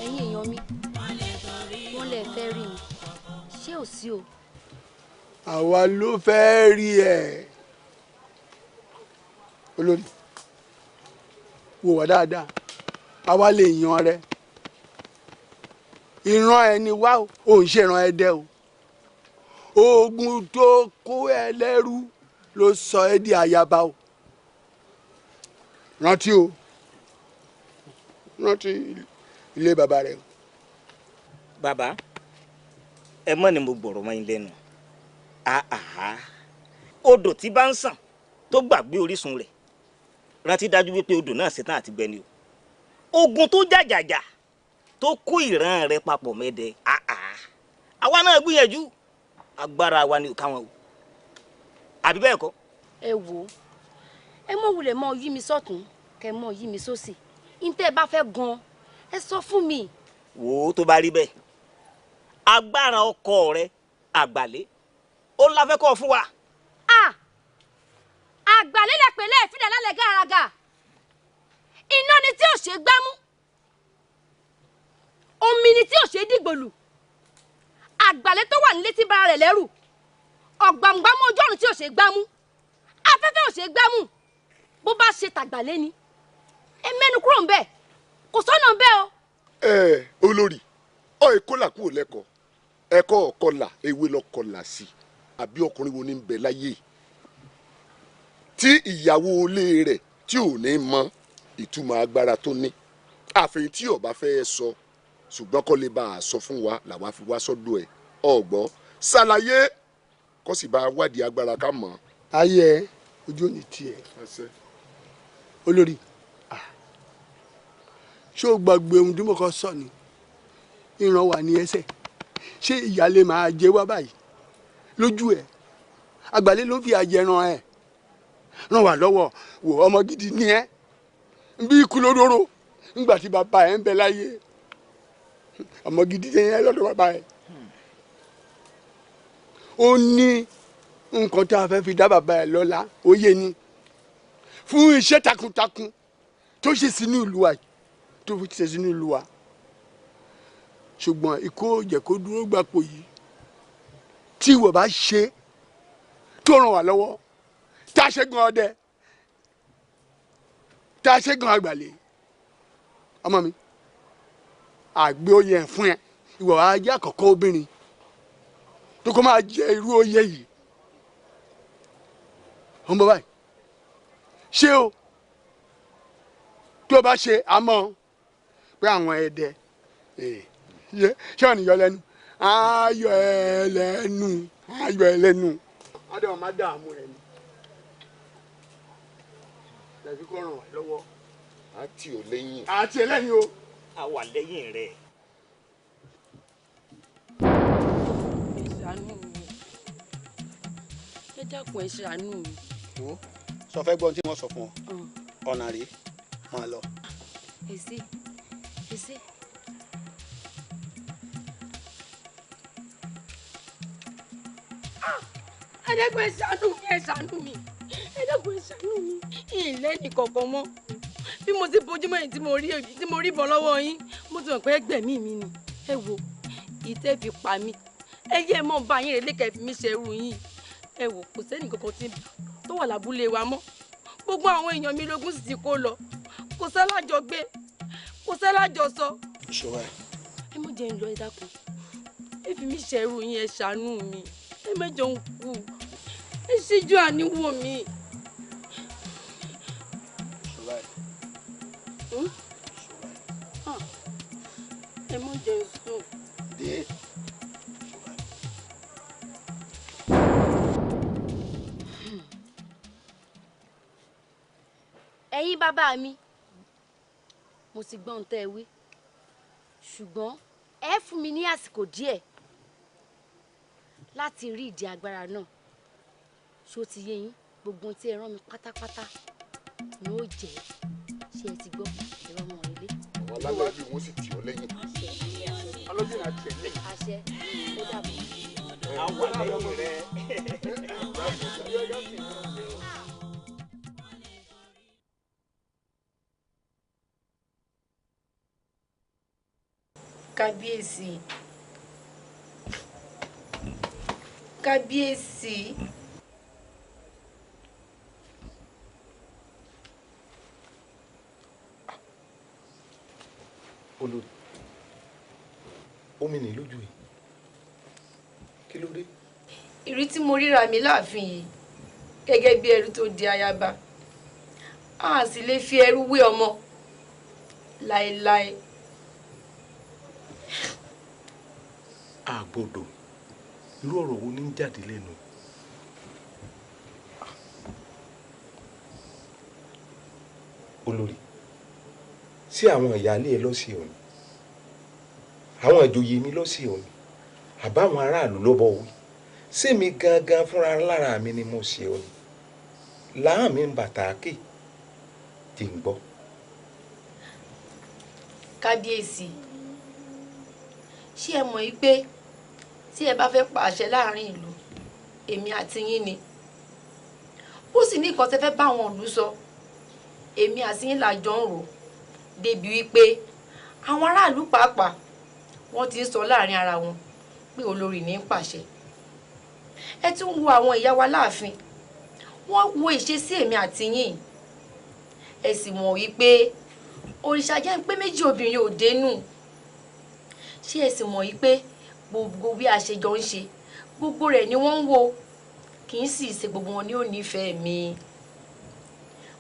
Ẹ̀yin èèyàn mi, wọ́n lè fẹ́ rí mi, ṣé ò sí o? Àwa ló fẹ́ rí ẹ olórí, wò wá dáadáa, àwa lè yan rẹ, ìran ẹni wá o, ò ń ṣèràn ẹdẹ o. Ogun tó kó ẹ lẹ́rú ló sọ ẹ́ di ayaba o. Rántí o, rántí ilé bàbá rẹ o. Bàbá, ẹ mọ̀ ni mo gbọ̀rọ̀ mọ́ yín lẹ́nu. Àhà, odò tí bá ń sàn tó gbàgbé orísun rẹ̀, rántí dájú wípé odò náà ṣetán àti gbẹni o. Ogun tó jàjàjà tó kó ìran rẹ̀ papọ̀ mẹ́dẹ, àhà, àwa náà gbìyànjú, agbára wa ni ò káwọn o, àbí bẹ́ẹ̀ kọ́? Ẹ wò ó, ẹ mọ̀ wulẹ̀ mọ́ yí mi sọ́tún kẹ́ mọ́ yí mi sósì, ní tẹ́ ẹ bá fẹ́ gan-an ẹ sọ fún mi. Wò ó, tó bá rí bẹ́ẹ̀, agbára ọkọ rẹ àgbàlé ó ńlá fẹ́ kọ́ fún wa. Àgbàlé lẹ pè lẹ́ẹ̀fídà lálẹ́ gàràgà, iná ni tí ò ṣe gbámú, omi ni tí ò ṣe dìgbòlù, àgbàlé tó wà nílé tí bara rẹ̀ lẹ́rù, ọ̀gbàmùgbàmù ojú ọ̀run tí ò ṣe gbámú, afẹ́fẹ́ ò ṣe gbámú, bó bá ṣe tàgbàlé ni ẹ mẹ́nu kúrò ńbẹ̀, kò sọ́nà ńbẹ̀ o. Ẹ olórí, ọ ìkọlà kúrò lẹ́kọ̀ọ́, ẹ̀kọ́ ọ̀kọlà ewé lọ́kọlà sí, àbí ọkùnrin wo ni ń bẹ láyé tí ìyàwó ilé rẹ̀ tí ò ní mọ ìtumọ̀ agbára tó ní, àfihàn tí ó bá fẹ́ sọ, ṣùgbọ́n kó lè bá a sọ fún wa làwa fi wá sọ́dọ̀ ẹ̀. Ọ̀gbọ́n ṣàlàyé kó sì bá a wádìí agbára ká mọ̀. Ayé ẹ ojú ò ní tiẹ̀ olórí, ṣé o gbàgbé ohun tí mo kọ sọ ni? Ìran wà ní ẹsẹ̀, ṣé ìyáálé máa jẹ wá báyìí lójú ẹ? Àgbàlé ló fi àjẹrán ẹ, ràn wá lọ́wọ́. Wò, ọmọ gidi ni ẹ, bí ikú lóróró nígbà tí bàbá ẹ ń bẹ láyé, ọmọ gidi ni ẹ lọ́dọ̀ bàbá ẹ. Ó ní nǹkan tá a fẹ́ fi dá bàbá ẹ lọ́lá, ó yé ni fún iṣẹ́ takuntakun tó ṣe sínú ìlú wa, tó fi ṣe sínú ìlú wa. Ṣùgbọ́n ikú ò jẹ́ kó dúró gbapò yìí, tí ìwọ bá ṣe tó ràn wá lọ́wọ́, tá a ṣẹ́gun ọdẹ, tá a ṣẹ́gun àgbàlẹ̀, ọmọ mi àgbẹ̀ oyè ẹ̀ fún ẹ, ìwọ á jẹ́ àkọ́kọ́ obìnrin tó kọ́ máa jẹ irú oyè yìí. Ó ń bọ̀ báyìí, ṣé o tó o bá ṣe àmọ́ pé àwọn ẹdẹ ṣé wọn yọ lẹ́nu, ayọ̀ ẹ lẹ́nu, ayọ̀ ẹ lẹ́nu. Adé wọn máa dààmú rẹ ni lẹ́fi kó ràn wá lọ́wọ́. Àti ò lẹ́yìn. Àti ẹ lẹ́yìn o. A wà lẹ́yìn rẹ̀. Ẹ ṣàánú mi, ẹ dákun ẹ ṣàánú mi. Wo, sọ fẹ́ gbọ́n tí wọ́n sọ fún ọ, ọ̀nà rèé, máa lọ. Èsì èsì. Ẹ dákun, ẹ ṣàánú mi, ẹ ṣàánú mi, ẹ dákun, ẹ ṣàánú mi. Ìlẹ́ ní kọ̀ọ̀kan mọ́. Bí mo ti bójúmọ́ yìí tí mo rí bọ́ lọ́wọ́ yín, mo ti mọ̀ pé ẹgbẹ̀mí mi ni. Ẹ wo ìtẹ́ fi pa mí, ẹ yé mọ́ bá yín relé kẹ́ fi mí ṣerú yín. Ẹ wò, kò sẹ́ni kankan tí tó wà lábúlé wa mọ́. Gbogbo àwọn èèyàn mi lógún sì ti kó lọ. Kò sẹ́lájọ gbé, kò sẹ́lájọ sọ. Ìṣòro ẹ. Ẹ mọ̀ jẹ́ ń lọ, ẹ dákun. Ẹ fi mí ṣerú yín, ẹ ṣàánú mi. Ẹ mẹ́jọ ń kú. Ẹ ṣíjú àánú wò mí. Ìṣòro ẹ. Ẹ mọ̀ jẹ́ ń sùn. Dé. Ẹ̀yin bàbá mi, mo ti gbọ́ ohun tẹ́ ẹ wí, ṣùgbọ́n ẹ fún mi ní àsìkò díẹ̀ láti rí ìdí agbára náà. Ṣó ti yé yín? Gbogbo ohun tí ẹ rán mi pátápátá ni ó jẹ́. Ṣé ẹ ti gbọ́? Ẹ wá mọ̀ ilé. Àwọn alálẹ̀ bí wọ́n sì tì ọ́ lẹ́yìn. Ọlọ́dún náà tẹ̀ lẹ́yìn. Àṣẹ, ó dàbọ̀. Àwọn àlẹ́yìn rẹ̀. Kábíyèsí, kábíyèsí. Olórí, omi ní lójú yìí, kí ló dé? Ìrí tí mo ríra mi láàfin yìí gẹ́gẹ́ bí ẹrú tó di ayaba, a sì lè fi ẹrú wé ọmọ láéláé. A gbọ́dọ̀. Irú ọ̀rọ̀ wo ni ń jáde lẹ́nu? Olórí, sí àwọn ìyáálé ẹ lọ́sẹ̀ òní, àwọn ìjòyè mi lọ́sẹ̀ òní, àbáwọn aráàlú ló bọ̀ wí? Sẹ́mi gangan fúnra lára mi ni mo ṣe òní láàmì mi ń bàtà ké tí ń gbọ́. Kábíyèsí, ṣé ẹ mọ̀ yìí pé tí ẹ bá fẹ́ pa àṣẹ láàrin ìlú, èmi àti yín ni? Ó sì ní nǹkan tẹ́ fẹ́ bá àwọn ìlú sọ, èmi àti yín là jọ ń rò débi wípé àwọn aráàlú pàápàá wọ́n ti ń sọ láàrin ara wọn pé olórí ní í pàṣẹ. Ẹ tún wo àwọn ìyá wa láàfin, wọ́n wo ìṣesí èmi àti yín, ẹ sì mọ̀ wípé òrìṣà jẹ́ ń pé méjì obìnrin ò dénú. Ṣé ẹ sì mọ̀ yìí pé gbogbo bí a ṣe jọ ń ṣe, gbogbo rẹ̀ ni wọ́n ń wò, kì í sì ṣe gbogbo wọn ní ò nífẹ̀ẹ́ mi.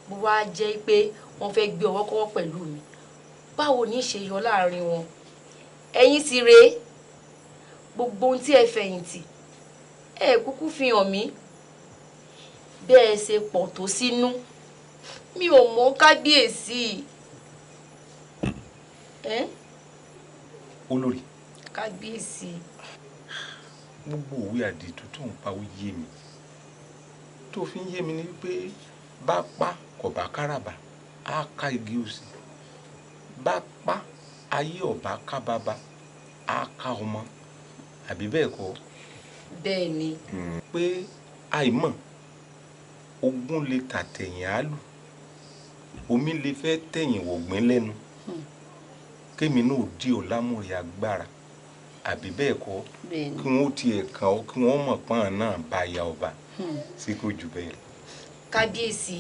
Bó wá jẹ́ pé wọ́n fẹ́ gbé ọwọ́ kọ́wọ́ pẹ̀lú mi, báwo ní í ṣe yọ láàrin wọn? Ẹ̀yin sì rèé, gbogbo ohun tí ẹ fẹ̀yìntì ẹ kúkú fi hàn mí. Bẹ́ẹ̀ ṣe pọ̀ tó sínú, mi ò mọ̀ kábíyèsí. Olórí. Kábíyèsí. Gbogbo òwe àdìtú tó ń pa ó yé mi. Tó fi ń yé mi ni pé bá pa kò bá káràbà, á ká igi òsì. Bá pa ayé ọ̀bá ká bàbá, á ká ọmọ. Àbí bẹ́ẹ̀ kọ́? Bẹ́ẹ̀ ni. Pé àìmọ̀ ogun lè tàtẹ̀yìn àálù, omi lè fẹ́ tẹ̀yìn wọ̀gbìn lẹ́nu. Kémi náà di ọ̀làmúrí agbára, àbí bẹ́ẹ̀ kọ́? Kí wọ́n tiẹ̀ kàn ọ́, kí wọ́n mọ̀ pọ́n náà bá ya ọba sí kò jù bẹ́ẹ̀ lọ. Kábíyèsí,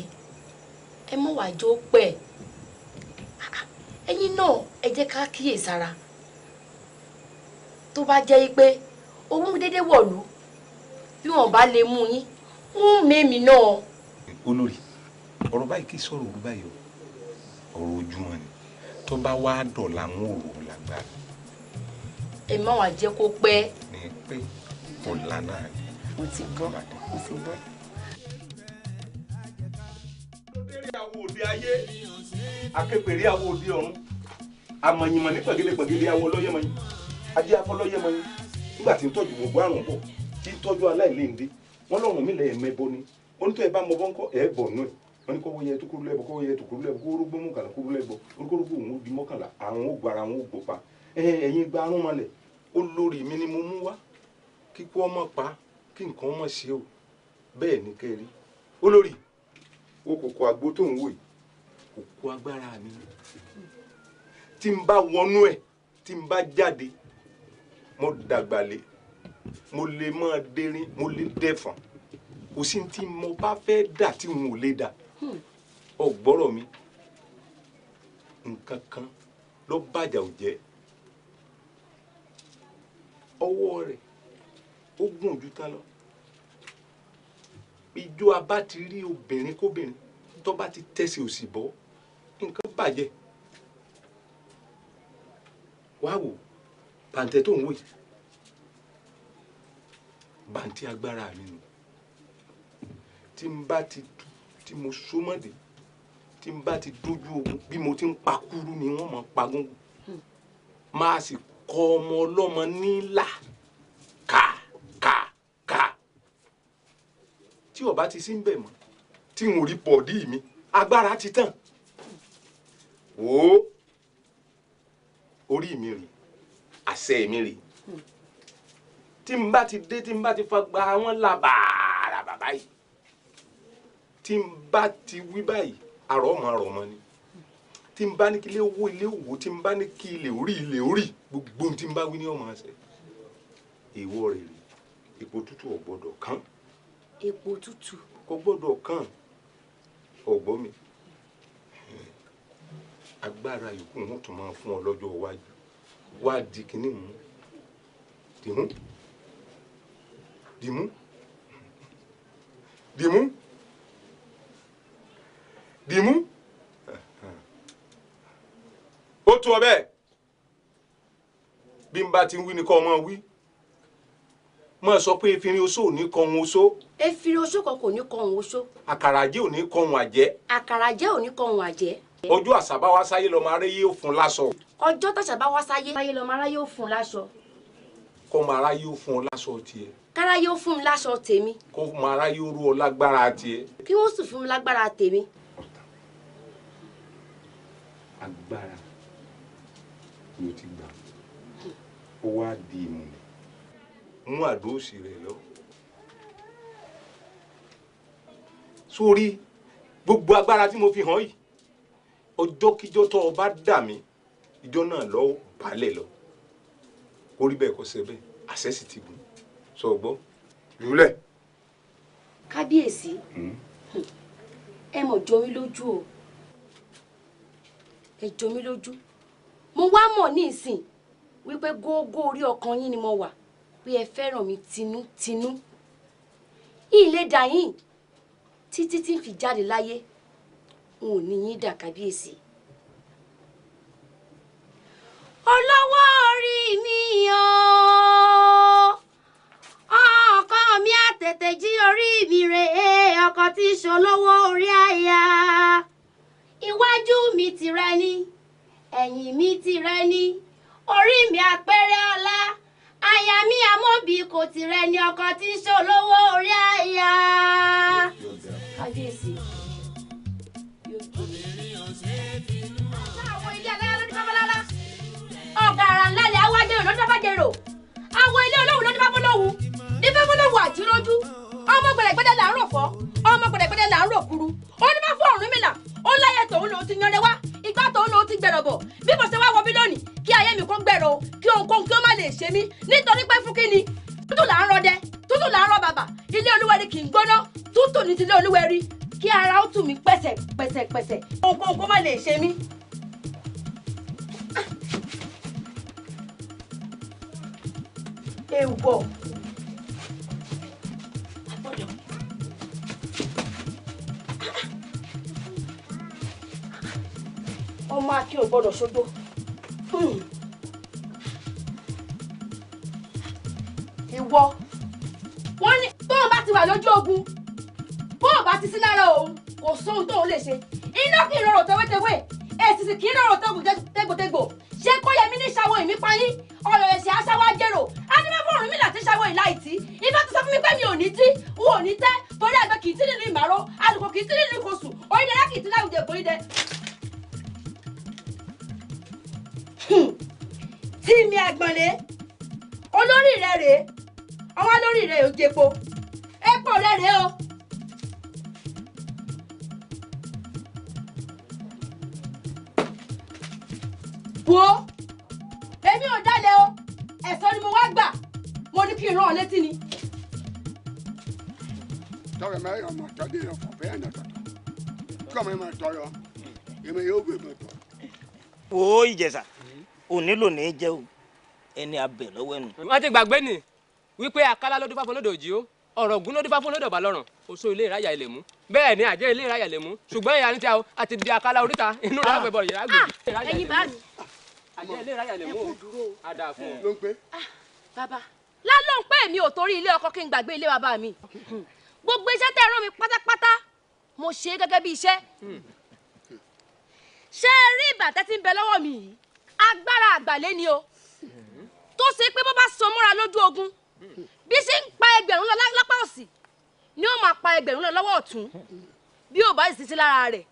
ẹ mọ̀ wá jó pẹ́. Ẹ̀yin náà ẹ jẹ́ ká kíyèsára. Tó bá jẹ́ pé owó déédéé wọ̀lú, bí wọ́n bá lè mú yín, ń mẹ́mi náà. Olórí, ọ̀rọ̀ báyìí kì í sọ̀rọ̀ òru báyìí o, ọ̀rọ̀ ojúmọ́ ni. Tó bá wá dọ̀la ń wò ó lágbára. Ẹ má wàá jẹ́ kó pẹ́. Ní pé ọ̀la náà ni. Mo ti gbọ́, mo ti gbọ́. Lórí àwo òde ayé, aképèrè àwo òde ọ̀run, àmọ̀yìnmọ̀ ní pẹ̀gẹ́lẹ́pẹ̀gẹ́lẹ́ àwo ọlọ́yẹ̀mọ̀yìn, ajé afọlọ́yẹ̀mọ̀yìn, nígbà tí ń tọ́jú gbogbo àrùn bọ̀, tí ń tọ́jú aláìléǹde, wọ́n lọ́rùn mi lẹ̀ mẹ́bọ ni, onítọ̀ ẹ bá mọ bọ́ńkọ́ ẹ̀ bọ̀ nú ẹ̀. Wọ́n ní kọ́wọ́ yẹ tó kúrú lẹ́bọ̀, kọ́wọ́ yẹ tó kúrú lẹ́bọ̀, kó rógbó mọ́kànlá kúrú lẹ́bọ̀, orúkọ òun ó di mọ́kànlá, àrùn ó gbára òun ó gbópa. Ẹ̀yin gba arún mọ́lẹ̀, olórí mi ni mo mú wá, kíkú ọmọ pa, kí nǹkan ọmọ ṣe o. Bẹ́ẹ̀ ni kẹ́rí. Olórí, wo kòkò àgbo tó ń wò yìí, kòkò agbára mi. Tí n bá wọnú ẹ̀, tí n bá jáde, mo dàgbàlé, mo lè máa dérin, mo lè dẹ̀fọ̀n. Kò sí tí mo bá fẹ́ dà tí n ò lè dà. Ọ̀gbọ́rọ̀ mi, nǹkan kan ló bàjá ò jẹ́. Ọwọ́ rẹ̀ ó gùn ojú tán lọ. Ijó a bá ti rí obìnrin kóbìnrin tó bá ti tẹ̀sí òsì bọ́, nǹkan bàjẹ́. Wá wò, bàǹtẹ̀ tó ń wò yìí, bàǹtẹ̀ agbára mi nù. Tí n bá ti tú, tí mo só mọ́dé, tí n bá ti dójú ogun, bí mo ti ń pa kúrú ni wọ́n máa pa gúngún. Máa sì kọ ọmọ ọlọ́mọ nílà ká ká ká. Tí ó bá ti sí ń bẹ̀ mọ́, tí n ò rí pọ̀dí mi, agbára ti tàn. Wò ó, orí mi rè, àṣẹ mi rè. Tí n bá ti dé, tí n bá ti fa gba wọn làbàrà bàbá yìí. Tí n bá ti wí báyìí, àrọ̀ ọmọ àrọ̀ ọmọ ni. Tí n bá ní kí ilé wó ilé wó, tí n bá ní kí ilé orí ilé orí, gbogbo ohun tí n bá wí ní ọmọ àṣẹ. Èèwọ̀ rẹ̀ rè, epo tútù ò gbọ́dọ̀ kán. Epo tútù kò gbọ́dọ̀ kán. Ọ̀gbọ́n mi, agbára yòókù wọn tún máa fún ọ lọ́jọ́ iwájú. Wá di kinní mú. Dìmú. Dìmú. Dìmú. Dìmú. Ó tú ọ bẹ́ẹ̀. Bí n bá ti ń wí ni kọ́ ọ máa wí. Máa sọ pé efinrin oṣó ò ní kọ ohun oṣó. Efinrin oṣó kan kò ní kọ ohun oṣó. Àkàrà àjẹ́ ò ní kọ ohun àjẹ́. Àkàrà àjẹ́ ò ní kọ ohun àjẹ́. Ọjọ́ àṣà bá wá sáyé lọ́mọ aráyé ó fún láṣọ. Ọjọ́ tàṣà bá wá sáyé lọ́mọ aráyé ó fún láṣọ. Kọ́mọ aráyé ó fún ọ láṣọ tiẹ̀. Káráyé ó fún mi láṣọ tèmi. Kọ́mọ aráyé ó rú ọ lágbára tiẹ̀. Kí wọ́n sì fún mi lágbára tèmi. Agbára ló ti gbà, ó wá di ìmùlẹ̀. Mú àdó òsì rẹ̀ lọ. Sórí gbogbo agbára tí mo fi hàn yìí, ọjọ́kíjọ́ tó o bá dà mí, ìjọ náà lọ balẹ̀ lọ. Kó rí bẹ́ẹ̀ kó ṣe bẹ́ẹ̀, àṣẹ sì ti gùn. Sọ gbọ́, jùlẹ̀. Kábíyèsí, ẹ mọ̀ jọ mí lójú o. Ẹ jọ mí lójú. Mo wá mọ̀ ní ìsìn wípé gógó orí ọkàn yín ni mo wà, pé ẹ fẹ́ràn mi tinútinú. Ilé dà yín títí tí ń fi jáde láyé, n ò ní yín dà kábíyèsí. Olówó orí mi o, ọkọ mi àtètè jí orí mi rè é, ọkọ tí í ṣolówó orí àyà. Iwájú mi tìrẹ ni, ẹ̀yìn mi tìrẹ ni, orí mi àpẹẹrẹ ọlá, aya mi àmọ́bí kò tìrẹ ni, ọkọ tí í ṣolówó orí àyà. Kábíyèsí. Àwọn ilé alára ló ní babalá. Ọ̀gàrà ńlá lẹ̀ àwọn ajérò ló ní babájérò. Àwọn ilé olóhùn ló ní babolóhùn. Ní babolóhùn àjírójú. Ọmọ gbẹ̀rẹ̀gbẹ̀dẹ̀ là ń rò fọ́. Ọmọ gbẹ̀rẹ̀gbẹ̀dẹ̀ là ń rò kuru. Ó ní bá fún Ọ̀rúnmìlà. Ó láyé tòun lòun ti yanrẹ wá. Ìgbà tòun lòun ti gbẹ̀rọ̀ bọ̀. Bí mo ṣe wá wọ bí lónìí, kí ayé mi kó gbẹ̀rọ̀ o, kí ohunkóhun kí ó má lè ṣe mí. Nítorí pé fún kíni? Tútù là ń rọdẹ, tútù là ń rọ bàbà. Ilé olúwẹ̀rí kì í gbóná. Tútù ní tilé olúwẹ̀rí. Kí ara ó tù mí pẹ̀sẹ̀ pẹ̀sẹ̀ pẹ̀sẹ̀. Ohunkóhun kó má lè ṣe mí. Èèwọ̀. Ọmọ Akin ò gbọ́dọ̀ ṣojo. Ìwọ. Wọ́n ní tóun bá ti wà lójú ogun, bóun bá ti sí lára òun, kò sóhun tóun lè ṣe. Iná kì í rọrùn tewétewé, èsìsì kì í rọrùn tégbòtégbò. Ṣé kó yẹ mí ní ṣàwọ̀ ìmípayín? Ọ̀rọ̀ ẹ̀ṣẹ̀ aṣáwá jèrò. Adébẹ́fọ́ Ọ̀rúnmìlà ti ṣàwọ̀ ìláìtì. Ifá ti sọ fún mi pé mi ò ní tí, n ò ní tẹ́, torí àgbẹ̀ kì í tí nínú ìmàró, alùpùpù kì í tí nínú ìkosù, orílẹ̀-èdè kì í tí láwùjọ èkó nídẹ. Tí mi àgbọ̀nlé, olórí rẹ rèé, àwọn olórí rẹ ò jẹpo, epo rẹ rèé o, Wo, èmi ò dálẹ̀ o, ẹ̀san ni mo wá gbà, mo ní kí n rán ọ létí ni. Tọrọ mẹ ọmọ tọdí ọkọ bẹ́ẹ̀ nà tọtọ kí ọmọ yẹn máa tọrọ èmi yóò gbé mi tọ. Wo Ìjẹ̀ṣà, òní lò ní jẹ́ o, ẹni abẹ lọ́wọ́ ẹnu. Wọ́n ti gbàgbé ni wípé akálá ló dífá fún lódò òjì o, ọ̀rọ̀ ògún ló dífá fún lódò ọ̀bà lọ́rùn, oṣó ilé ìráyà ilé mú, bẹ́ẹ̀ ni àjẹ́ ilé ìráyà ilé mú, ṣùgbọ́n ìyá ní tí a ti di akálá oríta inú rẹ̀ àgbẹ̀bọ̀ yàrá gbòdì. Ẹ̀yin bá mi. Àjẹ́ ilé ìráyà ilé mú o, àdà fún ọ. Ló ń pè. Bàbá lálọ́ ń pè mí ò torí ilé ọkọ kí n gbàgbé ilé bàbá mi. Gbogbo iṣẹ́ tẹ́ ẹ rán mi pátápátá mo ṣe é gẹ́gẹ́ bí iṣẹ́. Ṣé ẹ rí ìbàtẹ́ tí ń bẹ lọ́wọ́ mi yìí? Agbára àgbàlé ni o, tó ṣe pé bó bá so mọ́ra lójú ogun, bí ṣe ń pa ẹgbẹ̀rún lọ lápá òsì ni ó máa pa ẹgbẹ̀rún lọ lọ́wọ́ ọ̀tún. Bí ò bá sì sí lára rẹ̀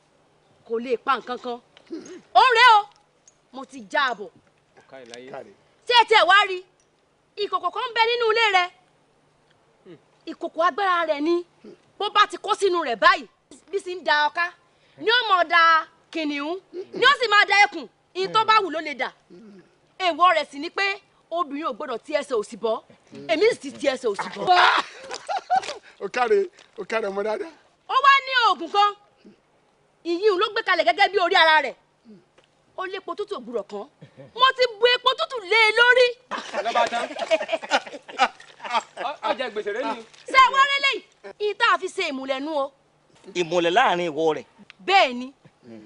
kò lè pa nǹkan kan. Ó rèé o, mo ti já a bọ̀. Tí ẹ tiẹ̀ wá rí ìkòkò kan ń bẹ nínú ilé rẹ, ìkòkò agbára rẹ̀ ni, bó bá ti kó sínú rẹ̀ báyìí bí sì ń da ọká ni ó máa da kìnìún ni ó sì máa da ẹkùn, ìyẹn tó bá wù ló lè dà. Èèwọ̀ rẹ̀ sì ni pé obìnrin ò gbọ́dọ̀ ti ẹsẹ̀ òsì bọ́, èmi sì ti ẹsẹ̀ òsì bọ́. O káre, o káre ọmọ dáadáa. Ó wá ní oògùn kan, ìyíhun ló gbé kalẹ̀ gẹ́gẹ́ bí orí ara rẹ̀, ó lépo tútù ògbúrọ̀ kan, mo ti bu epo tútù lé e lórí. Lọ́ba tán, ọjà gbèsè rẹ ni. Ṣé ẹ wá rí lẹ́yìn ìyí tá a fi ṣe ìmùlẹ̀ nú o. Ìmùlẹ̀ láàrin ìwọ rẹ̀. Bẹ́ẹ̀ ni,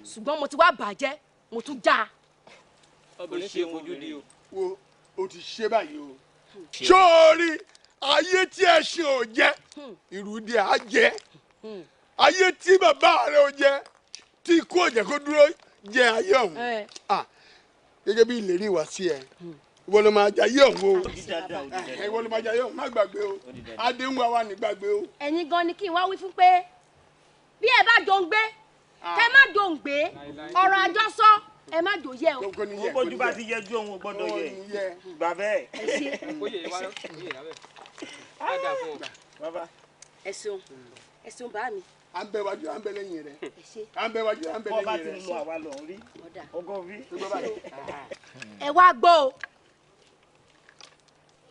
ṣùgbọ́n mo ti wá bàjẹ́, mo tún já a. Obìnrin ṣe fojú di o. Wo, o ti ṣe báyìí o. Sórí ayé tí ẹṣin ò jẹ, ìrùdí á jẹ. Ayé tí bàbá rẹ ò jẹ, tí ikú ò jẹ kó dúró jẹ ayé ọ̀hún. Gẹ́gẹ́ bí ìlérí wá sí ẹ, ìwọ ló máa jayé ọ̀hún o. Ìwọ ló máa jayé ọ̀hún, má gbàgbé o. Adéhùn wa ní gbàgbé o. Ẹ̀yin gan ni kí n wá wí fún pé bí ẹ bá jọ ń gbé, kẹ má jọ ń gbé, ọ̀rọ̀ àjọsọ ẹ má jò yẹ o. Ó bójú bá ti yẹjú òun ò gbọ́dọ̀ yẹ. Gbà bẹ́ẹ̀. Ẹ ṣe. Ẹ ṣeun, ẹ ṣeun bá mi. À ń bẹ wájú, à ń bẹ lẹ́yìn rẹ̀. À ń bẹ wájú, à ń bẹ lẹ́yìn rẹ̀. Bọ́ bá ti ń lọ àwa lọ rí. Ọgọ́ rí. Ẹ wá gbọ́ o.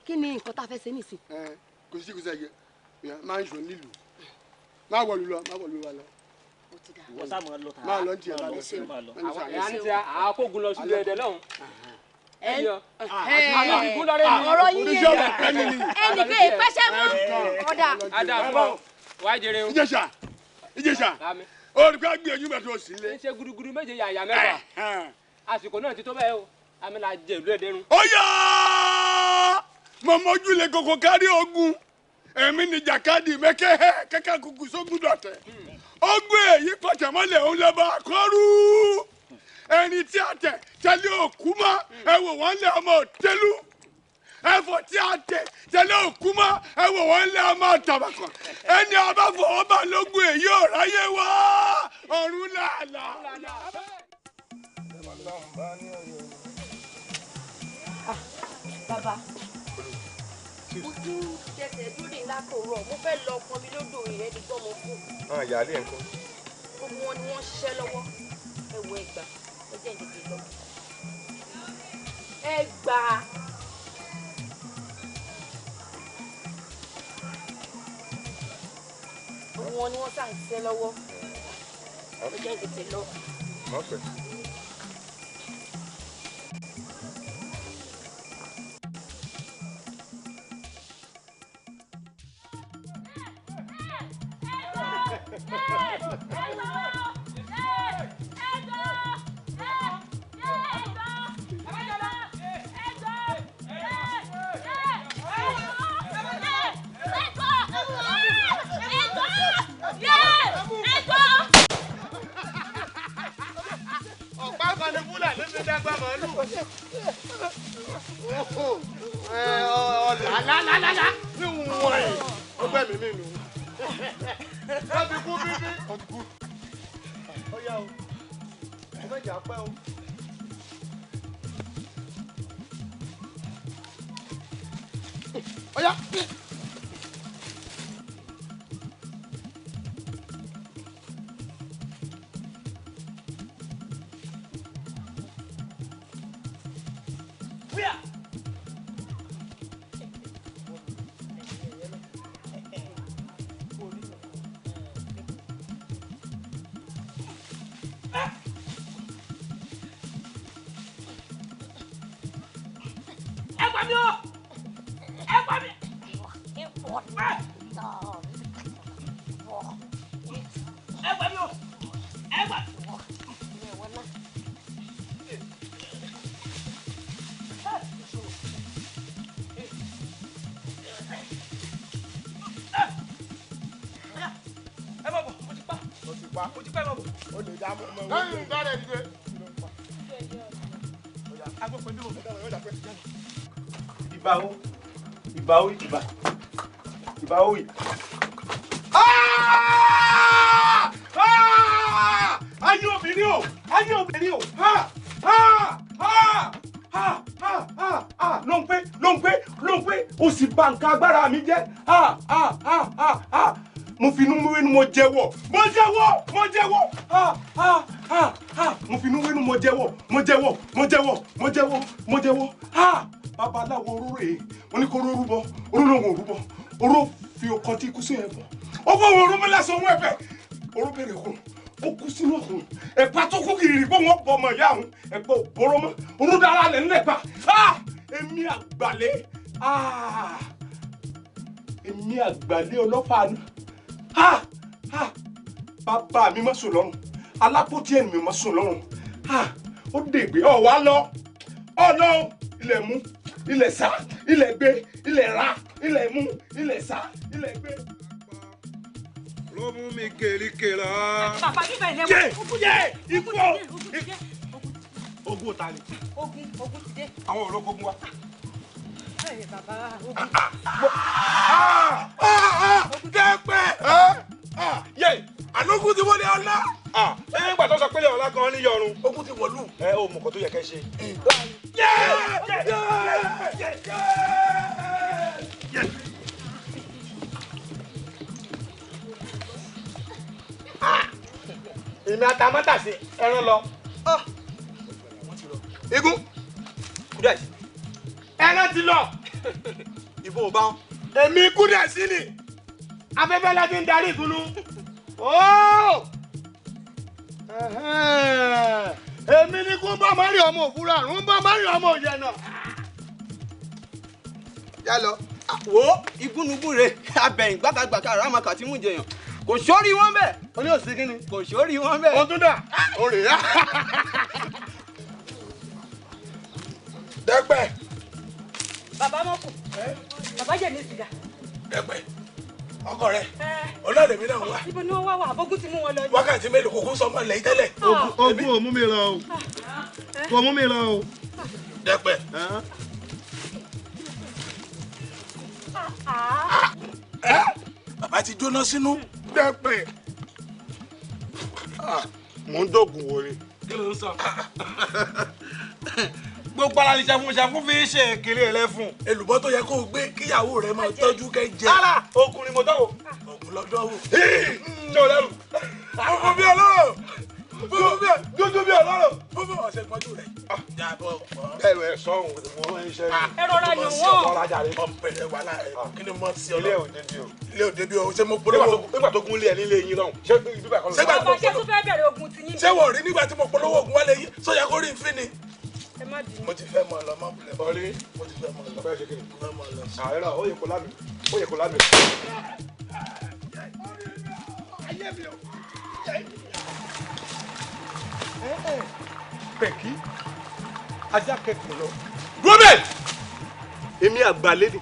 Kí ni nǹkan tá a fẹ́ ṣe nísìn? Kò sí kò sí ẹyẹ, máa ń sọ nílùú. Má wọlú lọ, má wọlú wa lọ. Máa lọ ní tiẹ̀, máa lọ sí. Ẹ̀yà ní ti àkógun lọ sílé ẹ̀dẹ̀ lọ́hùn. Ọ̀rọ̀ yín yé ẹnì kan ìpẹ́sẹ̀ mọ́. Ọ̀dà. Adà wá jèrè o. Ìjẹ̀ṣà, Ìjẹ̀ṣà, olùkọ́ gbìyànjú bẹ̀ tó sí ilé. Ń ṣe gudugudu méje yàyà mẹ́fà. Àsìkò náà ti tó bẹ́ẹ̀ o, àmì là jẹ ìlú ẹ̀dẹ́rùn. Ó yá! Mo mójú lè koko kárí ogun, èmi ni jàkadì mẹ́kẹ́ kẹ́kẹ́ kúkú sógun dọ̀tẹ̀. Ogun èyí pàtẹ́mọ́lẹ̀ òun lọ́ba akọ́rú. Ẹni tí a tẹ̀ tẹ́lẹ̀ òkú mọ́, ẹ wò wọ́n lé ọmọ òtẹ́lú. Ẹ̀fọ́ tí a tẹ̀ tẹ́lẹ̀ òkú mọ́, ẹ wò wọ́n lé ọmọ tàbàkàn. Ẹni ọba fọwọ́ bá lógun èyí ò ráyé wá ọ̀run làálàá. Bàbá, mo tún jẹsẹ̀ dúró ní lákòórọ̀, mo fẹ́ lọ pọn mi lódò ìrẹ́ni gbọ́mọ fún. Ìyáálé ẹ̀ ń kọ́. Gbogbo wọn ni wọ́n ń ṣiṣẹ́ lọ́wọ́. Ẹ wo ẹgbà, ẹ jẹ́ ìdíje lọ. Ẹgbà. Gbogbo wọn ni wọ́n sá ń ṣiṣẹ́ lọ́wọ́. Ẹ jẹ́ ìdíje lọ. Má pẹ́. Ọ̀pá kan ní Fúlàní fi dàgbà màálù. Ọ̀làlálálá ní wọ̀n ẹ̀ ó bẹ̀ mí mi nù. Wọ́n ti kú bíbí. Ó yá o, ó mẹ́jà pẹ́ o. Ó yá. O ti pa. O ti pẹ́ mọ̀ bọ̀. O lè dá mọ́. Lẹ́yìn ìdárẹ̀ dìde. Ìbà o, ìbà o, ìbà. Ìbà o. Ayé obìnrin o, ayé obìnrin o, ha ha ha ha ha ha ha ló ń pé ló ń pé ló ń pé o sì bà nǹkan agbára mi jẹ́ ha ha ha ha ha mo fi inú wénu mo jẹ́wọ́ mo jẹ́wọ́ mo jẹ́wọ́ ha ha ha ha mo fi inú wénu mo jẹ́wọ́ mo jẹ́wọ́ mo jẹ́wọ́ mo jẹ́wọ́ mo jẹ́wọ́ ha babaláwo oró rèé wọn ní kó ró rúbọ oró lòun ò rúbọ oró fi ọkọ tí ikú sí ẹ bọ ó fọwọ́ oró mi lásán òun ẹ̀fẹ̀ oró bẹ̀rẹ̀ kùn ó kú sínú ọkùnrin ẹ̀pà tó kú kiri pé wọ́n bọ ọmọ ìyá òun ẹ̀pà òbóró mọ́ òun dára lẹ̀ ńlẹ̀ pa èmi àgbàlẹ̀ èmi àgbàlẹ̀ ọlọ́pàá ni bàbá mi má sùn lọ́rùn alápótí ẹ̀mí mi má sùn lọ́rùn ó dègbé ọ̀ wá lọ ọ̀ lọ ilẹ̀ mú ilẹ̀ sá ilẹ̀ gbé ilẹ̀ ra ilẹ̀ mú ilẹ̀ sá ilẹ̀ gbé. Ló mú mi kèrékèrè. Bàbá bíbẹ̀ ilẹ̀ Yé! wọ́n. Yé! Ikú o! Ogun ta ni? Ogun ti dé. Àwọn ọ̀rọ̀ ogun wa. Ẹ bàbá ogun. Dẹ́pẹ́! Yé! Àlógún ti wọlé ọlá. Ẹ nígbà tó sọ pé ọlá gan-an ní yọrun. Ogun ti wọ̀lú. Ẹ ò mọ̀kàn tó yẹ kẹ́ ṣe. Yé! Yé! Yé! Yé! Èmi atamátàsí ẹran lọ. Igun kúdẹ̀sí ẹran ti lọ. Ìbọn ò bá wọn. Èmi kúdẹ̀sí ni afẹ́fẹ́ la ti ń darí ìgúnnú. Èmi ni kú bá mọ́rí ọmọ òfurufú àrùn bá mọ́rí ọmọ òyìnbó. Yá lọ. Wo igúnnugún re abẹ̀yìn gbàkàgbàkà rámàkà tí mú jẹyàn. Kò sórí wọn bẹ́ẹ̀. O ní òsì kínni. Kò sórí wọn bẹ́ẹ̀. O tún dà. O rè é. Dẹ́pẹ́. Bàbá mọ́kù. Bàbá jẹ̀ ní sìgá. Dẹ́pẹ́. Ọkọ rẹ. Ọlọ́ọ̀lẹ̀ mi náà wà. Ibo ni wọ́n wá wà? Àbógún ti mú wọn lọ. Wákàtí mélòó kò kún sọmọ lẹ́yìn tẹ́lẹ̀. Ogun ò mú mi lọ o. Kò mú mi lọ o. Dẹ́pẹ́. Bàbá ti jóná sínú. Dẹ́pẹ́. Mò ń dọ̀gùn wọlé. Kí ló ń sọ? Gbogbo ara ni ṣàfún fi ń ṣe ìkéré ẹlẹ́fun. Èlùbọ́ tó yẹ kó o gbé kíyàwó rẹ máa tọ́jú kẹ́ jẹ. Rárá, oògùn ni mo dánwò. Oògùn lọ́dọ̀ wò. Ṣé o lẹ́rù? Funfun bí ọlọ́rọ̀. Funfun bí dúdú bí ọlọ́rọ̀. Funfun ọ̀sẹ̀ pọ́njú rẹ̀. Bẹ́ẹ̀ni ẹ sọ òun mo ń ṣe ní. Ẹ rọra yàn wọ́n. Ọ̀rọ̀ ajá rẹ̀. Ọ̀pẹ̀lẹ̀ wà láàrẹ̀. Kí ni mo ti Ilé òde bí o. Ilé òde bí o. Ṣé mo polówó? Nígbà tó gún lé ẹ nílé yín lọ́hùn. Ṣé ibi bàkọ́ ló Ṣé Bàbá ṣé tún fẹ́ bẹ̀rẹ̀ ogun ti yín. Ṣé wọ́n rí nígbà tí mo polówó oògùn wálé yín? Sọ́jà kó rí nfín ni. Ẹ má bínú. Mo ti fẹ́ mọ̀ lọ mọ́ bulẹ̀. Ọ̀rí. Mo ti fẹ́ mọ̀ lọ. Bẹ́ẹ̀ ṣe kí ni? Mo fẹ́ mọ̀ lọ. Ààrẹ náà ó yẹ kó lámì. Ó yẹ kó lámì. Ayé mi o. Pẹ̀kí ajá kẹkùn lọ. Robert! Èmi àgbàlẹ́ ni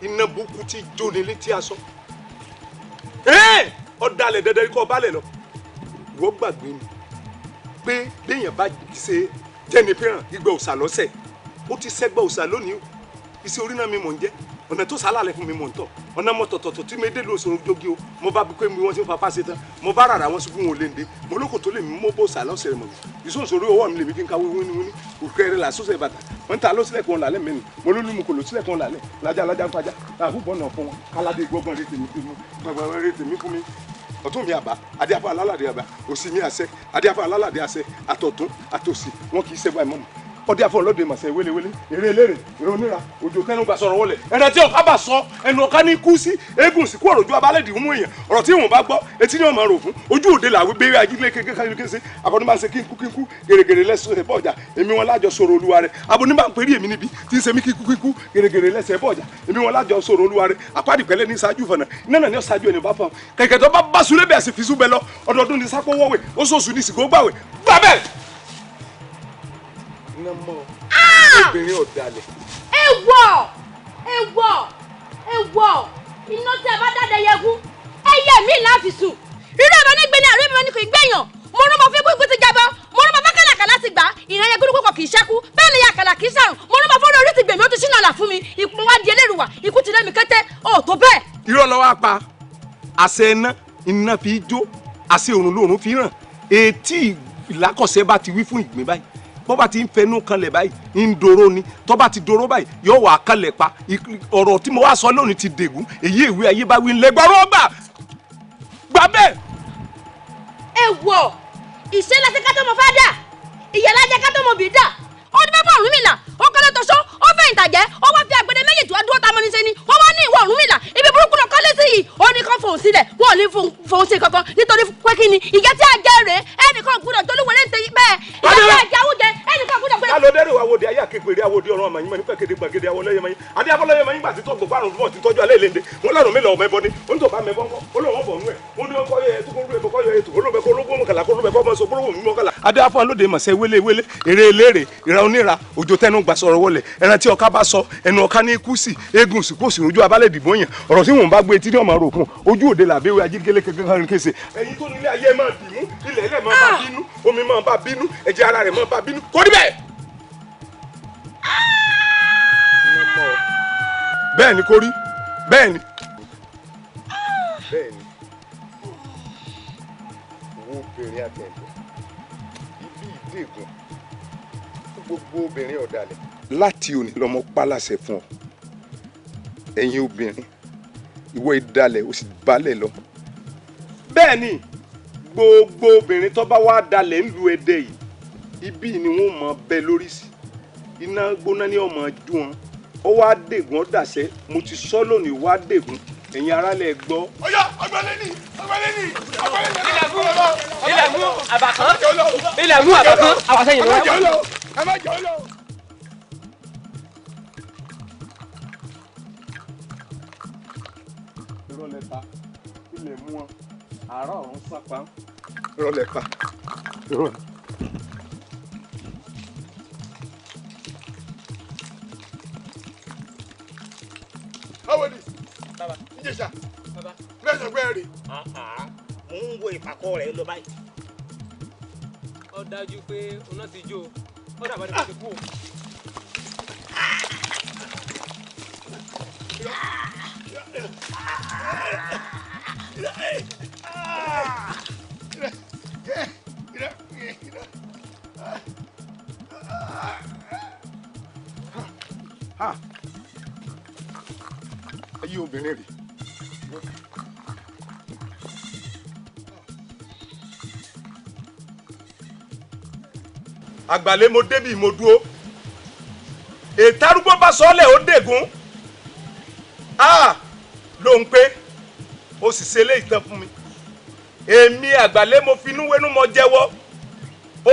iná burúkú ti jóni létí aṣọ. Ọ̀dàlẹ̀ dandan kọ́ balẹ̀ lọ. Ìwọ gbàgbé ni pé béèyàn bá ṣe jẹ́ni fẹ́ràn gbígbẹ́ òòṣà lọ́sẹ̀ ó ti sẹ́gbẹ́ òòṣà lónìí o. Iṣẹ́ orí náà mi mò ń jẹ́ ọ̀nà tó sálàlẹ̀ fún mi mò ń tọ̀ ọ̀nà mọ̀ tọ̀tọ̀tọ̀ tí mi dé lóṣù jogi o mo bá bí pé mi wọ́n ti ń fapá ṣe tán mo bá rárá wọn ṣubú wọn ò lè dé mo lóko tó lè mi mọ́ bó sà lọ́sẹ̀ mọ̀ ìṣòṣòro ọwọ́ mi lèmi fi ń ka wíwíní òkèrè là sọ́sẹ̀ bàtà wọ́n ń ta lọ́sílẹ̀ kan lálẹ́ mẹ́nu mo ló lùmù kò lọ́sílẹ̀ kan lálẹ́ lájà lájà ń fajá àfúbọ̀ náà fún wọn káládé gbọ́ngàn rẹ tèmi fún mi gbọ̀ngàn rẹ tèmi fún mi ọ̀tún mi àbá adéafọ alálàdé àbá òsì mi àṣẹ adéafọ alálàdé àṣẹ àtọ̀tún àtòsì wọn kì í ṣẹ́gun àìmọ́mọ́ ọdẹ afọ ọlọdẹ màsẹ wélewéle eré eléré eré oníra òjò tẹnu gba sọ̀rọ̀ wọlé ẹnà tí ọkà bá sọ ẹnu ọkà ní kú sí eégún sí kú ọ̀rọ̀ ojú abalẹ̀ dì mú èèyàn ọ̀rọ̀ tí ìwọ̀n bá gbọ́ etí ni wọ́n máa rò fún ojú òde làwí gbé ajílẹ̀ kékeré akọni máa ń ṣe kínkú kínkú gèrègèrè lẹ́sẹ̀ bọ́ọ̀jà èmi wọn lájọ sọ̀rọ̀ olúwa rẹ̀ abóní máa ń perí èmi níbi tí ń ṣe mí kínkú kínkú gèrègèrè lẹ́sẹ̀ bọ́ọ̀jà èmi wọn lájọ sọ̀rọ̀ olúwa rẹ̀ apáàdì pẹ̀lẹ́ ní ṣáájú fọ̀nà iná náà ní ọ̀ṣáájú ẹni bá fọ̀n kẹ̀kẹ́ tó bá bá sulé bẹ́ẹ̀ sì fi sú bẹ́ lọ ọdọọdún ní sápó wọ́wẹ̀ oṣooṣù ní sìgó gbàwẹ̀ gbàbẹ̀ iná mọ́ obìnrin ọ̀dàlẹ̀. Ewọ̀ ewọ̀ ewọ̀ iná tí a bá dáadé yẹgún ẹyẹ mi là fi sùn irú ẹ̀bẹ̀ kì í gbẹ̀yàn. Mo rán mọ fún ikú, ikú ti jábọ́. Mo rán mọ fún kàlàkàlà ti gbà. Ìran yẹn gbólógbó kan kì í ṣẹ́kú. Bẹ́ẹ̀ ni àkàlà kì í ṣàrùn. Mo rán mọ fún orí ti gbèmí, ó ti ṣínà là fún mi. Ikú wá di eléruwà, ikú ti lé mi kété. Ó tó bẹ́ẹ̀. Irọ́ ló wá pa. Àṣẹ iná, iná fi jó. Àṣẹ òrùn lòrùn fi ràn. Etí ìlàkọ̀ṣẹ́ bá ti wí fún ìgbín báyìí, bó bá ti ń fẹnu kanlẹ̀ báyìí ń dòró ni. Tó bá ti dòró báyìí yóò wà kanlẹ̀ pa. Ọ̀rọ̀ tí mo wá sọ lónìí ti dègún. Èyí ìwé ayé bá wí ńlẹ̀ gbọ́rọ̀ gbà gbà bẹ́ẹ̀. Ẹ wọ ìṣe láti ká tó mọ fádà, ìyá lájẹ ká tó mọ bìí dà. Ó ní bàbá Ọ̀rúnmìlà, ó kọ́lé tọ́ṣọ́, ó fẹ́ ìtàjẹ́, ó wá fi àgbẹ̀dẹ méjì tó dúró tamọ́ níṣẹ́ ni. Wọ́n wá ní ìwọ Ọ̀rúnmìlà, ibi burúkú lọ kọ́lé sí yìí. Ó ní kán fòun sílẹ̀, wọ́n ò ní fòun sí kankan nítorí pé kí ni ìyá tí a jẹ rèé, ẹnìkan gbúdọ̀ jolúwẹ̀lẹ́ ń tẹ bẹ́ẹ̀. Ìyá tí a jẹ àwùjẹ, ẹnìkan gbúdọ̀ gbé. Alo dẹ́rù awòde ayé àkékeré awòde ọ̀run ọmọ yín mọ̀ nípa kéde gbàgede awọlẹ́yẹ mọ̀ yín. Adé abọ́lẹ́yẹ mọ̀ yín gbà tí tọ́ gbogbo àrùn bọ̀ tí tọ́jú alẹ́ ìlénde. Wọ́n lọ́rùn mi lọ ọmọ ẹbọ ni. Ó ní tó bá mẹ́bọ́ ńkọ́. Ó lóun ọ̀bọ̀ nú ẹ̀. Ó ní ọkọ yẹ ẹ̀tù kó rú ẹ̀bọ kọ́ yọ ẹ̀tù. Olóòbẹ̀ kó ológun mọ̀kànlá kó olóòbẹ̀ kó ọmọ sọ bórówó mi mọ̀kànlá. Adé afọ́ alóde mọ̀sẹ̀ wélé wélé eré eléré ìra oníra òjò tẹnu gbà sọ̀rọ̀ wọlé ẹran tí ọká bá sọ ẹnu ọká ní ikú sí eégún sì kó sì rojú abálẹ̀ dìbò yàn ọ̀rọ̀ tí wọn bá gbé etí ní ọmọ rògùn ojú òde làbẹ́wé ajígélé kankan kése. Ẹ̀yin tó nílé ayé máa bínú, ilẹ̀ ilẹ̀ máa bá bínú, omi máa bá bínú, ẹ̀jẹ̀ ara rẹ̀ máa bá bínú, kò rí bẹ́ẹ̀. Bẹ́ẹ̀ ni kò rí, bẹ́ẹ̀ ni. Bẹ́ẹ̀ ni wo obìnrin àtẹ̀ǹtẹ̀ ibi ìdègùn fún gbogbo obìnrin ọ̀dàlẹ̀. Láti òní lọmọ pálàṣẹ fún ọ, ẹ̀yin obìnrin, ìwọ ìdalẹ̀ ó sì balẹ̀ lọ. Bẹ́ẹ̀ ni gbogbo obìnrin tó bá wá dalẹ̀ ńlu Ẹdẹ yìí, ibi ni wọ́n mọ̀ bẹ́ lórí sí, iná gbóná ní ọmọ ju wọn. Ó wá dègùn ó dàṣẹ, mo ti sọ lónìí wá dègùn, ẹ̀yin aráàlẹ̀ gbọ́. Ọyá ọgbẹ́lẹ́ ni ọgbẹ́lẹ́ ni ọgbẹ́lẹ́ ni. Ilẹ̀ mú àbàkán, ilẹ̀ mú àbàkán, àwàsẹ́yìn lọ́wọ́. Ẹ má jẹ́ ọ lọ. Irọ́ lẹ pa, ilẹ̀ mú wọn, àárọ̀ ọ̀run sápá. Irọ́ lẹ pa, irọ́. Báwo ni? Ìjẹ̀ṣà. Bẹ́ẹ̀ sọ pé rè. Mò ń wo ìpàkọ́ rẹ̀ lọ báyìí. Ó dájú pé ọ̀nà ti jó, ó dàbọ̀ ní kò ti kú o. Ayé obìnrin rè. Àgbàlẹ̀ mo débi mo dúró, ètò arúgbó bá sọ́ọ́lẹ̀ ó dègún ló ń pé ó sì ṣe eléyìí tán fún mi. Èmi àgbàlẹ̀ mo finú wénú mo jẹ́wọ́,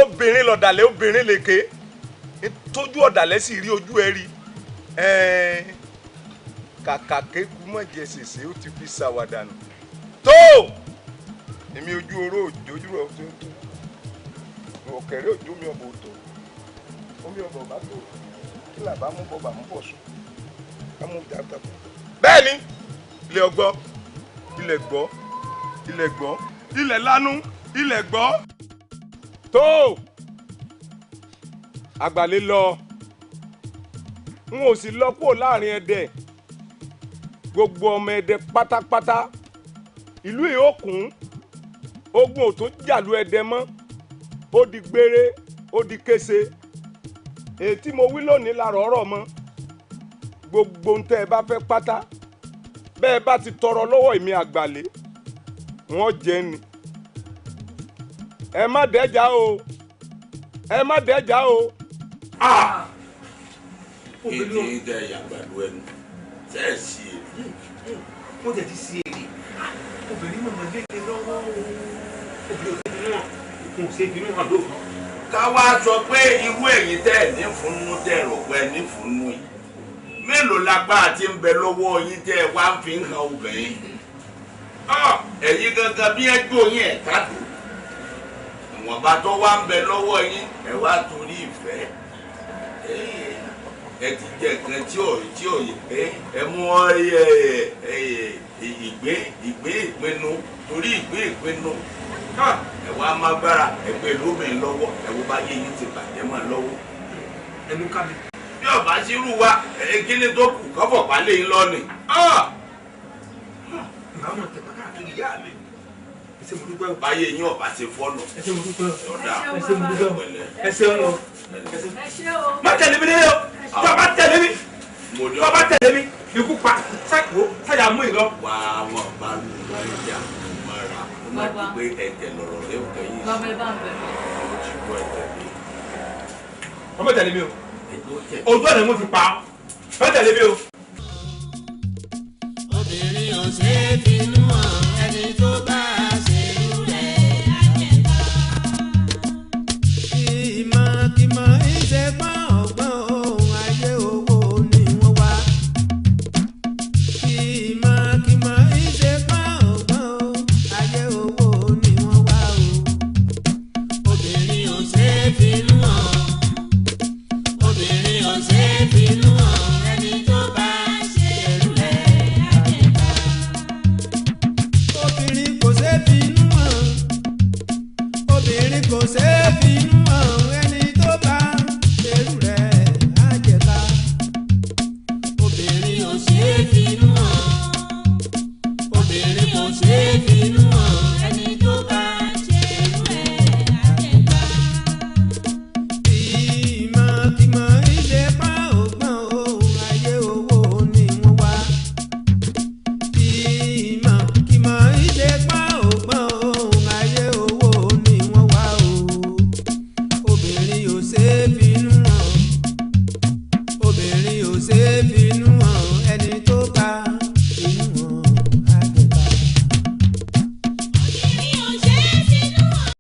obìnrin lọ̀dàlẹ̀ obìnrin lèké, tójú ọ̀dàlẹ̀ sì rí ojú ẹ rí. Kàkà kéku mọ̀ jẹ sèse ó ti fi ṣàwàdànù tó èmi ojú oró òjò rọ̀ tó tó ọ̀kẹ́rẹ́ òjò mi ọ̀bọ̀ tó omi ọ̀bọ̀ bá tó kí làbá mú bọ̀ bà mú bọ̀ sùn ká mú dáadáa. Bẹ́ẹ̀ ni ilẹ̀ ọgbọ́, ilẹ̀ gbọ́, ilẹ̀ gbọ́, ilẹ̀ lánú, ilẹ̀ gbọ́ tó àgbàlẹ̀ lọ. N ò sì lọ kúrò láàrin Ẹdẹ, gbogbo ọmọ Ẹdẹ pátápátá ìlú ìhókùn ogun ò tún jàlú Ẹdẹ mọ́, ó di gbére, ó di kése. Èyí tí mo wí lónìí la rọ̀ọ́rọ̀ mọ́. Gbogbo ohun tẹ́ ẹ bá fẹ́ pátá, bẹ́ẹ̀ bá ti tọrọ lọ́wọ́ èmi àgbàlẹ̀, wọ́n jẹ́ ni. Ẹ má dẹ́jà o, ẹ má dẹ́jà o. Èdè ìdá ìyàgbàdo ẹnu tẹ́ ẹ̀ sí èrè. Wọ́n tẹ̀ ti sí èrè. Obìnrin mọ̀mọ́ léde lọ́wọ́ o. Obìnrin ò sí inú hàn. Kò sí inú hàn lóòótọ́. Ká wá sọ pé irú ẹ̀yin tẹ́ ẹ̀ ní fúnnú tẹ́ ẹ̀ rò pé ẹ̀ ní fúnnú yìí. Mélòó lágbára tí ń bẹ lọ́wọ́ yín tẹ́ ẹ wá ń fi hàn obìnrin? Ẹ̀yin gangan bí ẹ gbó yín ẹ̀ kádùn. Ìwọ̀nba tó wá ń bẹ lọ́wọ́ yín ẹ wá torí ìfẹ́. Ẹ ti jẹ nǹkan tí ò ẹ mú ìgbé ìpinnu torí ìgbé ìpinnu. Ẹ wá má gbára ẹgbẹ́ lómi lọ́wọ́, ẹ wo bá yé yín ti bàjẹ́ mọ́ lọ́wọ́. Ẹnu ká mi. Bí ọba ṣírú wa, kíni tó kù kọ́fọ̀ pálẹ̀ yín lọ́nìí. Màá mọ̀ tẹ̀pá káàkiri ìyá mi. Ẹ ṣé mo dúpẹ́ o. Báyé yín ọba ṣe fọ́nà. Ẹ ṣé mo dúpẹ́ o. Ọ̀dà Ẹ ṣé mo dúpẹ́ o. Ẹ ṣeun o. Ẹ ṣé o. Má tẹ̀lé mi nílé o. Tó o bá tẹ̀lé mi. Tó o bá tẹ̀lé mi. Ikú pa sáìkó sáyà mú ìlọ. Wà á wọn bá lù wá ìjà mọ́ra. Ó má di pé ẹ̀jẹ̀ lọ̀rọ̀ rẹ̀ ò kẹ́yìn sí. Bàbá ẹ bá ń bẹ̀rẹ̀. Mo ti gbọ́ ẹ̀jẹ̀ mi. Má tẹ̀lé mi o. Ojú ọ̀nà mo ti pa ọ́. Má tẹ̀lé mi o. Obìnrin ò ṣe é finú hàn ẹni tó